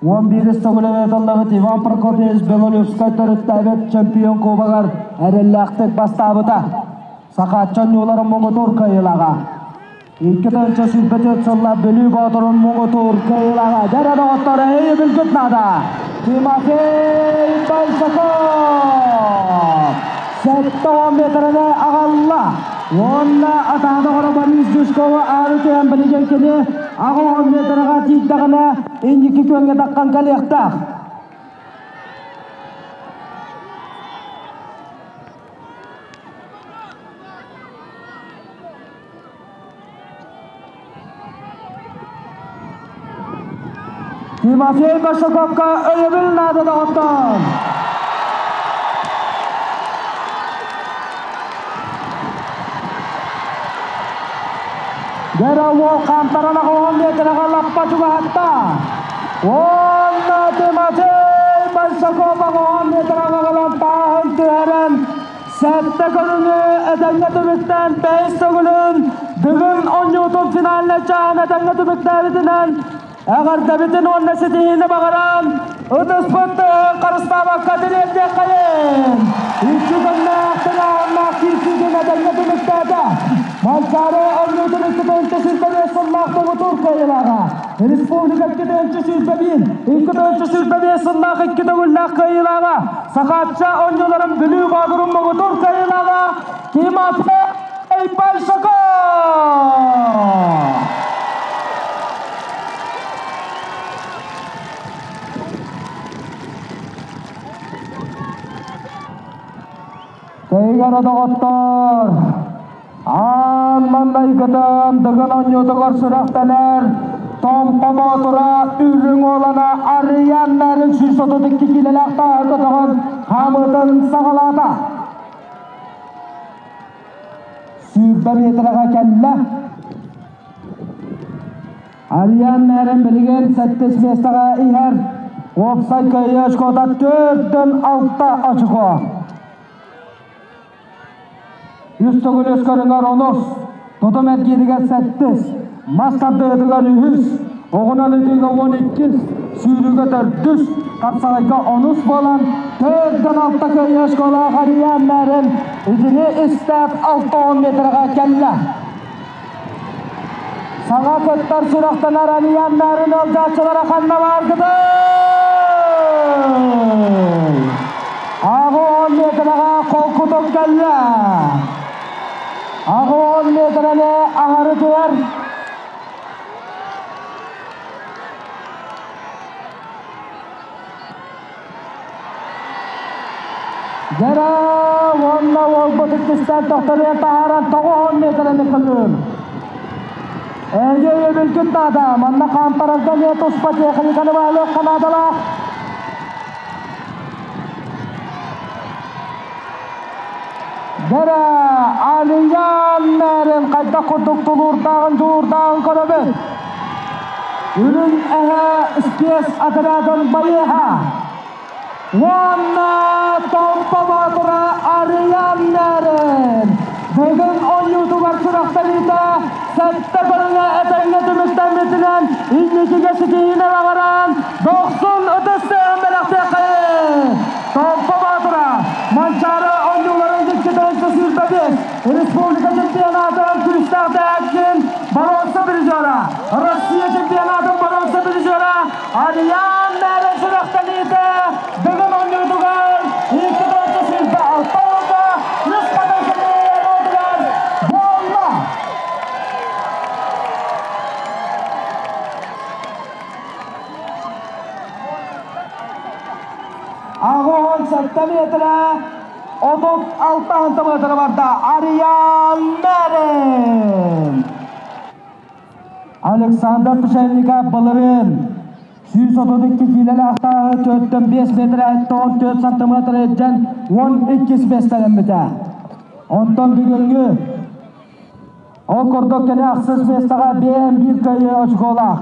11 төгүлүн ыытыллыбыт Иван Прокопьевич Белолюбскай төрүттээбит чемпион кубогар эрэллээхтик бастаабыта. Сахаачча оонньууларын муҥутуур кыайыылааҕа. 2 сүүрбэ сылла Бүлүү Боотурун муҥутуур кыайыылааҕа. Дьэрэ доҕоттор, эһиги билгит наада. Тимофей Большаков! 70 метрини аҕалла. Уонна атаада оҕоро Борис Дюшкова аары түһэн билигин кини 80 метрға тиийдэҕинэ инники күөҥҥэ таххан кэлиэхтээх. Тимофей Большаковка өйөбүл наада доҕоттор. Дьэрэ уол хаамтаран 80 метрға лаппа чугаһатта. Уонна Тимофей Большаков 80 метрға галан тааһын түһэрэн сэттэ көрүҥү этэҥҥэ түмүктээн бэһис төгүлүн бүгүн оонньуутун финалына чаан этэҥҥэ түмүктээбитинэн эҕэрдэбитин уонна ситиһиини баҕаран ытыспыт харыстаабакка тириэрдиэххэйин. Икки күннээх тыҥааһыннаах киирсиитин этэҥҥэ түмүктээтэ. Манчаары оонньуутун 2 125 сыллаах муҥутуур кыайыылааҕа. Республика 2 121, 2 125 сыллаах икки төгүллээх кыайыылааҕа. Сахаачча оонньууларын Бүлүү Боотурун муҥутуур кыайыылааҕа Тимофей Большаков! Тэйгэрэ доҕоттор, аан маҥнайгытын Дыгын оонньуутугар сүрэхтэнэр Томпо Боотура үрүҥ уолана Арыйаан Мээрин 132 киилэлээх тааһы көтөҕөн хаамыытын саҕалаата. 20 метрға кэллэ. Арыйаан Мээрин билигин сэттис миэстэҕэ иһэр. Уопсай кыайыы очкота төртөн алта очко. Үс төгүл үс көрүҥэр онус, тутум эргииригэр сэттис, мас тардыытыгар үһүс, оҕунан ытыыга 12-ис, сүүрүүгэ төрдүс, хапсаҕайга онус буолан төрдөн алта кыайыы очколаах Арыйаан Мээрин итини истээт 60 метрға кэллэ. Саҥа кыттар сүрэхтэнэр Арыйаан Мээрин ыалдьааччылара ханна бааргытый? 80 метрға холкутук кэллэ. 80 метрని аһары түһэр. Дьэрэ уонна уолбут иккистээн тохторуйан таһааран 90 метрని кылыыр. Эйэ өйөбүлгүт наада. Манна хаамтарарга эмиэ туспа техниканы баалыахха наадалаах. Дэрэ Алиян мэрин хайдах курдук тулуурдааҕын дьулуурдааҕын көрөбүт. Үрүҥ эһэ спец отрядын байыаһа. Уонна Томпо Боотура Арыйан Мэрин бүгүн оонньуутугар күрэхтэһиитэ сэттэ көрүҥэ этэҥҥэ түмүктэммитинэн инникигэ ситиһиини баҕаран дохсун ытыс тыаһын бэлэхтиэххэйин! Томпо Боотура Манчаары оонньууларын 2 125 республика чемпионатын күүстээх дэһээччин боруонса призера, Россия чемпионатын боруонса призера Ариан Мэрин сүрэхтэниитэ бүгүн оонньуутугар 2 126 уолга үс хатан уотугар буолла! 87 метрэ 36 сантиметры барда Ариан Мэрин. Александр Пшенников былырыын 132 киилэлээх тааһы 4-5 метр 14 сантиметр илдьэн 12 миэстэлэммитэ. Онтон бүгүҥҥү ол курдук кини ахсыс миэстэҕэ биэһэн биир кыайыы очколаах.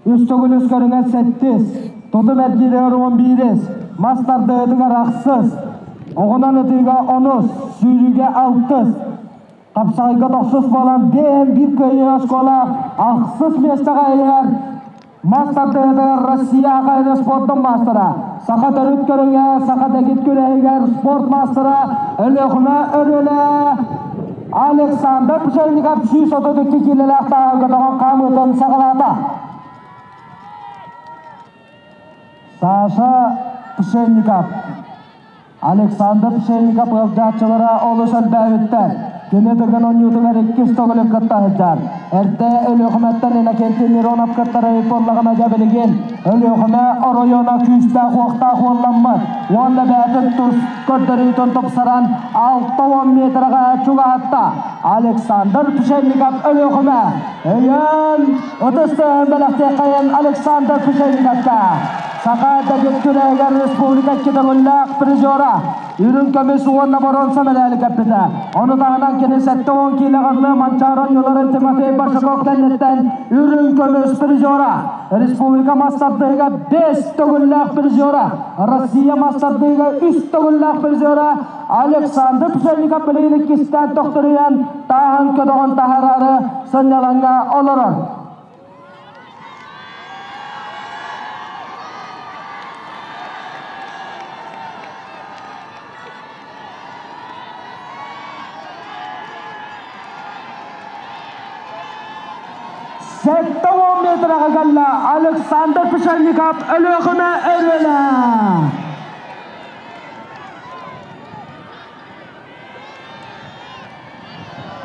Үс төгүл үс көрүҥэр сэттис, тутум эргииригэр уон биирис, мас тардыһыытыгар ахсыс, оҕунан ытыыга онус, сүүрүүгэ алтыс, Хапсаҕайга тохсус буолан биэһэн биир кыайыы оскуолаах ахсыс миэстэҕэ иһэр мас тардыһыытыгар Россия аҕа спордун маастара, саха төрүт көрүҥэ, саха дэгит күрэһигэр спорт маастара Өлүөхүмэ Өрүөлэ Александр Пшенников 132 киилэлээх тааһы көтөҕөн хаамыытын саҕалаата. Саша Пшенников Александр Пшенников ыалдьааччылара олус элбээбиттэр. Кини Дыгын оонньуутугар иккис төгүлүн кытта сылдьар. Эрдэ Өлүөхүмэттэн Иннокентий Миронов кыттар эбит буоллаҕына дьэ билигин Өлүөхүмэ оройуона күүстээх-уохтаах уолламмыт уонна бэйэтин тус көрдөрүүтүн тупсаран 60 метраҕа чугаһатта. Александр Пшенников Өлүөхүмэ өйөөн ытыс тыаһын бэлэхтиэххэйин Александр Пшенниковка. Саха дэгит күрэһигэр республика икки төгүллээх призера үрүҥ көмүс уонна боруонса мэдээли кэппитэ. Ону таһынан кини 70 киилэҕэ Манчаары оонньууларын Тимофей Большаков кэнниттэн үрүҥ көмүс призера, республика мастардыыга 5 төгүллээх призера, Россия мастардыыга 3 төгүллээх призера Александр Пшенников билигин иккистээн төхтөрүйэн тааһын көтөҕөн таһараары сынньалаҥҥа олорор. 70 метраҕа кэллэ Александр Пшенников Өлүөхүмэ Өрүөлэ.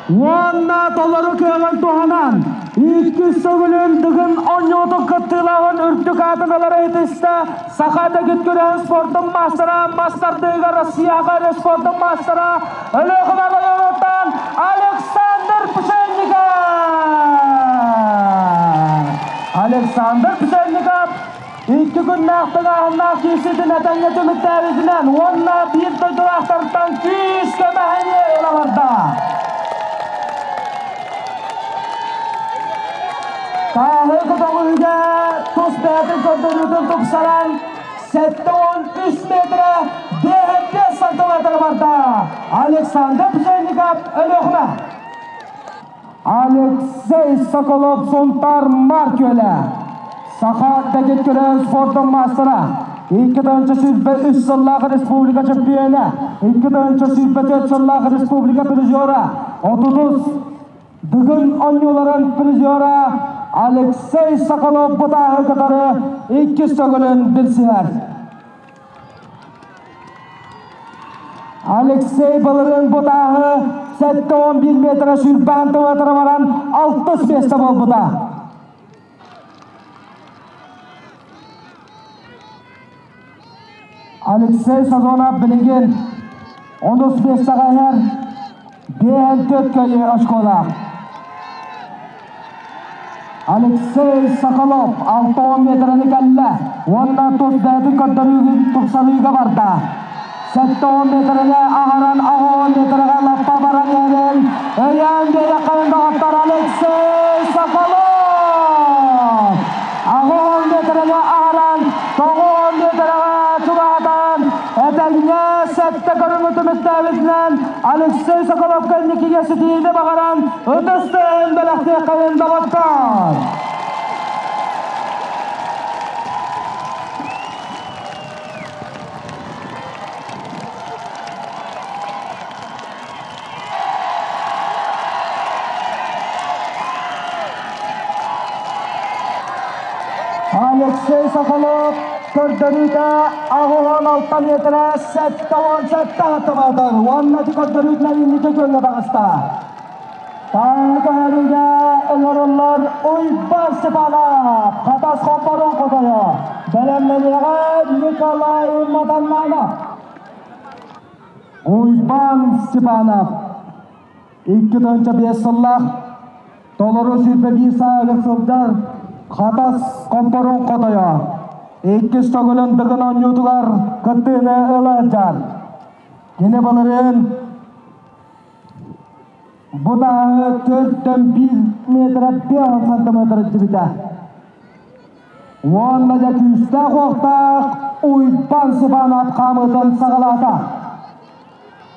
Уонна толору кыаҕын туһанан, иккис төгүлүн Дыгын оонньуутун кыттыылааҕын үрдүк аатын ылар ыйытыста Саха дэгит күрэһин спордун маастара, мастардыыга Россияҕа спордун маастара Өлүөхүмэ районуттан Александр Пшенников! Александр Пшенников Икки күннээх тыҥааһыннаах киирсиитин этэҥҥэ түмүктээбитинэн уонна биир дойдулаахтартан күүскэ мэһэйи ыла барда. Тааһы көтөҕүүгэ тус бэйэтин көрдөрүүтүн тупсаран 73 метрэ 55 сантиметр барда. Александр Пшенников Өлүөхүмэ. Алексей Соколов Сунтар Маркүөлэ Саха дэгит күрэһин спордун маастара 2023 сыллаах республика чемпиона 2024 сыллаах республика призера 30 Дыгын оонньууларын призера Алексей Соколов бутааһы кытары иккис төгүлүн билсиһэр. Алексей былырыын бутааһы 71 метра сүүрбээн тылатара баран алтыс миэстэ буолбута. Алексей Сазонов билигин онус миэстэҕэ иһэр, биэһэн төрт кыайыы очколаах. Алексей Соколов 60 метраны кэллэ уонна тус бэйэтин көрдөрүүгүн тупсарыыга барда. 70 метраны аһаран 60 метрга лаппа баран иһэрин өйөөн биэрэххин доҕоттор Алексей Соколов! 60 метраны аһаран 90 метрга чугаһатан этэҥҥэ сэттэ көрүҥү түмүктээбитинэн Алексей Соколовка инникигэ ситиһиини баҕаран ытыс тыаһын бэлэхтиэххэйин доҕоттоор! Алексей Соколов көрдөрүүтэ 86 метрэ 77 сантиметр уонна ити көрдөрүүтүнэн инники күөҥҥэ таҕыста. Таҥҥы ыҥырыллар Уйбаан Степанов, Хатас Хомпорун хотойо, бэлэмнэниэҕэ Николай Матаннанов. Уйбаан Степанов 2005 сыллаах толору 21 сааһыгар сылдьар Хатас Хомпорун хотойо иккис төгүлүн Дыгын оонньуутугар кыттыыны ыла сылдьар. Кини былырыын Бу тааһы төртөн биир метрэ 5 сантиметр илдьибитэ. Уонна дьэ күүстээх-уохтаах Уйбаан Степанов хаамыытын саҕалаата.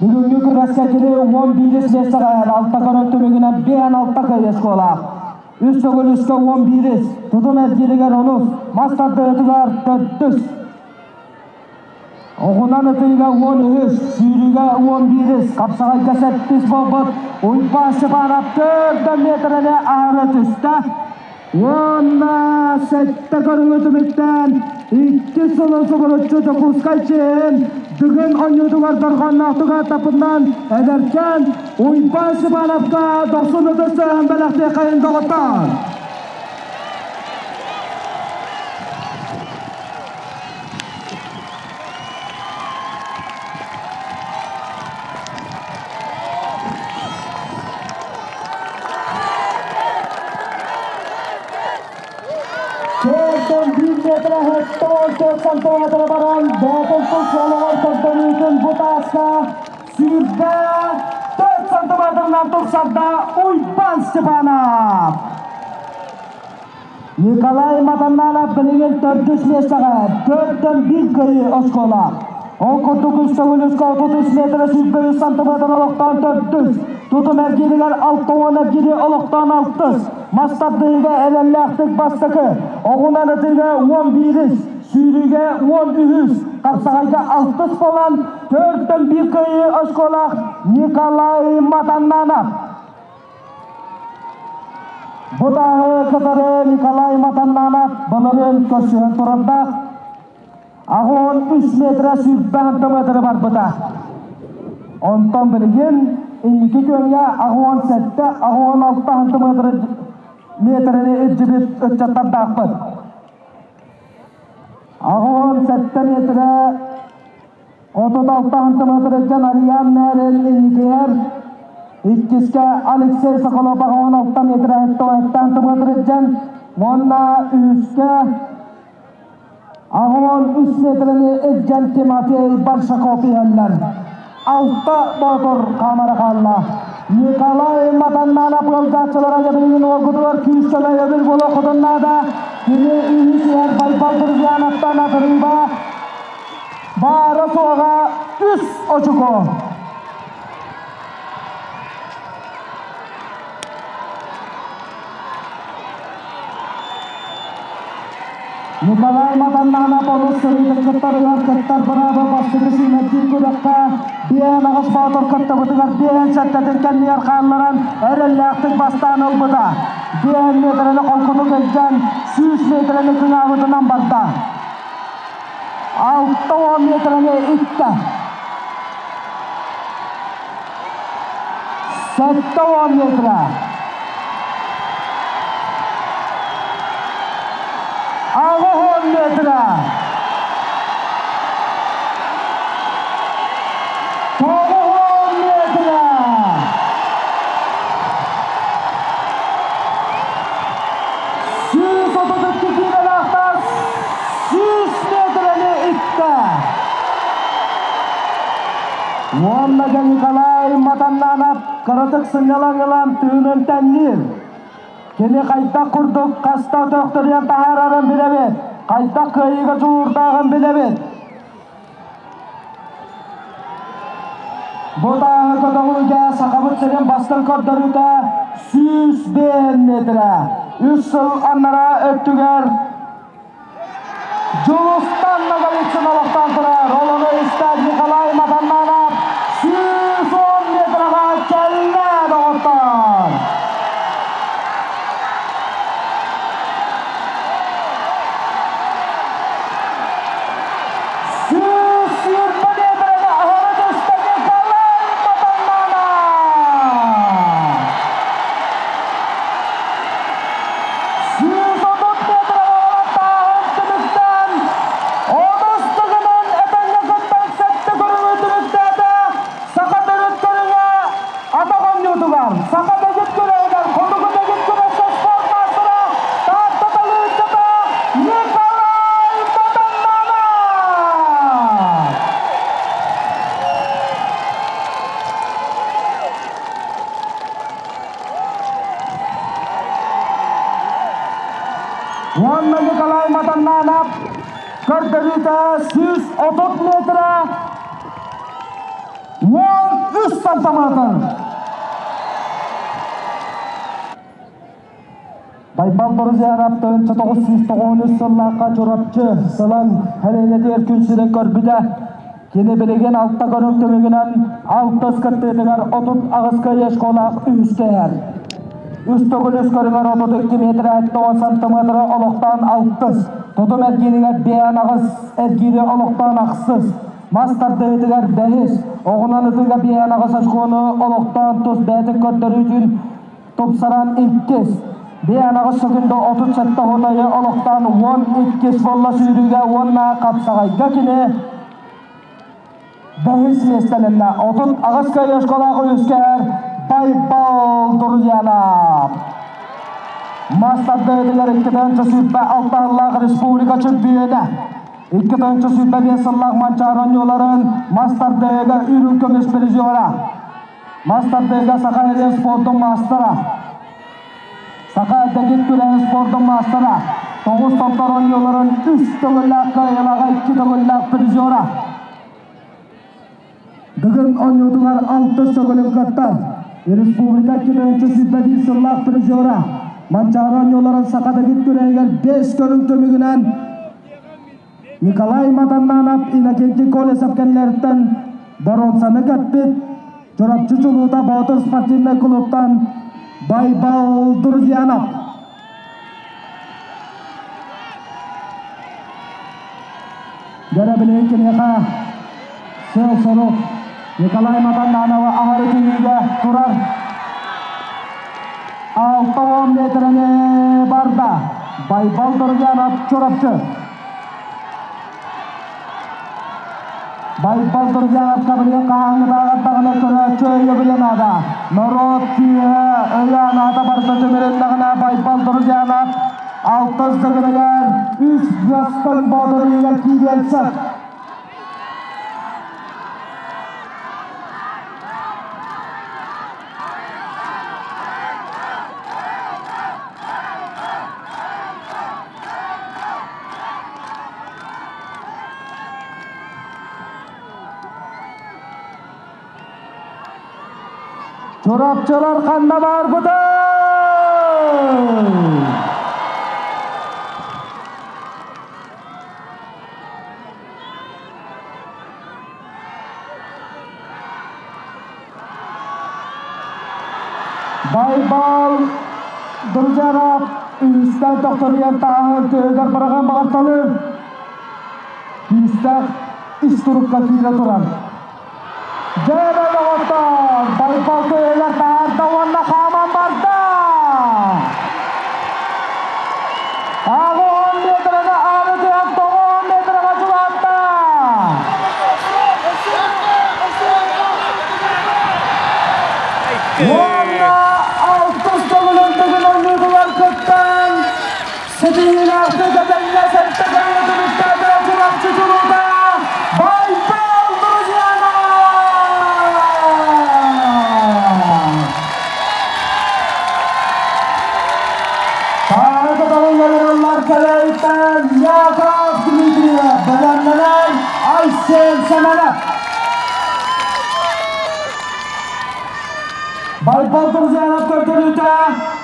Бүгүҥҥү күрэскэ кини 11 миэстэҕэ алта көрөн түмүгүнэн биэһэн алта кыайыы оскуолаах. Үс төгүл үскэ 11-ис, тутум эргииригэр онус, мас тардыһыытыгар төрдүс. Оҕунан ытыыга 13, сүүрүүгэ 11-ис, хапсаҕайга сэттис буолбут Уйбаан Степанов төрдөн миэтэрэни аһары түстэ. Уонна сэттэ көрүҥү түмүктээн иккис сылын субуруччу Дьокуускай чиэһин Дыгын оонньуутугар дорҕоонноохтук ааттаппытынан эдэркээн Уйбаан Степановка дохсун ытыс тыаһын бэлэхтиэххэйин доҕоттоор! Төртөн биир метрэ 74 сантиметры баран бэйэтин тус олоҕор көрдөрүүтүн бу тааска 24 сантиметрынан тупсарда Уйбаан Степанов. Николай Матаннанов билигин төрдүс миэстэҕэ төртөн биир кыайыы оскуола. Ол курдук үс төгүл үскэ 33 метрэ 23 сантиметр олохтоон төрдүс, тутум эргииригэр 60 эргиири олохтоон алтыс, мас тардыһыыга эрэллээхтик бастакы, оҕунан ытыыга 11-ис, сүүрүүгэ 13-үс, хапсаҕайга алтыс буолан төртөн биир кыайыы оскуолаах Николай Матаннанов. Бу тааһы кытары Николай Матаннанов былырыын көрсүһэн турардаах. Аҕон үс метрэ сүүрбэ сантиметры барбыта. Онтон билигин инники күөҥҥэ аҕон сэттэ, аҕон алта сантиметры метрэни илдьибит ыччаттардаахпыт. Аҕон сэттэ метрэ 36 сантиметрыттан Ариан Мэрин инникигэр, иккискэ Алексей Соколов 16 метрэ сантиметрыттан уонна үһүскэ 83 метрэни илдьэн Тимофей Большаков иһэллэр. Алта боотур хаамара хаалла. Николай Матаннанов ыалдьааччылара дьэ билигин уолгутугар күүс-көмө өйөбүл буола хотуннаада. Кини үһүс иһэр Байбал Друзьяновтан атырыыба Баара-суоҕа үс очуку. Николай Матаннанов олус сырыытын кыттарыгар кыттар бырааба бастакы сүүмэрдиир күрэххэ биээн аҕыс боотур кыттыбытыгар биээн сэттэтин кэннигэр хаалларан эрэллээхтик бастаан ылбыта. Биээн миэтэрэни холкутук илдьэн 100 миэтэрэни кыҥаабытынан барда. 60 метрэни иттэ. 70 метрэ. 80 метрэ. 90 метрэ. Уонна дьэ Николай Матаннанов кыратык сынньалаҥ ылан тыынын тэҥниир. Кини хайдах курдук хаста төхтөрүйэн таһаарарын билэбит, хайдах кыайыыга дьулуурдааҕын билэбит. Бу тааһы көтөҕүүгэ Сахабыт сирин бастыҥ көрдөрүүтэ 105 метрэ. Үс сыл анараа өттүгэр Дьулустан Ноговицын олохтоон турар. Ол ону истэн Николай Матаннанов 110 метраҕа кэллэ, доҕоттор! 120 метраҕа аһара түстэ Николай Матаннанов! 130 метр түмүктэн онус тыгынан этэҥҥэ кыттан сэттэ көрүҥү түмүктээтэ саха төрүт көрүҥэ атах оонньуутугар саха дэгит күрэһигэр хотугу дэгит күрэскэ спорт маастара Таатта талыыччыта Николай Матаннанов! Уонна Николай Матаннанов көрдөрүүтэ 130 метрэ 13 сантиметр. Байбал Борузяров 1993 сыллаахха Чурапчы сылан Хеленэтигэр күн сирин көрбүтэ. Кини билигин алта көрүҥ түмүгүнэн алтыс кыттыытыгар 38 кыайыы школаах үһүскэ иһэр. Үс төгүл үс көрүҥэр 32 метр 70 сантиметры олохтоон алтыс, тутум эргииригэр биээн аҕыс эргиири олохтоон ахсыс, мас тардыһыытыгар бэһис, оҕунан ытыыга биээн аҕыс очкону олохтоон тус бэйэтин көрдөрүүтүн тупсаран иккис. Биээн аҕыс секунда 37 хотойу олохтоон 12 буолла сүүрүүгэ уонна хапсаҕайга кини бэһис миэстэлэннэ. 38 кыайыы школаах үскээр Байбал Друзьянов. Мас тардыытыгар 2 сүүрбэ сыллаах республика чөмпүйүөнэ. 2 сүүрбэ сыллаах Манчаары оонньууларын мас тардыыга үрүҥ көмүс призера. Мас тардыыга Саха сирин спордун маастара. Саха дэгит күрэһин спордун маастара. Тоҕус томтор оонньууларын үс төгүллээх кыайыылааҕа икки төгүллээх призера. Бүгүн оонньуутугар алтыс төгүлүн кыттар. Республика 2 сүүрбэ сыллаах призера. Манчаары оонньууларын Саха дэгит күрэһигэр бэс көрүҥ түмүгүнэн Николай Матаннанов Иннокентий Колесов кэннилэриттэн боруонсаны кэппит Чурапчы чулуута Боотур спортивнай клубтан Байбал Друзьянов. Дьэ билигин киниэхэ сыал-сорук Николай Матаннанова аһары түһүүгэ турар 60 метрени барда. Байбал Друзьянов Чурапчы. Байбал Друзьянов билигин хаһааҥҥытааҕар даҕаны көрөөччү өйөбүлэ наада. Норуот күүһэ өйө анаата барыта түмүлүннэҕинэ Байбал Друзьянов алтыс дыгыныгар үс бастыҥ боотуруйугар киириэн сөп. Чурапчылар ханна баарбытый? Байбал Друзьянов үстэн тохторуйан тааһын тыһыгар бараҕан баҕарталыр. Күүстээх ис турукка киирэ турар. Дьэ доҕоттор, Байбал тыһыгар таһаарда уонна хааман барда. 80 метраны ааны тыһан 90 метраҕа чугаһатта. Уонна алтыс төгүлүн төгүл оонньуутугар кыттан ситиһиилээхтик этэҥҥэ сэттэ көрүҥү түмүктээтэ Чурапчы чулуута Байбал Друзьянов! Байбал Друзьянов көрдөрүүтэ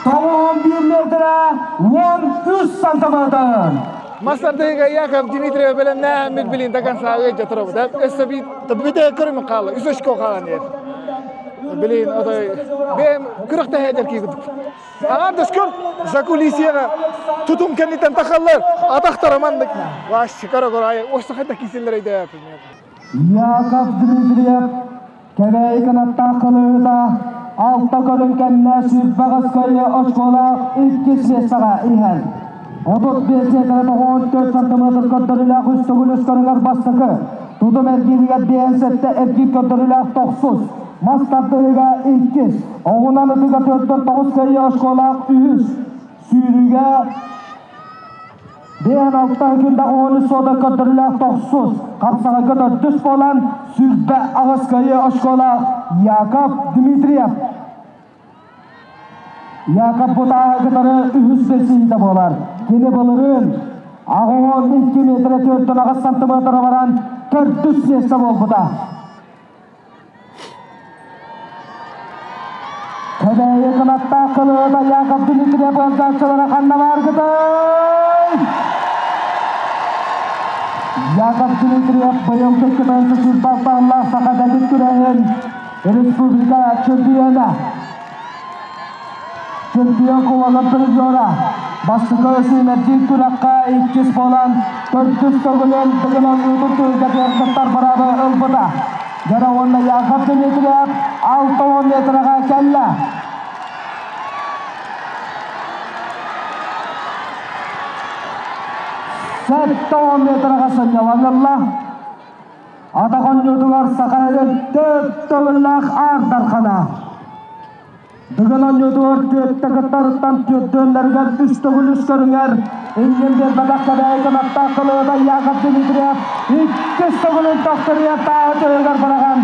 91 метрэ 13 сантиметр. Мастардыга Яков Дмитриев бэлэмнээммит билин до конца ыйдьа турабыт. Өссө биир бүтэ көрүмүн хаалла, үс очко хаалан иһэр. Билин отой бэйэм күрэхтэһээдэр киирбит. Аҥаардас көр закулисьеҕа тутум кэнниттэн тахаллар, атахтара маннык. Вообще көрө-көрө айа, өссө хайдах киирсэллэр өйдөөппүн. Яков Дмитриев Кэбээйи кынаттаах кылыыһыта алта көрүҥ кэннэ сүүрбэҕис кыайыы очколаах иккис миэстэҕэ иһэр. 35 миэтэрэ 94 сантиметр көрдөрүүлээх үс төгүл үс көрүҥэр бастакы, тутум эргииригэр 57 эргиир көрдөрүүлээх тохсус, мас тардыһыыга иккис, оҕунан ытыыга 49 кыайыы очколаах үһүс, сүүрүүгэ Биэһэн алта күндэх уонус суода көрдөрүүлээх тохсус, хапсаҕайга төрдүс буолан 28 кыайыы очколаах Яков Дмитриев. Яков бутааһы кытары үһүс билсиһиитэ буолар. Кини былырыын 82 метрэ 48 сантиметра баран төрдүс миэстэ буолбута. Кэбээйи кынаттаах кылыһыта Яков Дмитриев ыалдьааччылара ханна бааргытай? Яков Дмитриев быйыл кыттыбын сүүрбэ саха дэгит күрэһин республика чемпиона. Чемпион кубогын призера. Бастакы сүүмэрдиир күрэххэ иккис буолан төрдүс төгүлүн Дыгын оонньуутун түһүлгэтигэр кыттар быраабы ылбыта. Дьара уонна Яков Дмитриев 60 метраҕа кэллэ. Сэттэ он метраҕа сынньаланылла. Атах оонньуутугар саха сирин төрт төгүллээх Аар Дархана. Дыгын оонньуутугар түөттэ кыттарыттан түөрдүөннэригэр үс төгүл үс көрүҥэр иннин биэрбэтэх Кэбээйи кынаттаах кылыһыта Яков Дмитриев иккис төгүлүн төхтөрүйэн тааһы түһүгэр быраҕан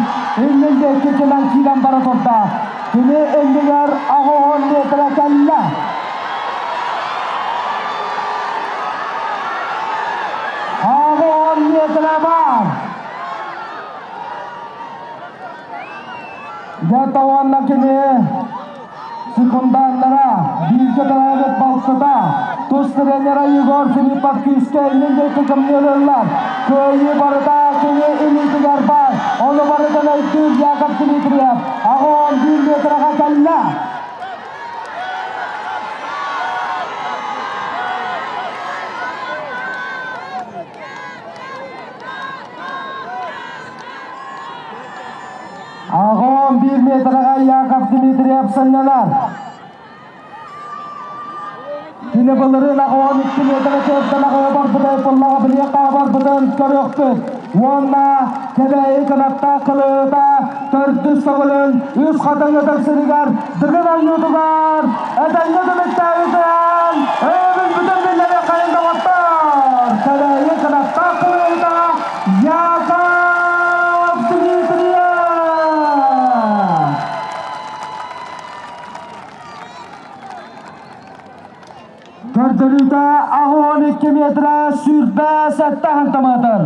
иннин диэки кимэн киирэн бара турда. Кини иннигэр 80 миэтэрэ кэллэ. 80 миэтэрэ баар. Дьэ уонна кини секунданнара, бииргэ төрөөбүт балтыта, тус тренера Егор Филиппов күүскэ иннин диэки кымньыылыыллар. Кыайыы барыта кини илиитигэр баар. Ону барытын өйдүүр Яков Дмитриев. 81 метраҕа кэллэ. Аҕам биир метраҕа Яков Дмитриев сынньанар. Кини былырыын аҕам икки метрэ төрдөн аҕа барбыта пыллаҕа билиэххэ барбытын көрүөхпүт. Уонна Кэбээйи кынаттаах кылыыта төрдүс төгүлүн үс хатыҥ ытык сиригэр Дыгын оонньуутугар этэҥҥэ түмүктээбитинэн өйөбүл бүтүн биллэриэххэйин доҕоттор! Кэбээйи кынаттаах кылыыта Яков Дмитриев! Көрдөрүүтэ 12 метрэ 107 сантиметр.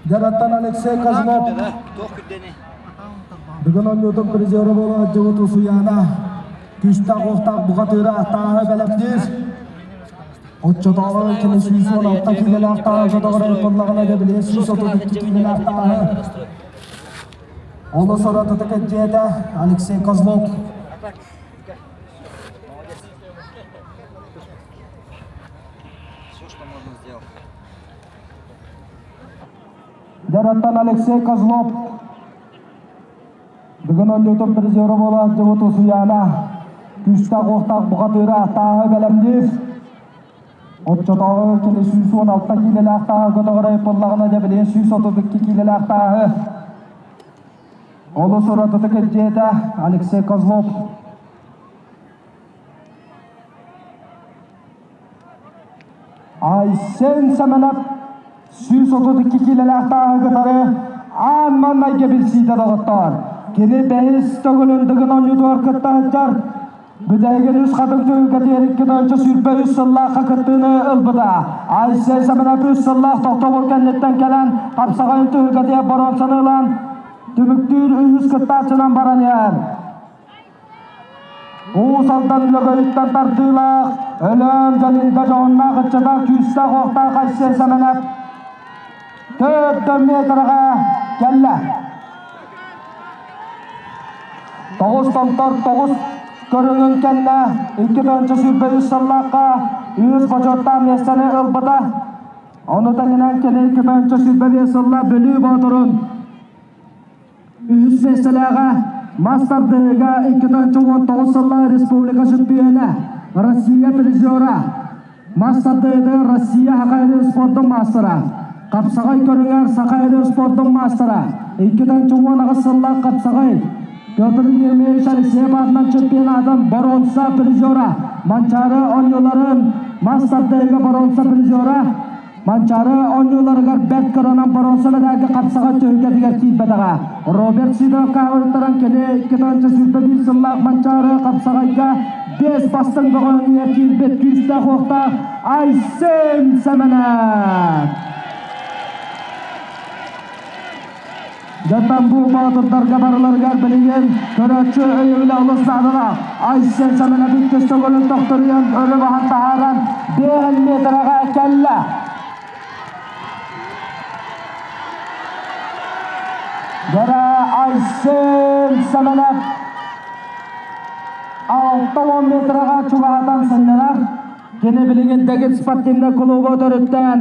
Дьараттан Алексей Козлов бүгүн оонньуутун призера буола сылдьыбыт Усуйаана күүстээх-уохтаах бухатыыра тааһы бэлэмниир. Оччотооҕу кини 116 киилэлээх тааһы көтөҕөрө буоллаҕына да билигин 132 киилэлээх тааһы олус уратытык илдьиэтэ Алексей Козлов. Дьараттан Алексей Козлов бүгүн оонньуутун призера буола сылдьыбыт Усуйаана күүстээх-уохтаах бухатыыра тааһы бэлэмниир. Оччотооҕу кини 116 киилэлээх тааһы көтөҕөрө буоллаҕына дьэ билигин 132 киилэлээх тааһы олус уратытык илдьиэтэ Алексей Козлов. Айсен Семенов 132 киилэлээх тааһы кытары аан маннайга билсиитэ доҕоттоор. Кини бэһис төгүлүн Дыгын оонньуутугар кытта сылдьар. Бүтэһигин үс хатыҥ түһүлгэтигэр 223 сыллаахха кыттыыны ылбыта. Айсен Семенов үс сыллаах тохтобул кэнниттэн кэлэн, хапсаҕайын түһүлгэтигэр боруонсаны ылан, түмүктүүр үһүс кыттааччынан баран иһэр. Уус Алдан Лөгөйүттэн тардыылаах, Өлөөн Дьалинда дьоһуннаах ыччата күүстээх-уохтаах Айсен Сэмэнэп 4 метраҕа кэллэ. Тоҕус томтор тоҕус көрүҥүн кэннэ 2 123 сыллаахха үһүс бочуоттаах миэстэни ылбыта. Ону тэҥинэн кини 2 125 сылла Бүлүү Боотурун Үһүс миэстэлээҕэ мас тардыһыыга 2019 сылла республика чөмпүйүөнэ, Россия призера, мас тардыһыыта Россия Саха эрэ спордун маастара, хапсаҕай көрүҥэр Саха эрэ спордун маастара, 2018 сыллаах хапсаҕай Петр Еремеевич Алексеев аатынан чемпионатын боруонса призера, Манчаары оонньууларын мас тардыһыыга боруонса призера, Манчаары оонньууларыгар бэрт кыранан боруонса мэдээлгэ хапсаҕай түһүлгэтигэр киирбэтэҕэ. Роберт Сидоров каһылыттаран кини 221 сыллаах Манчаары хапсаҕайга биэс бастыҥ бөҕөһүнүйэ киирбит күүстээх-уохтаах Айсен Сэмэнэп. Дьонтон бу боотурдарга барыларыгар билигин көрөөччү өйөбүлэ олус наадалаах. Айсен Сэмэнэп иккис төгүлүн тохторуйан өрө баһан таһааран биэһин миэтэрэҕэ кэллэ. Дьэрэ Айсен Сэмэнэп 60 метраҕа чугаһатан сынньанар. Кини билигин Дэгит спортивнай клуба төрүттээн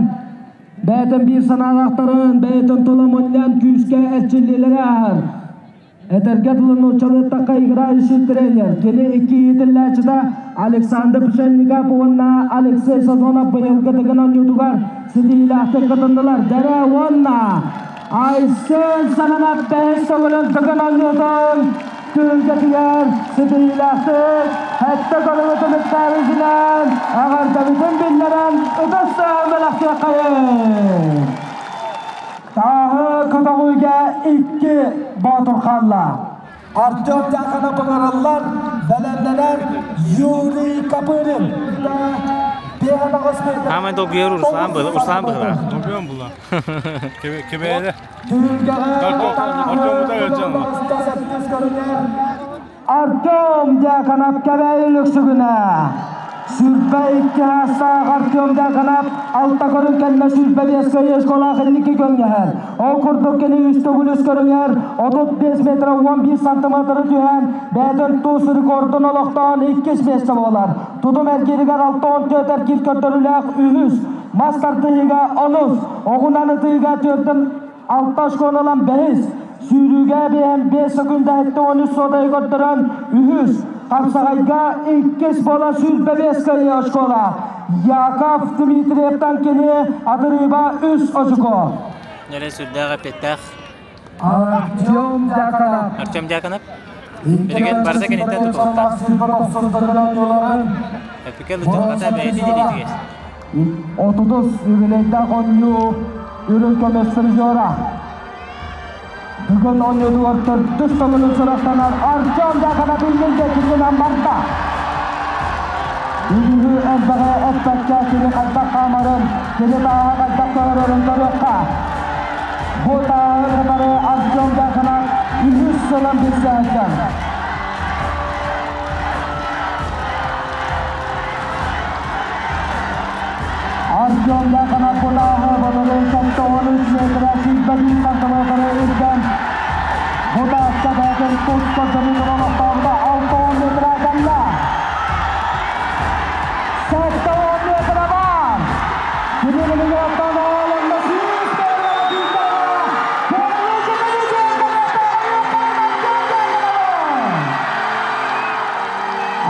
Бэйэтин биир санаалаахтарын, бэйэтин тула мунньан күүскэ эрчиллиилэри ааһар. Этэргэ дылы нууччалыыттахха играющий тренер. Кини икки иитиллээччитэ Александр Пшенников уонна Алексей Сазонов быйылгы Дыгын оонньуутугар ситиһиилээхтик кытыннылар. Дэрэ уонна Айсен Семенов бэһис төгүлүн Дыгын оонньуутун түһүлгэтигэр ситиһиилээхтик сэттэ көрүҥү түмүктээбитинэн эҕэрдэбитин биллэрэн ытыс тыаһын бэлэхтиэххэйиҥ! Тааһы көтөҕүүгэ икки боотур хаалла. Артем Дьяконов ыҥырыллар, бэлэмнэнэр Юрий Копырин. Аамай долгуйар Руслан был, Руслан быһылаах. Долгуйан була. Кебеде. Артем Дьяконов Кэбээйи Лүксүгүнэ. 22 саастаах Артем Дьяконов алта көрүҥ кэннэ 25 кыайыы школаах инники көҥнөһөр. Ол курдук кини үс төгүл үс көрүҥэр 35 метр 11 сантиметры түһэн, бэйэтин тус рекордун олохтоон иккис миэстэ буолар. Тутум эргииригэр 64 эргиир көрдөрүүлээх үһүс, мас тардыһыыга онус, оҕунан ытыыга түөртэн алта школалан бэһис, сүүрүүгэ биэһэн биэс секунда 73 сотайы көрдөрөн үһүс, хапсаҕайга иккис буола 25 кыайыы школа. Яков Дмитриевтан кини атырыыба үс очко. Нэрэ сүрдээх эппиэттээх Артем Дьяконов. Артем Дьяконов. Билигин барыта киниттэн тутулуктаах. Эпикэ дьылҕата бэйэтин илиитигэр. 30 юбилейдаах оонньуу үрүҥ көмүс призера. Бүгүн оонньуутугар төрдүс төгүлүн сурахтанар Артем Дьяконов иннинде киһинэн барда. Үгүһү элбэҕи эппэккэ кини хайдах хаамарын, кини тааһа хайдах көһөрөрүн көрүөххэ. Бу тааһы кытары Артем Дьяконов үһүс сылын билсэ сылдьар. Артем Дьяконов бу тааһы былырыын 73 метрэ 21 сантиметры үрдэн бу тааска бэйэтин тус көрдөрүүтүн олохтообута 60 метрэ кэллэ. 70 метрэ баар. Кини билигин оттон оонньо сүүс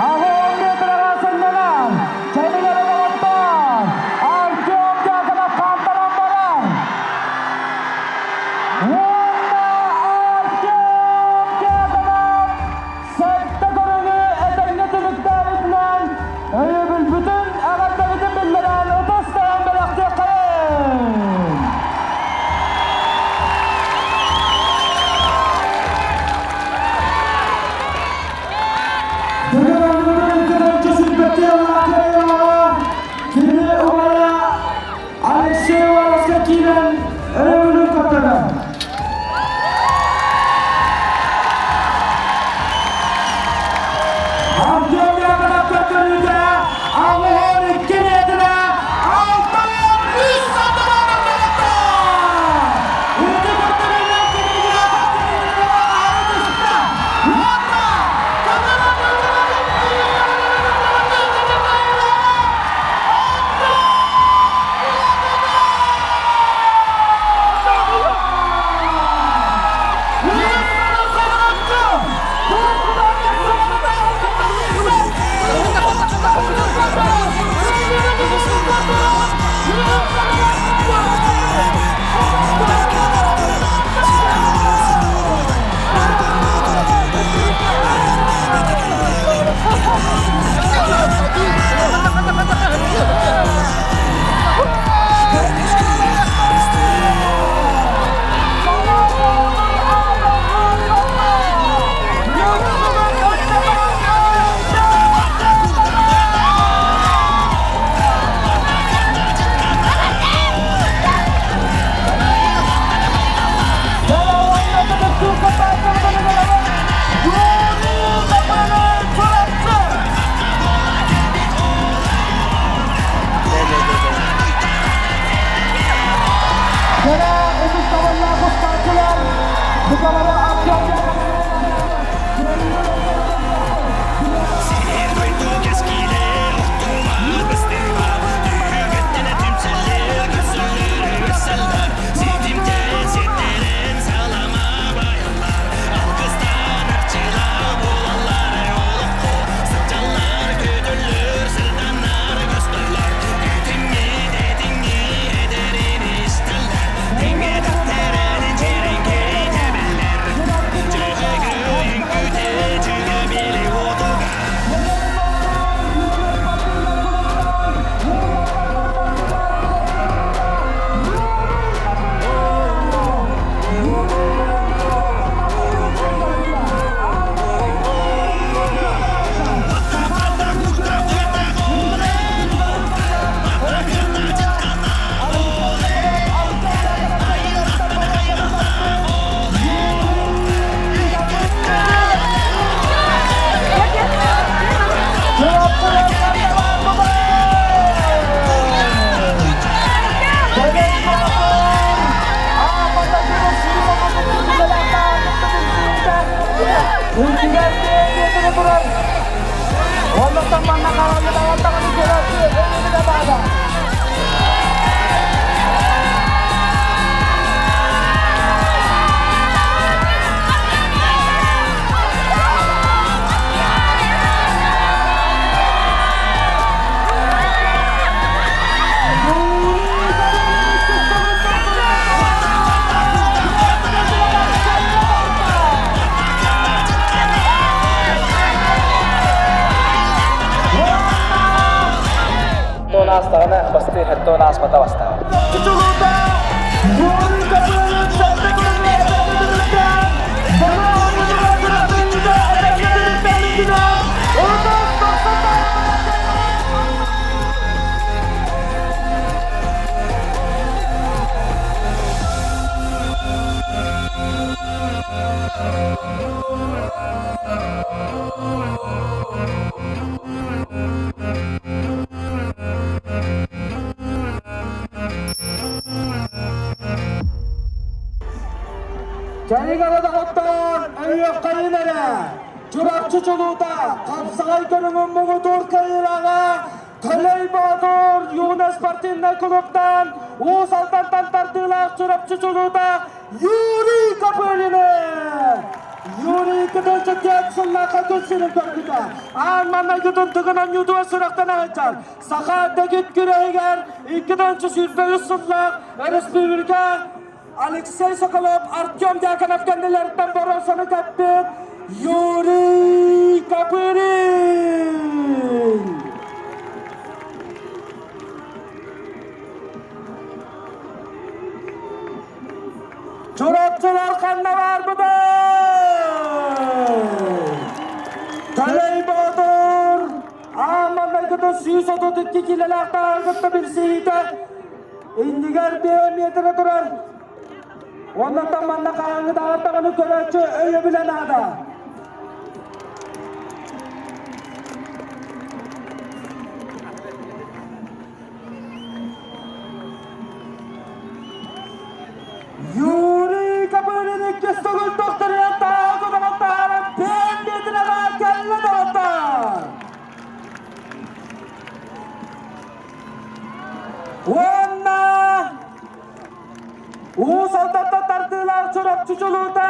Аҕыс метрға сыннанан, чэнигэр доҕоттор, Артем Дьяконов хаамтаран барар. Уонна Артем Дьяконов сэттэ көрүҥү этэҥҥэ түмүктээбитинэн өйөбүлбүтүн, эҕэрдэбитин биллэрэн ытыс таһан бэлэхтиэххэйиҥ! Чаныгара доҕоттоор, өйүөххэйин эрэ! Чурапчы чулуута, хапсаҕай көрүҥүн муҥутуур кыайыылааҕа Төлөй Боотур Юна спортивнай клубтан Уус Алдантан тардыылаах Чурапчы чулуута Юрий Копырины! Юрий Кыдылчык сыллаахха күн сирин көрбүтэ. Аан маҥнайгытын Тыгын оонньуутугар сүрэхтэнэ сылдьар. Саха дэгит күрэһигэр 2023 сыллаах өрөспүүбүлүкэ Алексей Соколов, Артем Дьяконов кэннилэриттэн боруонсаны кэппит Юрий Копырин! Чурапчылар ханна баарбытый? Төлөй Боотур аан маҥнайгытын 132 киилэлээх таһааргытта билсиһиитэ иннигэр биэ миэтэрэ турар. Оннуттан манна хаһааҥҥы даҕаны көрөөччү өйөбүлэ наада. Юрий Копырин иккис төгүл тохторуйан таһаа көтөҕөн таһааран пен миэтинэҕэ кэллэ доҕоттор! Уонна Уус Алдантан тардыылаах Чурапчы чулуута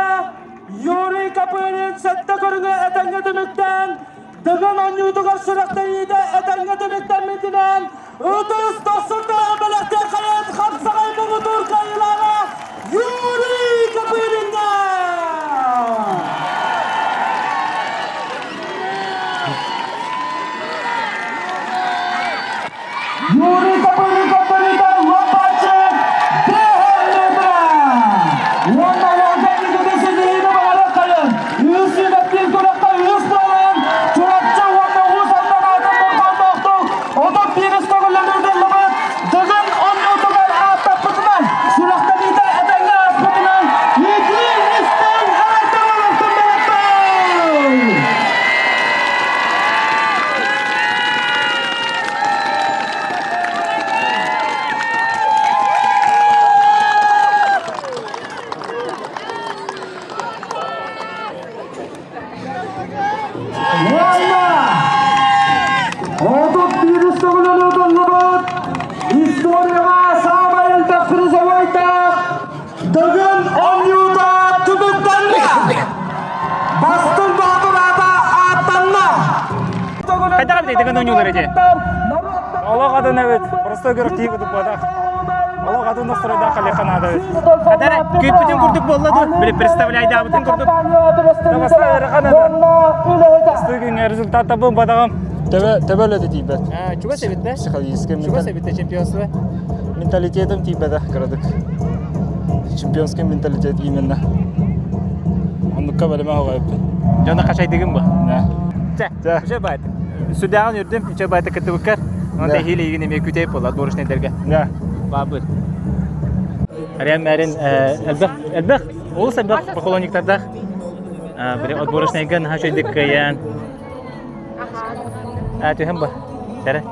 Юрий Копырин сэттэ көрүҥү этэҥҥэ түмүктээн Дыгын оонньуутугар сүрэхтэниитэ этэҥҥэ түмүктэммитинэн ытыс дохсунтааҕы бэлэхтиэх хайаан хапсаҕай муҥутуур кыайыылааҕа Юрий Копыринҥа! Юрий Копырин Копырина лопачы Бэһэллибра! Уонна уолга инникитин ситиһиини баҕарар хайын! Үс сүүрэптиир күрэххэ үс буолан, Чурапчы уонна Уус Алдан аатын дорҕоонноохтук 31 төгүлүн ыытыллыбыт Дыгын оонньуутугар ааттаппытынан, сүрэхтэниитэ этэҥҥэ ааспытынан. итигэн ойуулар эти. Олох атын эбит. Просто көрөктии кутуппатах. Олох атын настройда халиха надо эбит. Хадара күүппүтүн курдук буолла ду? Били представляйдаабытын курдук. Табаста ыарахан ата. Стыгын результат табын бадагам. Төбө төбө өлөтө тиийбэт. Чугас эбит да? Психологический Чугас эбит чемпионство. Менталитетым тиийбэтэ кыратык. Чемпионский менталитет именно. Оннукка бэлэмэ оҕойпун. Дьону хачайдыгын бу. Чэ, үчө байт. Сүдээҕин үрдүм, үчө байта кыттыбыккар. Онон тэһиил эйигин эмиэ күтэй буолла отборочнайдарга. Да. Баабыр. Ариан мэрин элбэх элбэх олус элбэх поклонниктардаах. Били отборочнайга наһаа үчүгэйдик кыайан. Түһэн ба. Сэрэ.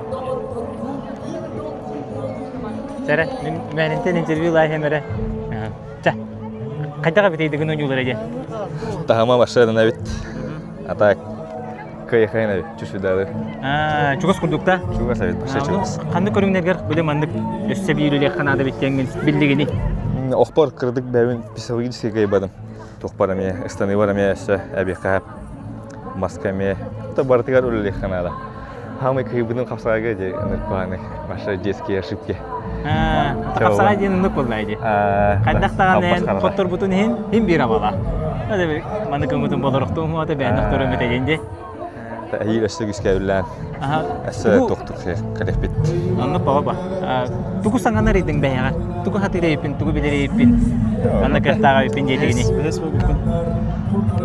Сэрэ, мин мэринтэн интервью лайхем эрэ. Чэ, хайдах эбитейдигин ойуулар диэн? Таһыма машина эбит. А так кыайхайын эбит чүсүдары. Чугас курдук та? Чугас эбит, вообще чугас. Ханнык көрүҥнэргэр били маннык өссө биир үлэххэ наада эбит диэҥҥин биллигини? Охпор кырдык бэйбин психологически кыайбадым. Тухпар эмиэ, ыстаныыбар эмиэ өссө эбиэххэ маска эмиэ барытыгар үлэлиэххэ наада. Хаамай кыйбытын хапсаҕайга дии ыныркуһаны ваши детские ошибки. Хапсаҕай диэн ыннык буолла дии. Хайдах даҕаны хотторбутун иһин иһин биир абала. Маны көмөтүн болорохтуум хуата бэйэн охторум этеген дии. Эһиил өссө күскэбиллээн өссө туохтук кэлэхпит. Онно паба. Тугу саҥанар идиҥ бэйэҕэ? Тугу хатыр эйиппин, тугу билэр эйиппин? Манна кыахтааҕа эбиппин диэтигини.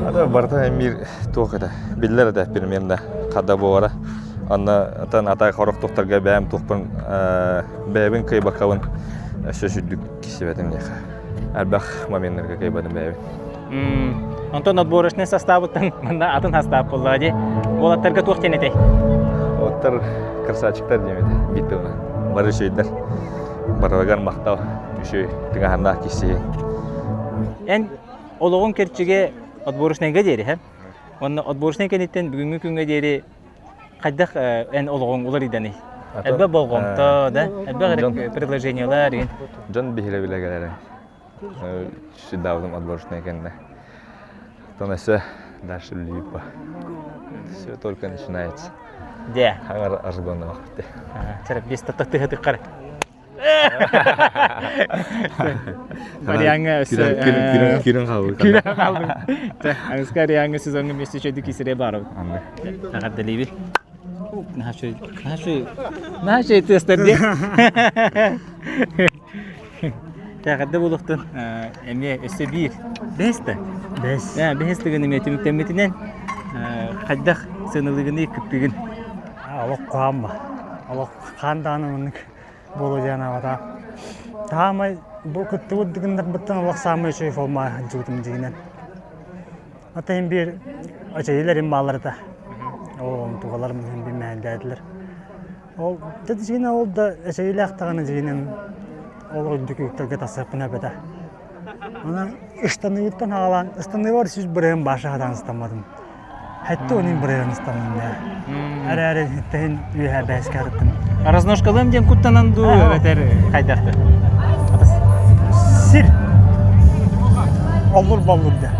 Ата барыта эмиир туох этэ биллэр этэ примерно хада буолара анна атан атай хорох тухтарга бэйэм тухпун бэйэбин кыйбаккабын өссө сүрдүк кисибэтим диэхэ элбэх моменнарга кыйбадым бэйэбин Онтон отборочный составыттан манна атын состав буоллаҕа дии. Уолаттарга туох диэн этэй? Уолаттар красавчиктар диэм этэ биир Бары үчүгэйдэр. Барыларыгар махтал. Үчүгэй тыҥаһаннаах киһи. Эн олоҕуҥ кэрчигэ отборочнайга диэри, һэ? Уонна отборочнай кэнниттэн бүгүҥҥү күҥҥэ диэри хайдах эн олоҕуҥ уларыйданый? Элбэх болҕомто, да? Элбэх предложениелар. Дьон биһирэбилэ кэлэрэ. Сүрдээҕин отборочнай кэннэ. Потом өссө дальше липа. Все только начинается. Де. Хаҥар аргоннаах битте. Чара бес таттыһытыккар. Варианга өссө Кирен хаалбыт. Кирен хаалбыт. Аныска Арианга сезоҥҥа миэстэ үчүгэйдик киирсэрэ баар. Эҕэрдэлиибит. Наһаа үчүгэй тыастар диэ. Эҕэрдэ буолуохтун эмиэ өссө биир бэһис да? Бэс. Бэһис тыгын эмиэ түмүктэммитинэн хайдах сыаналыыгыный кыттыгын? Олох куһаамма. Олох хаан даҕаны маннык буолуо диэн аҕата. Таамай бу кыттыбыт дыгыннарбыттан олох саамай үчүгэй форма сылдьыбытым дьиҥинэн. Ата иһин биир эчэйиилэрим бааллар этэ. Ол онтугаларым иһин биир мэһэйдээтилэр. Ол дьиҥинэн ол да эчэйиилээх даҕаны дьиҥинэн ол үрдүк үктэлгэ тахсыахпын эбэтэ. Онон ыстаныыттан аҕалаан ыстаныыбар 100 бырыһыан баша сатаан ыстамматым. Хэтти онин бырыһыан ыстанным даа. Эрээри тэһин үөһээ бээскэ арыттым. Разножкалыам диэн куттанан дуу эбэтэр хайдахты? Сир оллур боллур да.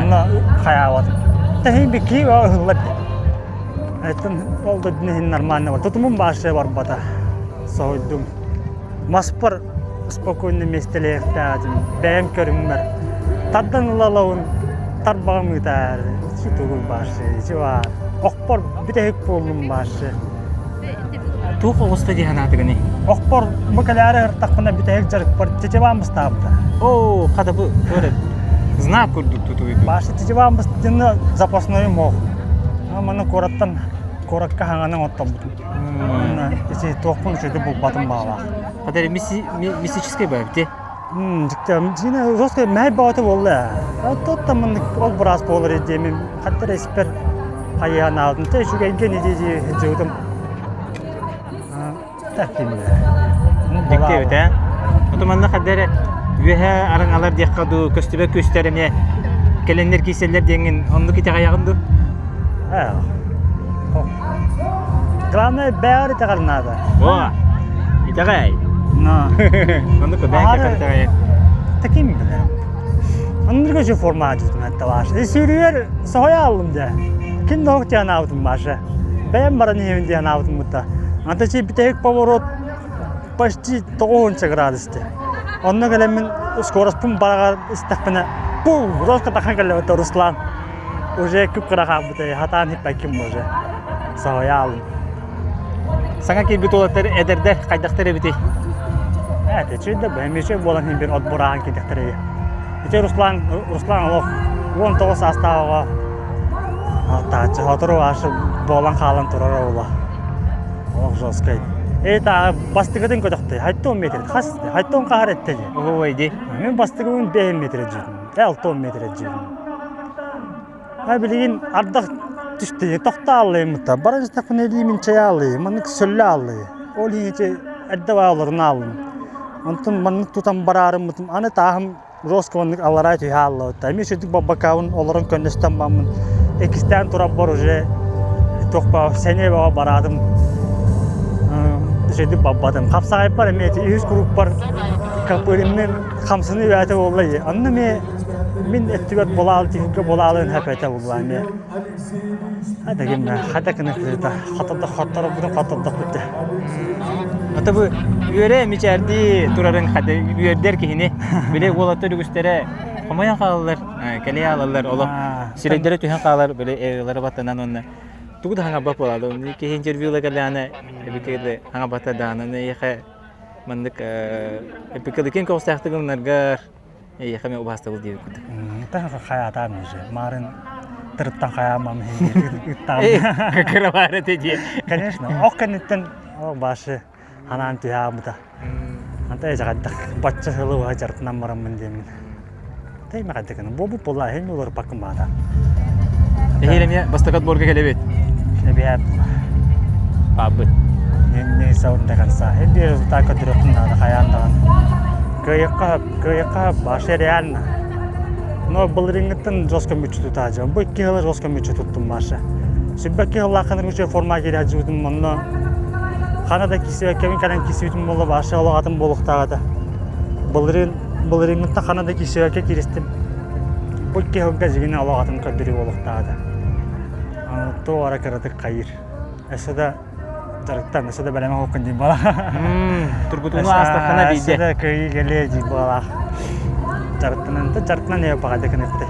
Онно хайаабатым. Тэһин бикки ыһыллар Эттэн ол да иһин нормально бар. Тутумум баашая барбата. Соһуйдум. Маспар спокойно миэстэлиэхтээҕим. Бэйэм көрүҥмэр. Тардан ылалабын тарбаҕым ыытаар. Тугул баашая. Чугаар. Охпор бүтэһик буоллум баашая. Туох оҕуста дии санаатыгыный? Охпор бу кэлээри ыртахпына бүтэһик дьарыкпар тетивам быстаабыта. Оо, хата бу көрө знак курдук тутуйду. Башы тетивам быстыны запасной мох. Маны куораттан куоракка хаҥанан оттоммутум. Онно ити туохпун үчүгэй булбатым баалаах. Хата мистический баар ти. Дьикти, жестко мэһэй баҕата буолла. Оттон маннык ол быраас буолар диэмин хаттар эспер хайыһан аалдым. Тэ үчүгэйгэ нидии сылдьыбытым. Дьикти эбит ээ. Ото манна хадда эрэ үөһэ араҥалар диэххэ дуу, көстүбэт күүстэр эмиэ кэлэннэр киирсэллэр диэҥҥин оннук итэҕэйэҕин дуу? Главное бэйэҕэр итэҕэл наада. О, итэҕэй. Но. Оннук бэйэҥ итэҕэйэр. Таким билэрим. Оннук же форма дьутун эттэ бааш. Сүүрүгэр соһуйа аллым дьэ. Ким да ох диэн аабытым баша. Бэйэм баран иһэбин диэн аабытым бутта. Anta чи бүтэһик поворот почти 90 градус дии. Онно кэлэммин скоростпун бараҕар истэхпинэ пу жестко тахан кэллэбит Руслан. Уже күп-кыра хаалбыта, хатаан хиппэкким уже. Соһуйаалым. Саҥа киирбит уолаттар эдэрдэр хайдахтар эбитий? Ээ, үчүгэй да бэйэм үчүгэй буолан иһин бир отбор ааһан киирдэхтэрэ. Ити Руслан, Руслан олох 19 саастаах оҕо тааччы сотору ашы буолан хаалан турар оҕула. Олох жесткай. Э таа бастыгытын көтөхтө. Хайта 10 метр. Хас хайта 10 хаһар этте дии. Ой ди. Мен бастыгыбын 5 метр дьиибин. 6 метр дьиибин. А билигин ардах түстэ, тохтооллайыммыта. Баран истэхпинэ илиимин чэй ааллыы, маннык сөллө ааллыы. Ол иһин ити эрдэ бааларын ааллым. Онтон маннык тутан бараарыммытым, аны тааһым жестко маннык аллараа түһэ ааллабыта. Эмиэ сүрдүк баббакаабын олорон көннөстөн баммын. Иккистээн турарбар уже туох баа сэниэ бөҕө бараатым. Үчүгдүк баббатым. Хапсаҕайбар эмиэ ити үһүс куруппар капырыммын хамсаныы бэйэтэ буолла дии. Онно эмиэ мин өттүгэр булаал тиһиккэ булаалын хэпэтэ булла эмиэ. Хата кимнэ хата кыныктыыта хотордох хотторобутун хотордохпут дэ. Ата бу үөрэ мичээрдии турарын хата үөрдэр киһини били уолаттар үгүстэрэ хомойон хаалаллар, кэлиэ хаалаллар, олох сирэйдэрэ түһэн хаалар, били эйлары баттанан уонна тугу да хаҥарбат буолаады. Киһи интервьюла кэллэҕинэ эбикэ хаҥарбата даҕаны эйиэхэ маннык эпикэликин көҕүстээхтик ылынаргар эйиэхэ эмиэ убаастабыл диэбит курдук. Таха хайаатаам уже. Марын тырыттан хайаамам ыттаам. Кыра баар этэ дии. Конечно. Ох кэнниттэн ол башы ханаан түһаабыта. Анта эжаҕайдах бачча сылы уһа дьарытынан бараммын диэммин. Тэй мэхэддикин бу бу була хин олор пакым баата. Эһиил эмиэ бастакы отборга кэлэбит. Эбиэт. Баабыт. Не саун до конца. Хин биир результат көрдөрүөхпүн наада хайаан даҕаны. Кыайыахха кыайыахха башы реально. Но былырыыҥҥыттан жестко мүччү тутаадьым. Бу икки сыла жестко мүччү туттум башы. Сүббэкки сыллааххын үчүгэй форма киирээдьибитим онно хана да киирсибэккэбин кэлэн киирсибитим буолла башы олох атын буолуохтаах этэ. Былырыын Былырыыҥҥыттан хана да киирсибэккэ кииристим. Бу икки сылга дьиҥинэ олох атын көрдөрүү буолуохтаах этэ. Туох эрэ кыратык хайыыр. Өссө да дьарыктан, өссө да бэлэмэ хоһуккун диир буолар. Тургутууну аастаххына биирдэ. Өссө да кыайыы кэлиэ диир буолалаах. Дьарыктанан, дьарыктанан эбэ баҕайда кыныппытай.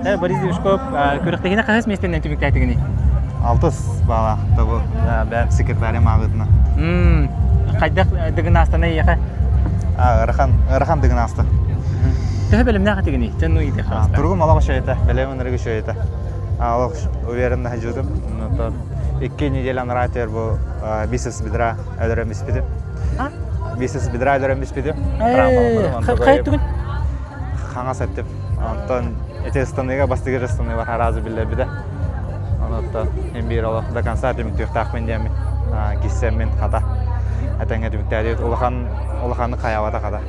Э, Борис Движков, күрэхтэһиини хаһыс миэстэнэн түмүктээтигиний? Алтыс баалаах тобу бэйэм секретарем ааҕыытына. Хайдах дыгынаастана эйиэхэ? Ыарахан, ыарахан дыгынааста. Төһө бэлэмнээх этигиний? Дьон ну иитэ хаста. Туругум олох үчүгэй этэ, бэлэм ынырык үчүгэй этэ. Олох уверенно сылдьыбытым. Онтон икки неделя анараа өттүгэр бу бицепс бедра өлөрөн биспитим. Бицепс бедра өлөрөн биспитим. Хайа түгүн? Хаҥас өттүм. Онтон эти ыстаныыга бастыгыр ыстаныы бар аразы биллэрбитэ. Онуттан эн биир олох до конца түмүктүөхтаахпын диэммин киссэммин хата этэҥҥэ түмүктээдибит улахан улаханнык хайаабата хата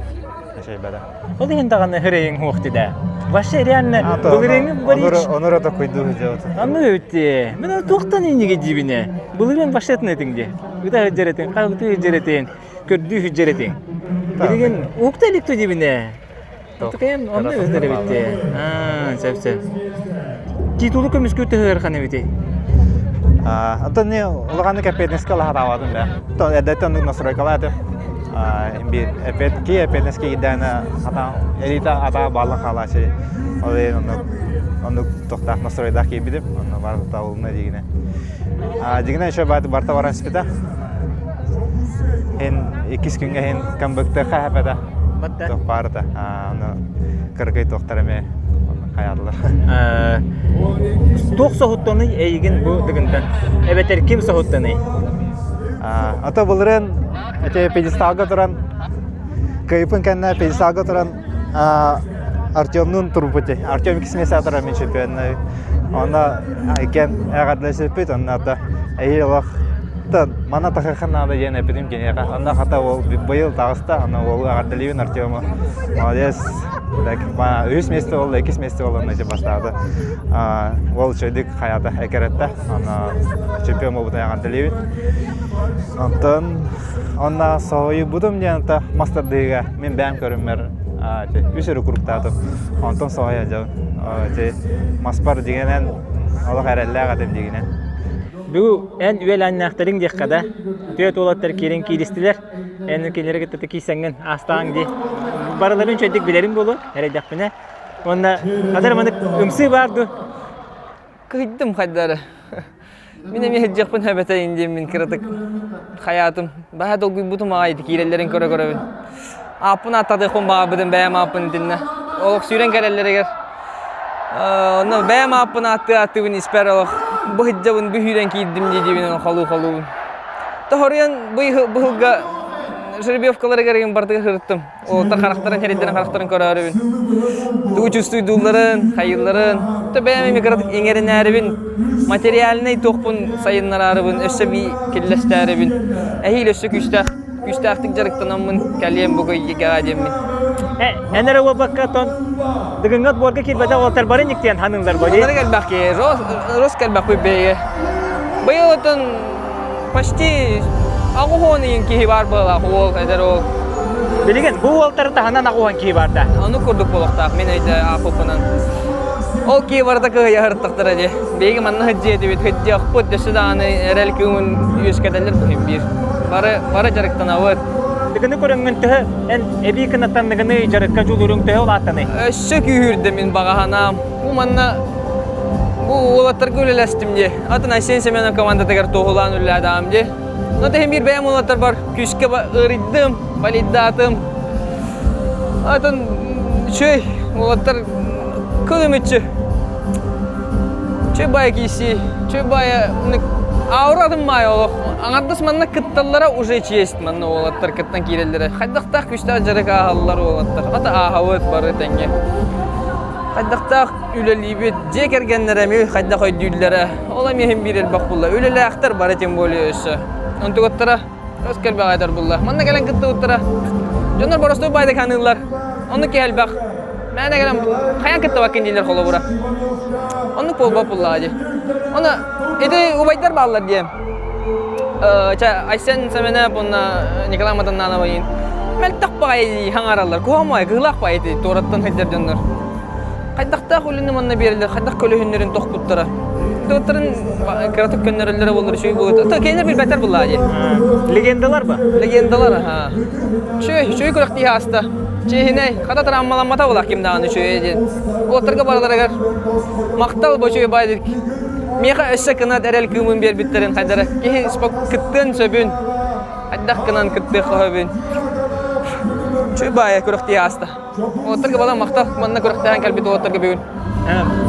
эшэйбэтэ. Ол иһин даҕаны хырайыҥ хуохти да. Вообще реально былырыыҥы Борис Онура токуйдуу сылдьабыт. Аны өтте. Мен туохтан инниге дибине. Былырыын вообще этиҥ ди. Ыта сылдьар этиҥ, хаһыты сылдьар этиҥ, көрдүү сылдьар этиҥ. Билигин уукта илик дибине. Тукайым онно өздер эбитти. Аа, сөп сөп. Титулу көмүскүү төһөр эбити. Оттон не улаханнык эппиэтинэскэ алаһараабатым бэ. То эрдэттэн оннук настройкалаатым. Биир эппиэт ки эппиэтинэскэ киирдээнэ ата элита ата бааллан хаалааччы. Ол иһин оннук оннук тохтаах настройдаах киирбитим. Онно барыта табылынна дигинэ. Дигинэ еще барта баран испитэ. Ин иккис күҥҥэ иһин камбыктыахха хэпэтэ. Туох баарыта. Аны кыргый туохтар эмиэ хайаатылар. Туох соһуттаный эйигин бу дыгынтан? Эбэтэр ким соһуттаный? Ата былырын эти пьедесталга туран кыйыпын кэннэ пьедесталга туран Артемнуун турбут Артем иккис месяц туран мин чемпионнай. Онно иккен эҕэрдэлэспиппит, онно ата эһиил олох Мана тахыахха наада диэн эппитим киниэхэ. Онно хата уол быйыл таҕыста, онно уолу эҕэрдэлиибин Артему. Молодец. Так, үһүс миэстэ буолла, иккис миэстэ буолла, онно бастаата. Уол үчүгэйдик хайаата экэрэтте. Онно чемпион буолбутун эҕэрдэлиибин. Онтон онно соһуйбутум диэн ата мас тардыыга мин бэйэм көрүммэр үс өрө куруктаатым. Онтон соһуйа дьон. Маспар дигэнэн олох эрэллээх этим дигинэн. Бу эн үөлээннээхтэриҥ диэххэ да, түөрт уолаттар киирэн кииристилэр. Эн кинилэри кытта киирсэҥҥин аастаҕыҥ дии. Барыларын үчүгэйдик билэрим буолуо, эрэйдэхпинэ. Уонна ханна эрэ маннык ымсыы баар дуу? Кыйдым хайдары. Мин эмиэ сылдьыахпын эбэтэ диэммин кыратык хайаатым. Баһа долгуйбутум аҕай киирэллэрин көрө-көрөбүн. Ааппын ааттатыахпын баҕарбытым бэйэм ааппын итиннэ. Олох сүүрэн кэлэллэригэр онно бэйэм ааппын ааттыы ааттыыбын испэр олох бу сылдьабын бу сүүрэн киирдим дии диибин холуу-холуубун. Тоһоруйан быһылга жеребьевкаларыгар бардыга сырыттым. Уолаттар харахтарын хэрийдэрин харахтарын көрөөрүбүн. Тугу чувствуйдуулларын, хайыылларын. То бэйэм эми кыратык иҥэринээрибин, материальнай туохпун сайыннараарыбын, өссө бии киллэстээрибин. Эһиил өссө күүстээх күүстээхтик дьарыктанаммын кэлиэм бу кыйыга диэммин. Эн эрэ буолбакка тон дыгыҥҥа отборга киирбэтэх уолаттар бары никтиэн ханыыллар бо дии. Олары кэлбэх киһи, рос кэлбэхпит бэйэ. Быйыл отон Почти аҕуһуон ыйын киһи баар буолаах уол, эдэр уол. Билигин бу уолтары таһынан аҕуһан киһи бар да. Ону курдук буолуохтаах мин өйдө аахпыппынан. Ол киһи барыта кыһыйаһыртахтара дии. Биһиги манна сылдьыа этибит, сылдьыахпыт, өссө даҕаны эрэл кыымын үөскэтэллэр быһын биир. Бары, бары дьарыктанабыт. Дыгыны көрөҥҥүн төһө эн эбии кынаттан дыгыны дьарыкка дьулууруҥ төһө улааттаный? Өссө күүһүрдэ мин баҕаһанаам. Бу манна бу уолаттарга үлэлэстим дии. Атын Айсен Семенов командатыгар туоһулаан үлэлээтэҕим дии. Но тэһин биир бэйэм уолаттарбар күүскэ ыарыйдым, балийдаатым. Атын үчүгэй уолаттар кыл үмүччү. Үчүгэй баайа киирсии, үчүгэй баайа аура атын маайа олох. Аҥардас манна кытталлара уже честь манна уолаттар кыттан киирэллэрэ. Хайдахтаах күүстээх дьарык ааһаллар уолаттар. Хата ааһабыт бары тэҥҥэ. Хайдахтаах үлэлиибит, дьиэ кэргэннэрэ эмиэ хайдах өйдүүллэрэ, ол эмиэ иһин биир элбэх булла. Үлэлээхтэр бары тем более өссө. Онтугаттара өс кэлбэҕэ этэр булла. Манна кэлэн кыттыбыттара. Дьоннор боростуой байдык ханыыллар. Оннук киһи элбэх. Мээнэ кэлэн хайан кыттыбаккын дииллэр холобура. Оннук буолбат буллаҕа дии. Оны ити убайдар бааллар диэн. Айсен Семенов уонна Николай Матаннанов ыйын мөлтөх баҕайы хаҥараллар. Куһаҕан кыһылаах баҕайы ити туораттан сылдьар дьоннор. Хайдахтаах үлэни манна биэрэллэр, хайдах көлөһүннэрин тохпуттара. Туоттарын кыратык көннөрөллөрө буоллар үчүгэй буолуо. То кинилэр билбэттэр буллаа дии. Легендалар ба? Легендалар, аха. Үчүгэй, үчүгэй күрэхтиһи ааста. Чиэһинэй, хата травмаламмата буолар ким даҕаны үчүгэй диэн. Уолаттарга барыларыгар махтал бу үчүгэй баай Миэхэ өссө кынат эрэл кыымын биэрбиттэрин хайдара киһи кыттыан сөбүн, хайдах гынан кыттыах сөбүн. Үчүгэй баайа күрэхтиһи ааста. Уолаттарга балан махтал, манна күрэхтэһэн кэлбит уолаттарга бүгүн.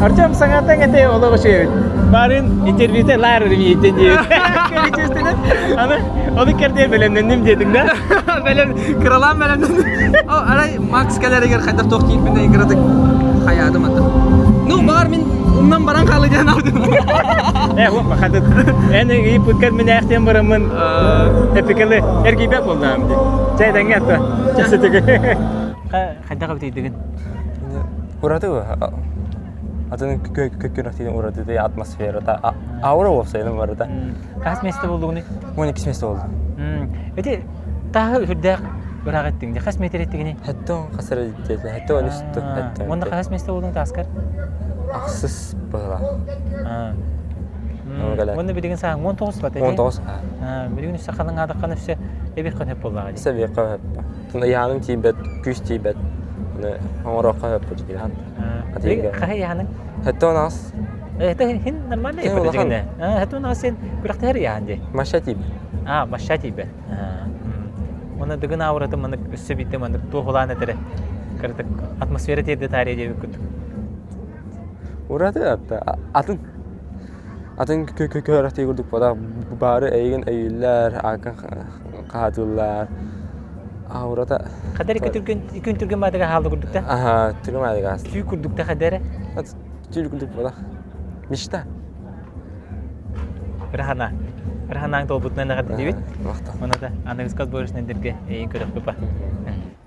Артем саҥатаҥ этэ олох үчүгэйбит. Барын интервьюте лаар ревьютен диэбит. Аны ону кэрдиэ бэлэмнэнним диэтиҥ да? Бэлэм, кыралаан бэлэмнэнним. Арай Макс кэлэригэр хайдах туох киирбинэ кыратык хайаатым ата. Ну, баар мин умнан баран хаалыы диэн алдым. Э, уоппа хатыт. Эн ыйыппыккар мин ээхтиэн бараммын эпикалы эргийбэт буоллаҕым дии. Чэй дэҥҥэ атта. Чэситиги. Хайдах эбитийдигин? Ураты атын көккөрөхтиин ураты атмосферата аура уопсайынан барыта. Хас месте болдугуный? 12 месте болду. Эти тааһы үрдээх ыраах эттиҥ хас метр эттигини? Хэттон хас эрэ диэтэ. Хэттон үстү. Хэттон. Уонна хас месте болдуң тааскар? Ахсыс быһыла. Уонна билигин сааһыҥ 19 бата. 19. Билигин өссө халыҥ аадаххана өссө эбих хөп буоллаҕа дии. Өссө эбих хөп. Ыйааным тиийбэт, күүс тиийбэт. Аны оҥоруохха хөп дигин. Хаһы ыйааның? Хэттон аас. Это хин нормально дигине. Хэттон аас сен күрэхтэһэр ыйаан дии. Маша тиийбэт. А, маша тиийбэт. Уонна дыгын аураты маннык өссө биирдэ маннык туоһулаан этэрэ. Кыратык атмосфера тиэрдэ таарыйа диэбит курдук. Ураты атта атын атын көөрөхтии курдук буолар баары эйигин өйүүллэр ааккын хаһаатыыллар аурата Хадэр икки түргэн икки түргэн маадыга хаалды курдук да аха түргэн маадыга ааста Түү курдук да хадэрэ Түүл курдук буолар мечта Ырахана Ыраханаң толбутунан эҕэрдэлиибит. Мана да аныгыска сборочнайдарга эйин көрөхпүпа.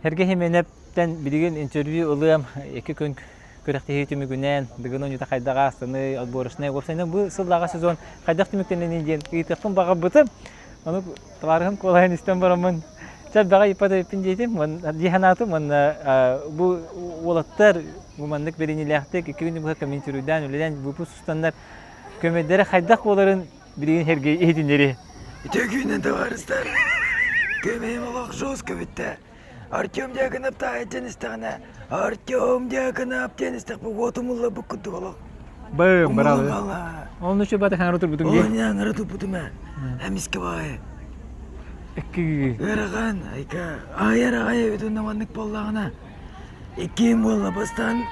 Эргэ Хименептен билигин интервью ылыам икки күн күрэхтэһии түмүгүнэн Дыгын оонньуута хайдах аастыный, отборочнай уопсайынан бу сыллааҕы сезон хайдах түмүктэнэний диэн ыйытыахпын баҕарбытым. Ону табаарыһым куолаһын истэн бараммын чэ бэҕэ ыйыппат эбиппин диэтим дии санаатым уонна бу уолаттар бу маннык бэриниилээхтик икки күнү быһа комментируйдаан үлэлээн выпуск устаннар көмөдөрө хайдах буоларын. Билигин Сергей иһитиннэри. Үтүө күнүнэн табаарыстар. Көмөйүм олох жестко бүттэ. Артем Дьяконов таайа диэн истэҕинэ, Артем Дьяконов диэн истэхпэ уотум улларбыт курдук олох. Бым, баралы. Оны şu бата хаңары турбутум дии. Оны аңары турбутум ээ. Эмиске баайы. Икки. Ыарахан, айка. Айар аҕай эбит онно маннык буоллаҕына. Иккиэн буолла бастаан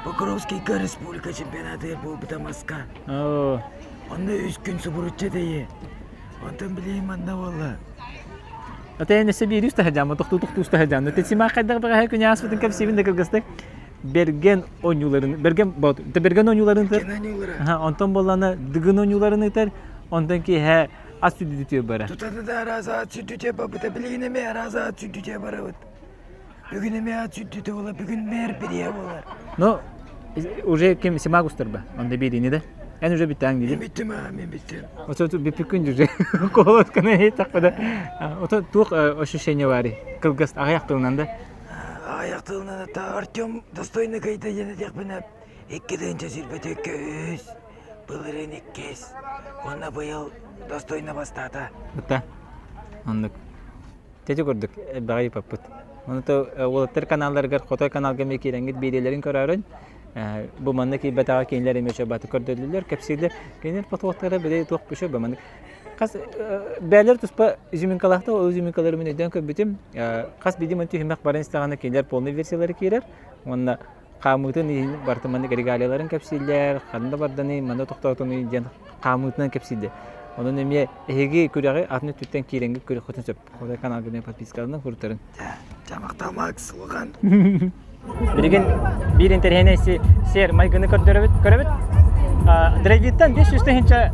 Покровскийга республика чемпионатыгар буолбута маска. Онно үс күн субуручча тэйи. Онтон билигин манна буолла. Ата өссө биир үс таһырдьааммын тохтуу тохтуу таһырдьааммын. Тетсимаах хайдах бэҕэһээ күнү ааспытын кэпсиибин да кылгастык. Берген оонньууларын, Берген бот, Берген оонньууларын ыытар. Онтон буоллаана Дыгын оонньууларын ыытар. Онтон киэһэ ас сүдүтүө бара. Тутаны да араас ат сүдүтүө барбыта. Билигин эмиэ араас ат сүдүтүө барабыт. Бүгүн эмиэ ат сүдүтэ буолар, бүгүн мэр бирие буолар. Ну, уже ким Симак устарба, онда бириини да. Эн уже бүттээҥ диди. Мен бүттүм аа, мен бүттүм. Ото бүппүккүн уже колотканы ыйытахпыда. Ото туох ощущение баарый? Кылгас аҕыйах тылынан да. Аҕыйах тылынан та Артем достойно кыйда диэн этиэхпинэ 2 тыһыынча сүүрбэ үс, былырыын иккис, уонна быйыл достойно бастаата. Бытта. Оннук. Тэти курдук элбэҕи ыыппаппыт. Ону то уолаттар каналларыгар Хотой каналга эмиэ киирэҥҥит биэриилэрин көрөөрүн бу манна киирбэтэҕэ кинилэр эмиэ чобаты көрдөрдүлэр, кэпсииллэр. Кинилэр потолоктара били туох бүшө бу маннык хас бээлэр туспа изюминкалаахта ол изюминкалары мин өйдөөн көрбүтүм. Хас биирдии мин түһүмэх баран истэҕинэ кинилэр полный версиялары киирэр уонна хаамыытын иһин барыта маннык регалияларын кэпсииллэр, ханна барданый, манна тохтоотунуй диэн хаамыытынан кэпсииллэр. Онон эмиэ эһиги күрэҕи атын өттүттэн киирэҥҥит көрүөххүтүн сөп. Хотой каналга эмиэ подпискаланан курутарын. Чамахта Макс улахан. Билигин биир интэриэһинэй сиэр майгыны көрдөрөбүт, көрөбүт. Драйвиттан 500 тыһыынча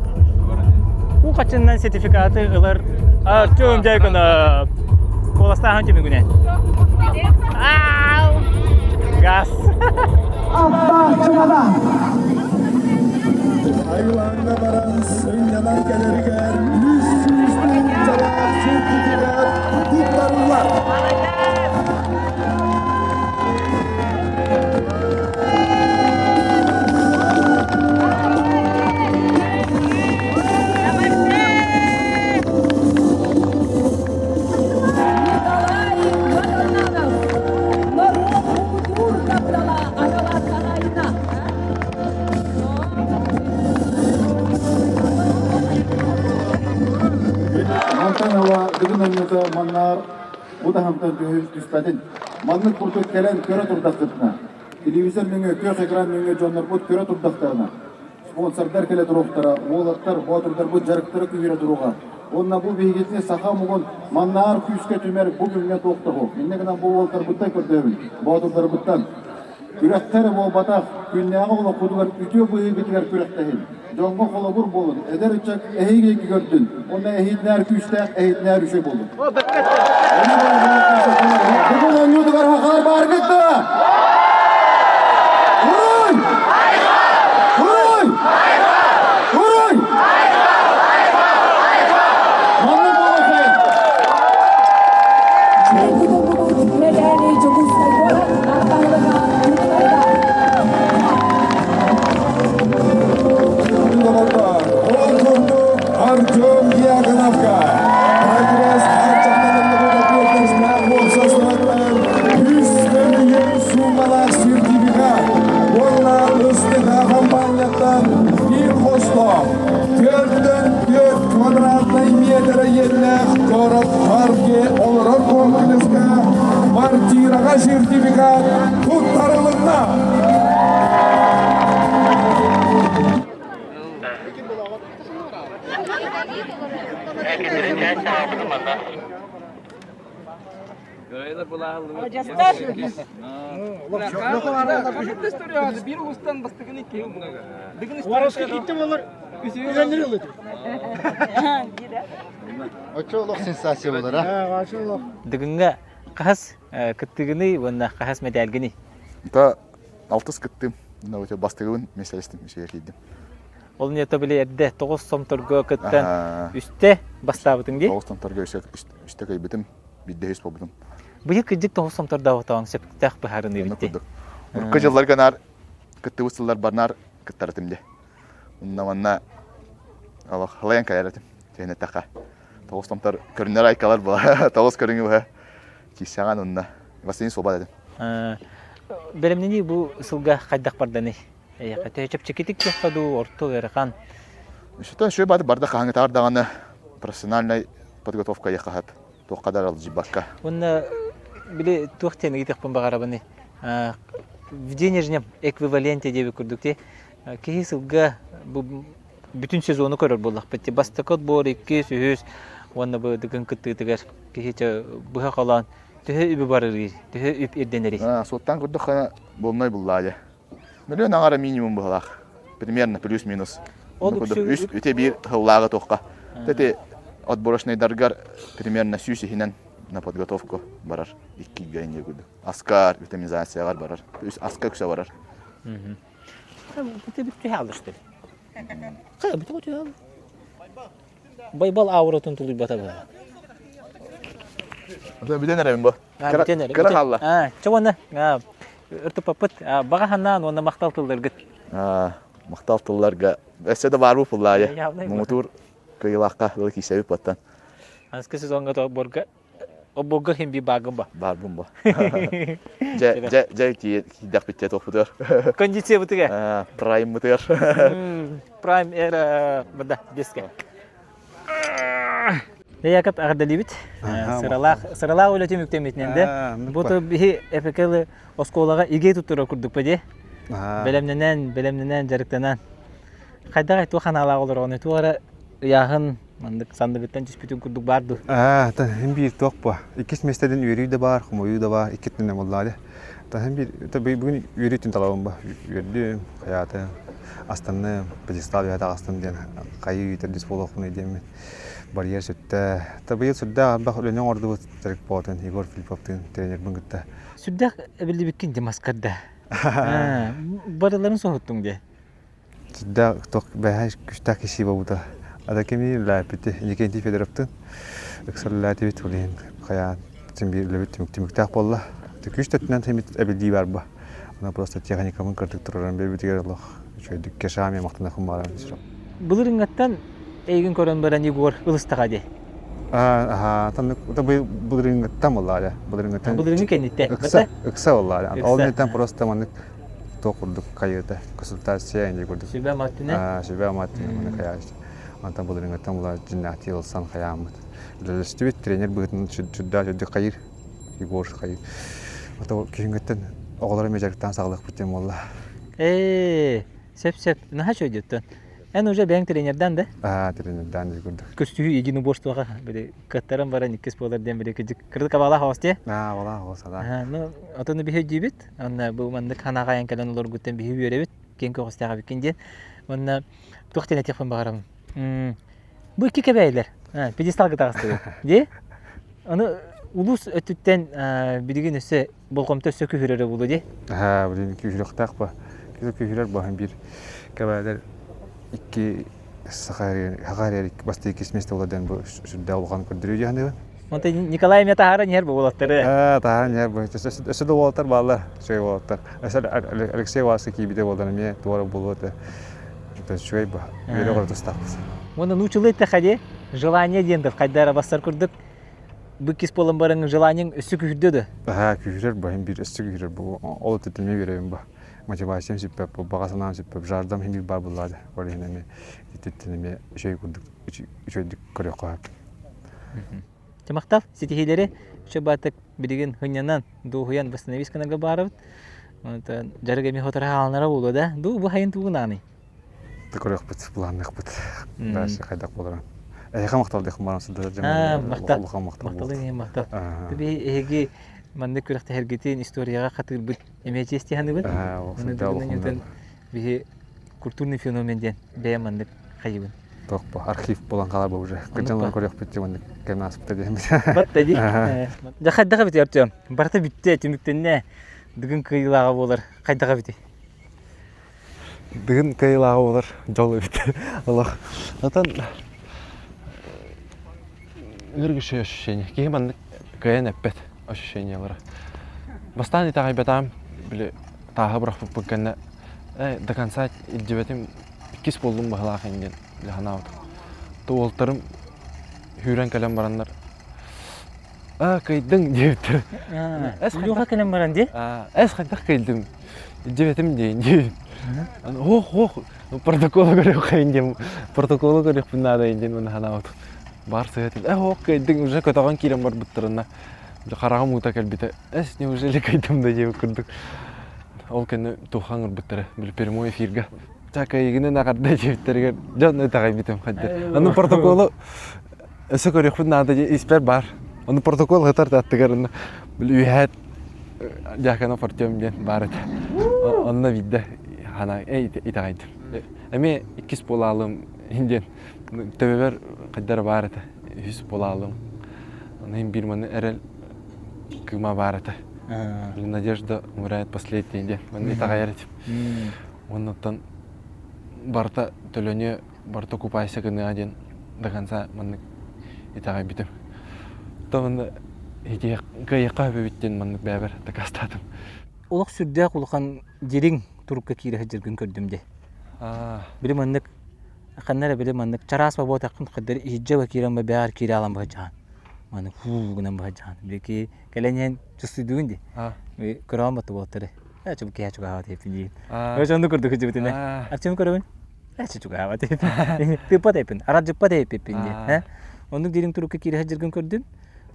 уу хаччыннан сертификаты ылар Артем Дьяконов куоластааһын түмүгүнэн. Газ. Айылаанна баран сынньанан кэлэригэр 300 тыһыынчалаах сертификат туттарыллар. Мантан ыла Дыгын оонньуута маннаар бу таһымтан түспэтин. Маннык курдук кэлэн көрө турдаххытына, телевизор нөҥүө, күөх экран нөҥүө дьоннорбут көрө турдахтарына, спонсордар кэлэ туруохтара, уолаттар, боотурдарбыт дьарыктара күүһүрэ туруоҕа. Уонна бу биһигитини саха омугун маннаар күүскэ түмэр бу күҥҥэ туох да суох. Инньэ гынан бу уолаттарбыттан көрдөһөбүн, боотурдарбыттан. Күрэххэ эрэ буолбатах, күннээҕи олоххутугар үтүө быһыыгытыгар күрэхтэһин. Дьоҥҥо холобур буолун, эдэр ыччат эһиги эйги көрдүн, уонна эһиитинээр күүстээх, эһиитинээр үчүгэй буолун. Бүгүн оонньуутугар хахалар бааргыт дуо? Уруй! Уруй! Уруй! Маннык буолуохайын! Ол курдук Артем Дьяконовка Прогресс хааччахтаныллыбыт уопсастыбаттан үс мөлүйүөн суумалаах сертификат уонна ыстыха хампаанньаттан биир хостоох төртөн төрт квадратнай метр иэннээх город парке олорор комплекска квартираҕа сертификат туттарылынна. Оччо сенсация болар, а? Дыгынга хас кыттыгыный уонна хас мэдээлгиний? Та алтыс кыттым. Бастыгыбын меселестим, үсүгэр киирдим. Ол нето били эрдэ тоҕус сомторго кыттан үстэ бастаабытыҥ дии? Тоҕус сомторго үстэ кыйбытым, биирдэ үс буолбутум. Быйыл кырдьык тоҕус сомтордообутоон сөптөөх быһаарыныы битти. Урукку дьылларга наар кыттыбыт сыллар барнаар кыттаратым дии. Онно манна Олох халайан кэлэр этим. Түһэн эттэххэ. Тоҕус томтор көрүнэр айкалар була. Тоҕус көрүҥү быһа киирсэҕин онно. Бастыҥ суоба этим. Бэлэмнэнии бу сылга хайдах барданый? Эйэхэ төһө чэпчэкитик диэххэ дуу, орто ыарахан? Үсүтэн сүө бады барда хаһыҥытаар даҕаны профессиональнай подготовка яхаһап туохха да аралдьыйбакка. Уонна били туох диэн ыйытыахпын баҕарабыный? В денежном эквиваленте диэбит курдук ти киһи сылга бу бүтүн сезону көрөр буоллахпыт. Бастакы отбор, иккис, үһүс уонна бу дыгын кыттыытыгар киһи быһа холоон төһө үбү барырый, төһө үп ирдэнэрий? Суоттаан көрдөххө болнай буллаайа. Миллион аҥара минимум быһалаах. Примерно плюс-минус. Ол үксү Үс үтэ биир сыллааҕы туохха. Тэти отборочнайдаргар примерно сүүс иһинэн на подготовку барар. Иккигэ инде курдук. Аскар, витаминизациялар барар. Үс аска үксэ барар. Бите бүттү хаалышты. Кая бите бүтү хаал. Байбал ауратын тулуйбата быһа. Ата бүтэн эрэбин бу. Кыра хаалла. Аа, чэ уонна ыртыппаппыт баҕа санаан уонна махтал тылларгыт. Махтал тылларга өссө да баар бу Муҥутуур кыйылаахха дылы киисэбит баттан. Аныскы сезоҥҥа тоборга Оббогго хин би баагын ба. Баарбын ба. Дьэ, дьэ, дьэ киирдэхпит дьэ туохпутугар. Кондициябытыгар. Прайммытыгар. Прайм эра бада деске. Яков эҕэрдэлиибит. Сыралаах сыралаах үлэ түмүктэммитинэн да. Бу то биһи ЭФК оскуолаҕа игээ туттарар курдук ба дии. Бэлэмнэнэн, бэлэмнэнэн, дьарыктанан. Хайдах туох ханаалаах олороҕуный? Туох эрэ ыйааһын маннык санныгыттан түспүтүн курдук баар дуу? Аа, тан биир туох бу. Иккис миэстэдин үөрүү да баар, хомойуу да баар, иккитинэн буоллаады. Тан биир бүгүн үөрүү талабын ба. Үөрдүм, хайаатым, астанным, пьедестал үһэ таҕыстым диэн хайыы төрдүс буолуохпунуй диэммин. Барьер сүттэ. Та быйыл сүрдээх элбэх үлэни оҥордубут Тарик Потын, Егор Филипповтыын тренербин кытта. Сүрдээх эбиллибиккин Димаскарда. Барыларын соһуттуҥ дии. Сүрдээх туох бэһэ күстээх киһи буолбута. Ада кими үлэлээппити Иннокентий Федоровтын ыкса үлэлээтибит ол иһин хайаан син биир үлэбит түмүктээх буолла. Күүс өттүнэн сэмит эбиллии бар бу. Аны просто техникабын кырдык тураран биэрбитигэр олох үчүгэйдик кешами махтанахым бааран Былырыҥҥаттан эйигин көрөн баран Егор ылыстаҕа дии. Аа, таннык былырыҥҥыттан буоллаҕа былырыҥҥыттан Былырыҥҥы кэнниттэн. Ыкса, ыкса буоллаҕа. Ол инниттэн просто маннык туох курдук хайыыта консультация инди курдук. Сүбэ маттына. Сүбэ маттына маны хайааччы. Онтон былырыҥҥыттан була дьиннээхтии ылсан хайааммыт. Үлэлэстибит тренер быһыытынан сүрдээх үрдүк хайыр. Егор хайыр. Ото күһүҥҥүттэн оҕолору эмиэ дьарыктаан саҕалыахпыт диэн буолла. Ээ, сөп-сөп. Наһаа үчүгэй Эн уже бэйэҥ тренердаан да? Аа, тренердаан дии курдук. Көстүһүү единоборствоҕа били кыаттаран баран иккис буолар диэн били кырдьык кырдык абалаах оҕус дии. Аа, абалаах оҕус адаа. Ну, отону биһи өйдүүбүт. Онно бу маннык ханаҕа айан кэлэн олоргуттан биһи үөрэбит. Киэҥ көҕүстээх эбиккин диэн. Уонна туох диэн этиэхпин баҕарабын. Бу икки кэбээйилэр. Пьедесталга таҕыстыбыт. Дии? Аны улуус өттүттэн билигин өссө болҕомто өссө күһүрэрэ буолуо дии. Аа, билигин күүһүрүөхтээх ба. Күүһүрэр баһын биир кэбээлэр икки саха эрэр бастакы иккис миэстэ буолар диэн бу сүрдээх улахан көрдөрүү дии саныыбын. Онтон Николай эмиэ таһааран иһэр бу уолаттары. Аа, таһааран иһэр бу. Өссө да уолаттар бааллар, үчүгэй уолаттар. Өссө Алексей Вася киирбитэ буолан эмиэ туора буолуо этэ. Үчүгэй бу. Үөрэ көрө тустаахпыт. Уонна нууччалыы эттэххэ дии, желание диэн хайдара бассар курдук бу иккис буолан баран желаниең өссө күүһүрдэ да? Аа, күүһүрэр бу, биир өссө күүһүрэр бу. Ол өттүттэн эмиэ үөрэбин бу. Мотивациям сүппэт, бу баҕа санаам сүппэт, жаждам иһин биир баар буоллаҕа Ол иһин эмиэ ититтэн эмиэ үчүгэй курдук үчүгэйдик көрүөххэ сөп. Махтал, ситиһиилэри үчүгэй баатык билигин һынньанан, дуоһуйан восстановись гынарга баарабыт. Онтон дьарык эмиэ хотор хааланара буолуо да? Ду бу хайын тугунаный? Көрүөхпүт, былаанныахпыт. Дальше хайдах буоларын. Эһиэхэ махтал диэххин баран сылдьар дьон. Махтал. Улахан махтал. Махтал иһин махтал. Түби эһиги маннык күрэхтэһэргитин историяҕа хатыырбыт эмиэ чиэсти саныыбын. Биһи культурный феномен диэн бэйэм маннык хайыбын. Туох бу архив буолан хаалар бу уже. Кырдьан көрүөхпүт дии маннык кэм ааспыта диэн. Батта дии. Дьэ хайдах эбит Артем? Барыта бүттэ, түмүктэннэ. Дыгын кыайыылааҕа буолар. Хайдах эбитий? Дыгын кыайыылааҕа буолар дьол эбит. Олох. Отон Ыргышы ощущение. Киһи маннык кыайан эппэт ощущениелара. Бастаан итэҕэйбэтаам, били тааһы бырахпыппын кэннэ до конца илдьибэтим иккис буоллум быһылаах диэн санаабытым. Уолтарым сүүрэн кэлэн бараннар «Аа, кыйдыҥ» диэбиттэр. Эс Илюха кэлэн баран дии? Эс хайдах кыйдым? Дьиэбэтим диэн диэбит. Ох, ох, протоколу көрүөххэйин диэн, протоколу көрүөхпүн наада диэн маны санаабытым. Бар сыһытын, э, ох, кыйдыҥ, уже көтөҕөн киирэн барбыттарына, хараҕым уута кэлбитэ. Эс, неужели кыйдым да диэбит курдук. Ол кэннэ туохха ыҥырбыттара, били прямой эфирга. Чакайыгынан эҕэрдэ диэбиттэригэр дьон итэҕэйбитим хайдах. Аны протоколу өссө көрүөхпүн наада дии испэр баар. Ону протокол ытар аттыгар онно били үөһээ Дьяконов Артем диэн баар этэ. Онно биирдэ хана итэҕэйдим. Эмиэ иккис буолаалым диэн төбөбөр хайдара баар этэ. Үһүс буолаалым. Ону иһин биир маны эрэл кыыма баар этэ. Надежда умирает последней диэн маны итэҕэйэр этим. Оннуттан барыта төлөнүө, барыта купайся гыныа диэн до конца маннык итэҕэйбитим. То манна кыайыахха сөбүбүт диэн маннык бэйэбэр дакаастаатым. Олох сүрдээх улахан дириҥ турукка киирэ сылдьаргын көрдүм дии. Били маннык ханна эрэ били маннык чараас бобуотаххын хайдары иһирдьэ киирэн бэҕэр киирэ алан быһадьахан. Маннык фуу гынан быһадьахан. Били кэлэн иһэн чувствуйдугун дии. Көрөҕүн баттыбуоттары. Ээ чугу киһи чугаһаабат эппин диин. Өс оннук курдук сылдьыбытын Артем көрөбүн. Ээ чугаһаабат эппин. Тыыппат эппин, арадьыппат эппин диэн. Оннук дириҥ турукка киирэ сылдьаргын көрдүм.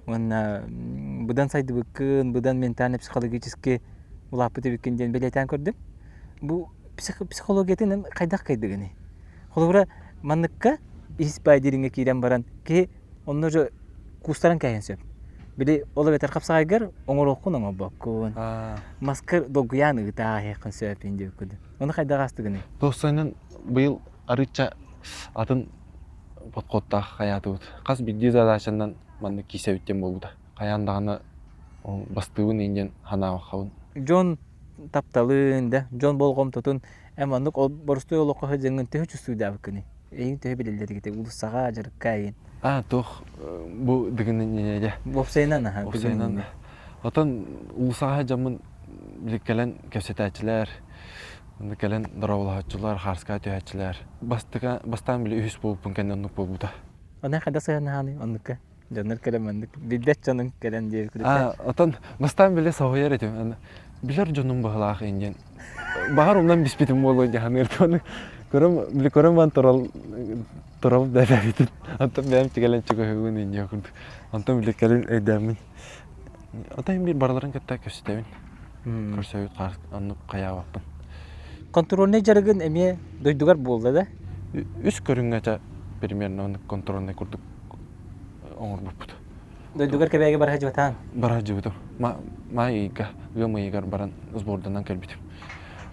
Уонна быдан сайдыбыккын, быдан ментально-психологически улааппыт эбиккин диэн бэлиэтээн көрдүм. Бу психологиятын хайдах кыайдыгыный? Холобура, манныкка ис баай дириҥҥэ киирэн баран киһи онно же куустаран кээһин сөп. Били ол эбэтэр хапсаҕайгар оҥоруоххун оҥорбоккун. Маскар долгуйаан ыытааһыаххын сөп диэбиккин. Ону хайдах аастыгыный? Туоссайынан быйыл арыычча атын подходтаах хайаатыбыт. Хас биирдии задачанан маннык киисэбит диэн буолбута. Хайаан даҕаны бастыыбын иин диэн санаабаххабын. Дьон тапталын да, дьон болҕомтотун эн маннык боростуой олоххо сылдьаҥҥын төһө чувствуйдаабыккыный? Эйигин төһө билэллэр ити уулуссаҕа, дьарыкка эйигин? А, туох бу дыгын иннинэ Уопсайынан аха. Уопсайынан. Отон уулуссаҕа дьоммун били кэлэн кэпсэтээччилэр, кэлэн дорооболоһооччулар, хаарскаа түһээччилэр. Бастака бастаан били үһүс буолбуппун кэннэ оннук буолбута. Онон хайда сыһыаннаһаный оннукка? Дьоннор кэлэн маннык билбэт дьонуҥ кэлэн диэбит А, отон бастаан биле соһуйар этим. Билэр дьонум быһылаах диэн. Баҕар умнан биспитим буолуо дьаһаныыр көрөм били көрөм бан турал турал дэбэбитин. Онтон бэйэм тигэлэн чугаһыгын инньэ курдук. Онтон били кэлин өйдөөммүн. Отон биир барыларын кытта көрсүтэбин. Көрсөбүт оннук хайаабаппын. Контрольнай дьарыгын эмиэ дойдугар буолла да? Үс көрүҥҥэ этэ примерно оннук контрольнай курдук оҥорбуппут. Дойдугар Кэбээги бара сылдьыбатаан? Бара сылдьыбытым. Маай ыйга, ыам ыйыгар баран сборданан кэлбитим.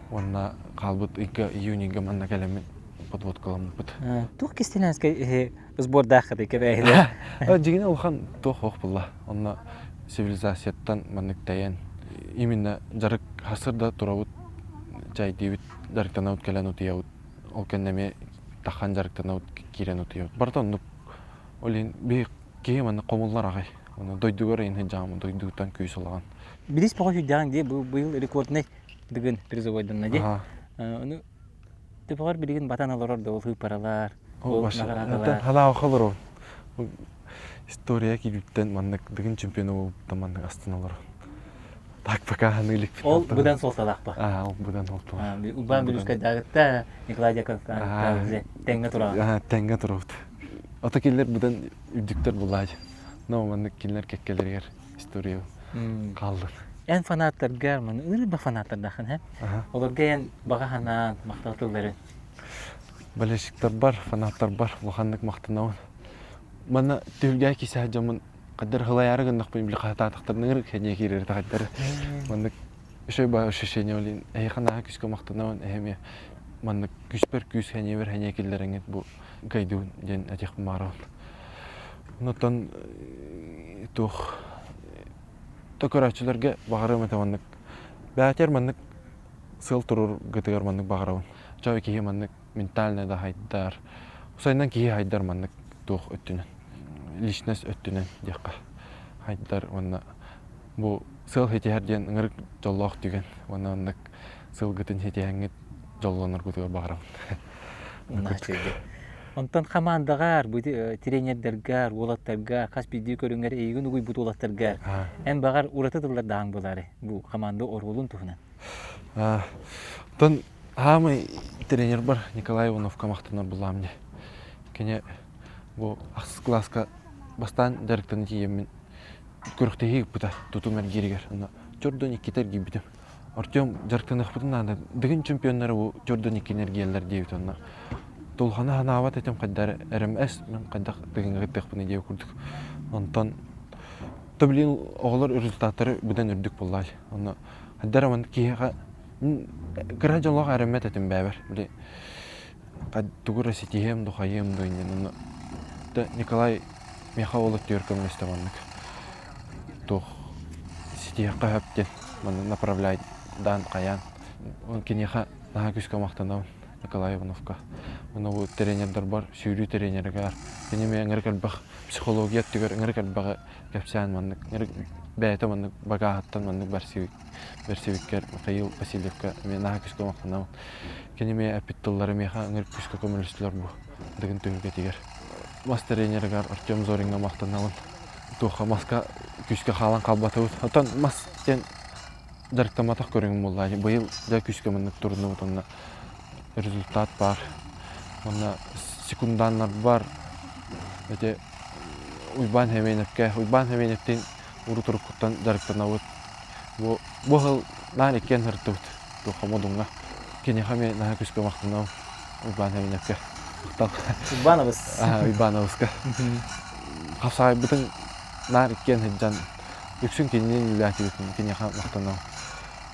Уонна хаалбыт ыйга, июнь ыйга манна кэлэммин подводкаламмыппыт. Туох кистэлэҥскэй сбордааххытый Кэбээһилэр? Дьигинэ улахан туох ох булла. Онно цивилизацияттан маннык тэйэн именно дьарык хасыр да турабыт, чайдыыбыт, дьарыктанабыт кэлэн утуйабыт. Ол кэннэ эмиэ тахан дьарыктанабыт киирэн утуйабыт. Барыта оннук Ол иһин биһи киһи манна хомуллар аҕай. Онно дойдугар иһин сылдьаҕым, дойдуттан күүс ылаҕын. Билис тоҕо сүүрдэҕиҥ дии, бу быйыл рекорднай дыгын призовойданна дии. Ону төбөҕөр билигин батан олорор да ол сыыппаралар, ол наҕараадалар. Халааҕа олоробун. История киирбиттэн маннык дыгын чемпиона буолбуттан маннык астына олоробун. Так пока ханыы иликпин. Ол быдан суолталаах ба? Аа, ол быдан суолталаах. Урбан Бүлүүскэйдааҕытта Николай Дьаковтааҕытта тэҥҥэ тураҕыт. Тэҥҥэ турабыт. Ото кинилэр быдан үрдүктэр булаадь. Но маннык кинилэр кэккэлэригэр история хааллын. Эн фанаттаргар, маны ырба фанаттардаахын, һэ? Олорго эн баҕа санаан, махтал тылларын. Болельщиктарбар, фанаттарбар улаханнык махтанабын. Манна түһүлгэ кисэһэ дьоммун Хаддар хылайаары гыннахпын били хаһытаатахтарына ыҥырык сэниэ киирэр тахайдары. Маннык үчүгэй баа ощущение олин эһиэхэ наһаа күүскэ махтанабын эһэми маннык күүспэр күүс сэниэбэр сэниэ киллэрэҥҥит бу кыайдыбын диэн этиэхпин баҕарабын. Онтон туох то көрөөччүлэргэ баҕарыам этэ маннык бээтэр маннык сыал туруоргытыгар маннык баҕарабын. Чо киһи маннык ментальный да хайдар. Усайынан киһи хайдар маннык туох өттүнэн личность өттүнэн диэххэ хайдар уонна бу сыал ситиһэр диэн ыҥырык дьоллоох түгэн уонна оннук сылгытын ситиһэҥҥит дьоллоноргутугар баҕарабын. Наһаа үчүгэй. Онтон хамаандаҕар, бу тренердэргэр, уолаттарга, хас биирдии көрүҥэр эйигин угуйбут уолаттарга эн баҕар ураты тыллардаһаҥ буолаары бу хамаанда оруолун туһунан. Оттон хаамай тренербар Николай Ивановка махтанар буллаам дии. Кини бу ахсыс кылааска бастаан дьарыктана тиийэммин күрэхтэһии ыыппыта тутум эргииригэр. Онно чордон иккитэ эргийбитим. Артем дьарыктаныахпытын наада. Дыгын чемпионнара бу чордон иккини эргийэллэр диэбит онно. Тулхана санаабат этим хайдар РМС мен хайдах дыгыҥҥа кыттыахпыный диэбит курдук. Онтон то блин оҕолор результаттары быдан үрдүк буоллаай. Онно хайдар аман киһиэхэ кыра дьоллоох эрэммэт этим бэбэр. Били тугу эрэ ситиһиэм ду хайыам ду иннин онно Николай миэхэ ол өттүгэр көмөлөстө маннык туох ситиһиэххэ сөп диэн манна направляйдаан хайаан киниэхэ наһаа күүскэ махтанабын Николай Ивановка уонна бу тренердарбар сүүрүү тренеригэр кини эмиэ ыҥырык элбэх психология өттүгэр ыҥырык элбэҕи кэпсээн маннык ыҥырык бэйэтэ маннык багааһыттан маннык бэрсибиккэр Михаил Васильевка эмиэ наһаа күүскэ махтанабын Кини эмиэ эппит тыллара миэхэ ыҥырык күүскэ көмөлөстүлэр бу Дыгын түһүлгэтигэр. Мас тренеригэр Артем Зориҥҥа махтанабын. Туохха маска күүскэ хаалан хаалбатыбыт. Оттон мас диэн дьарыктамматах көрүҥүм буолла. Быйыл дьэ күүскэ маннык туруннубут онно результат баар. Уонна секунданнар бар. Эти Уйбаан Хэмиэнэпкэ, Уйбаан Хэмиэнэптин урут-уруккуттан дьарыктанабыт. Бу бу сыл наан иккиэн сырыттыбыт. Туохха модуҥҥа. Киниэхэ эмиэ наһаа күүскэ махтанабын. Уйбаан Хэмиэнэпкэ. Махтал. Уйбаанабыс. Уйбаанабыска. Хапсаайбытын наар иккиэн сылдьан үксүн кинини үлэлээтибит киниэхэ махтанабын.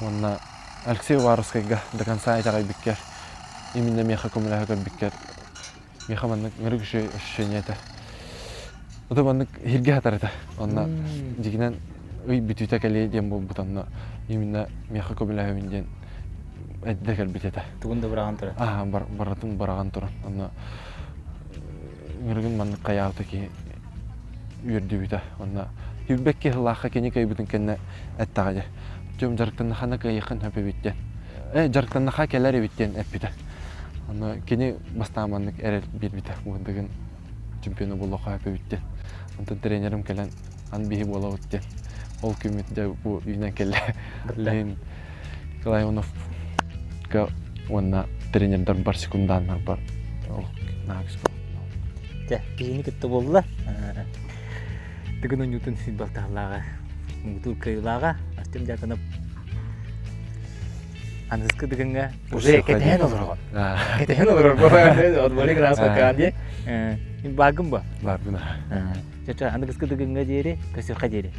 Уонна Алексей Уваровскайга до конца итэҕэйбиккэр, именно миэхэ көмөлөһө көрбүккэр миэхэ маннык ынырык үчүгэй ощущение этэ. Ото маннык иһиргэ сатар этэ. Онно дьигинэн ый бүтүүтэ кэлиэ диэн буолбут онно именно миэхэ көмөлөһөбүн диэн эрдэ кэлбит этэ. Тугун да быраҕан туран. Аа, барытын быраҕан туран. Онно ынырыгын маннык хайаабыта киһи үөрдүбүтэ. Онно Хүрбэкки сыллаахха кини кыайбытын кэннэ эттэҕэ дьэ. Дьом дьарыктаннахана кыайыаххын сөп эбит диэн. Э, дьарыктаннаха кэлэр эбит диэн эппитэ. Онно кини бастаан маннык эрэл биэрбитэ. Уордыгын чемпиона буолуохха сөп эбит диэн. Онтон тренерим кэлэн ан биһи буолабыт диэн. Ол күммүт дьэ бу үүнэн кэллэ. Леин Николай Ивановка уонна тренердарбар секунданнарбар ол наһаа Дьэ, киһини кытта буолла. Тыгын оонньуутун балтаһалааҕа, муҥутуур кыайыылааҕа Артем Дьяконов аныгыскы Дыгыҥҥа уже кэтэһэн олороҕун. Кэтэһэн олорор Отборик раз пока дии. Бааргын ба? Баарбын. Чача аныгыскы Дыгыҥҥа диэри, көсүөххэ диэри.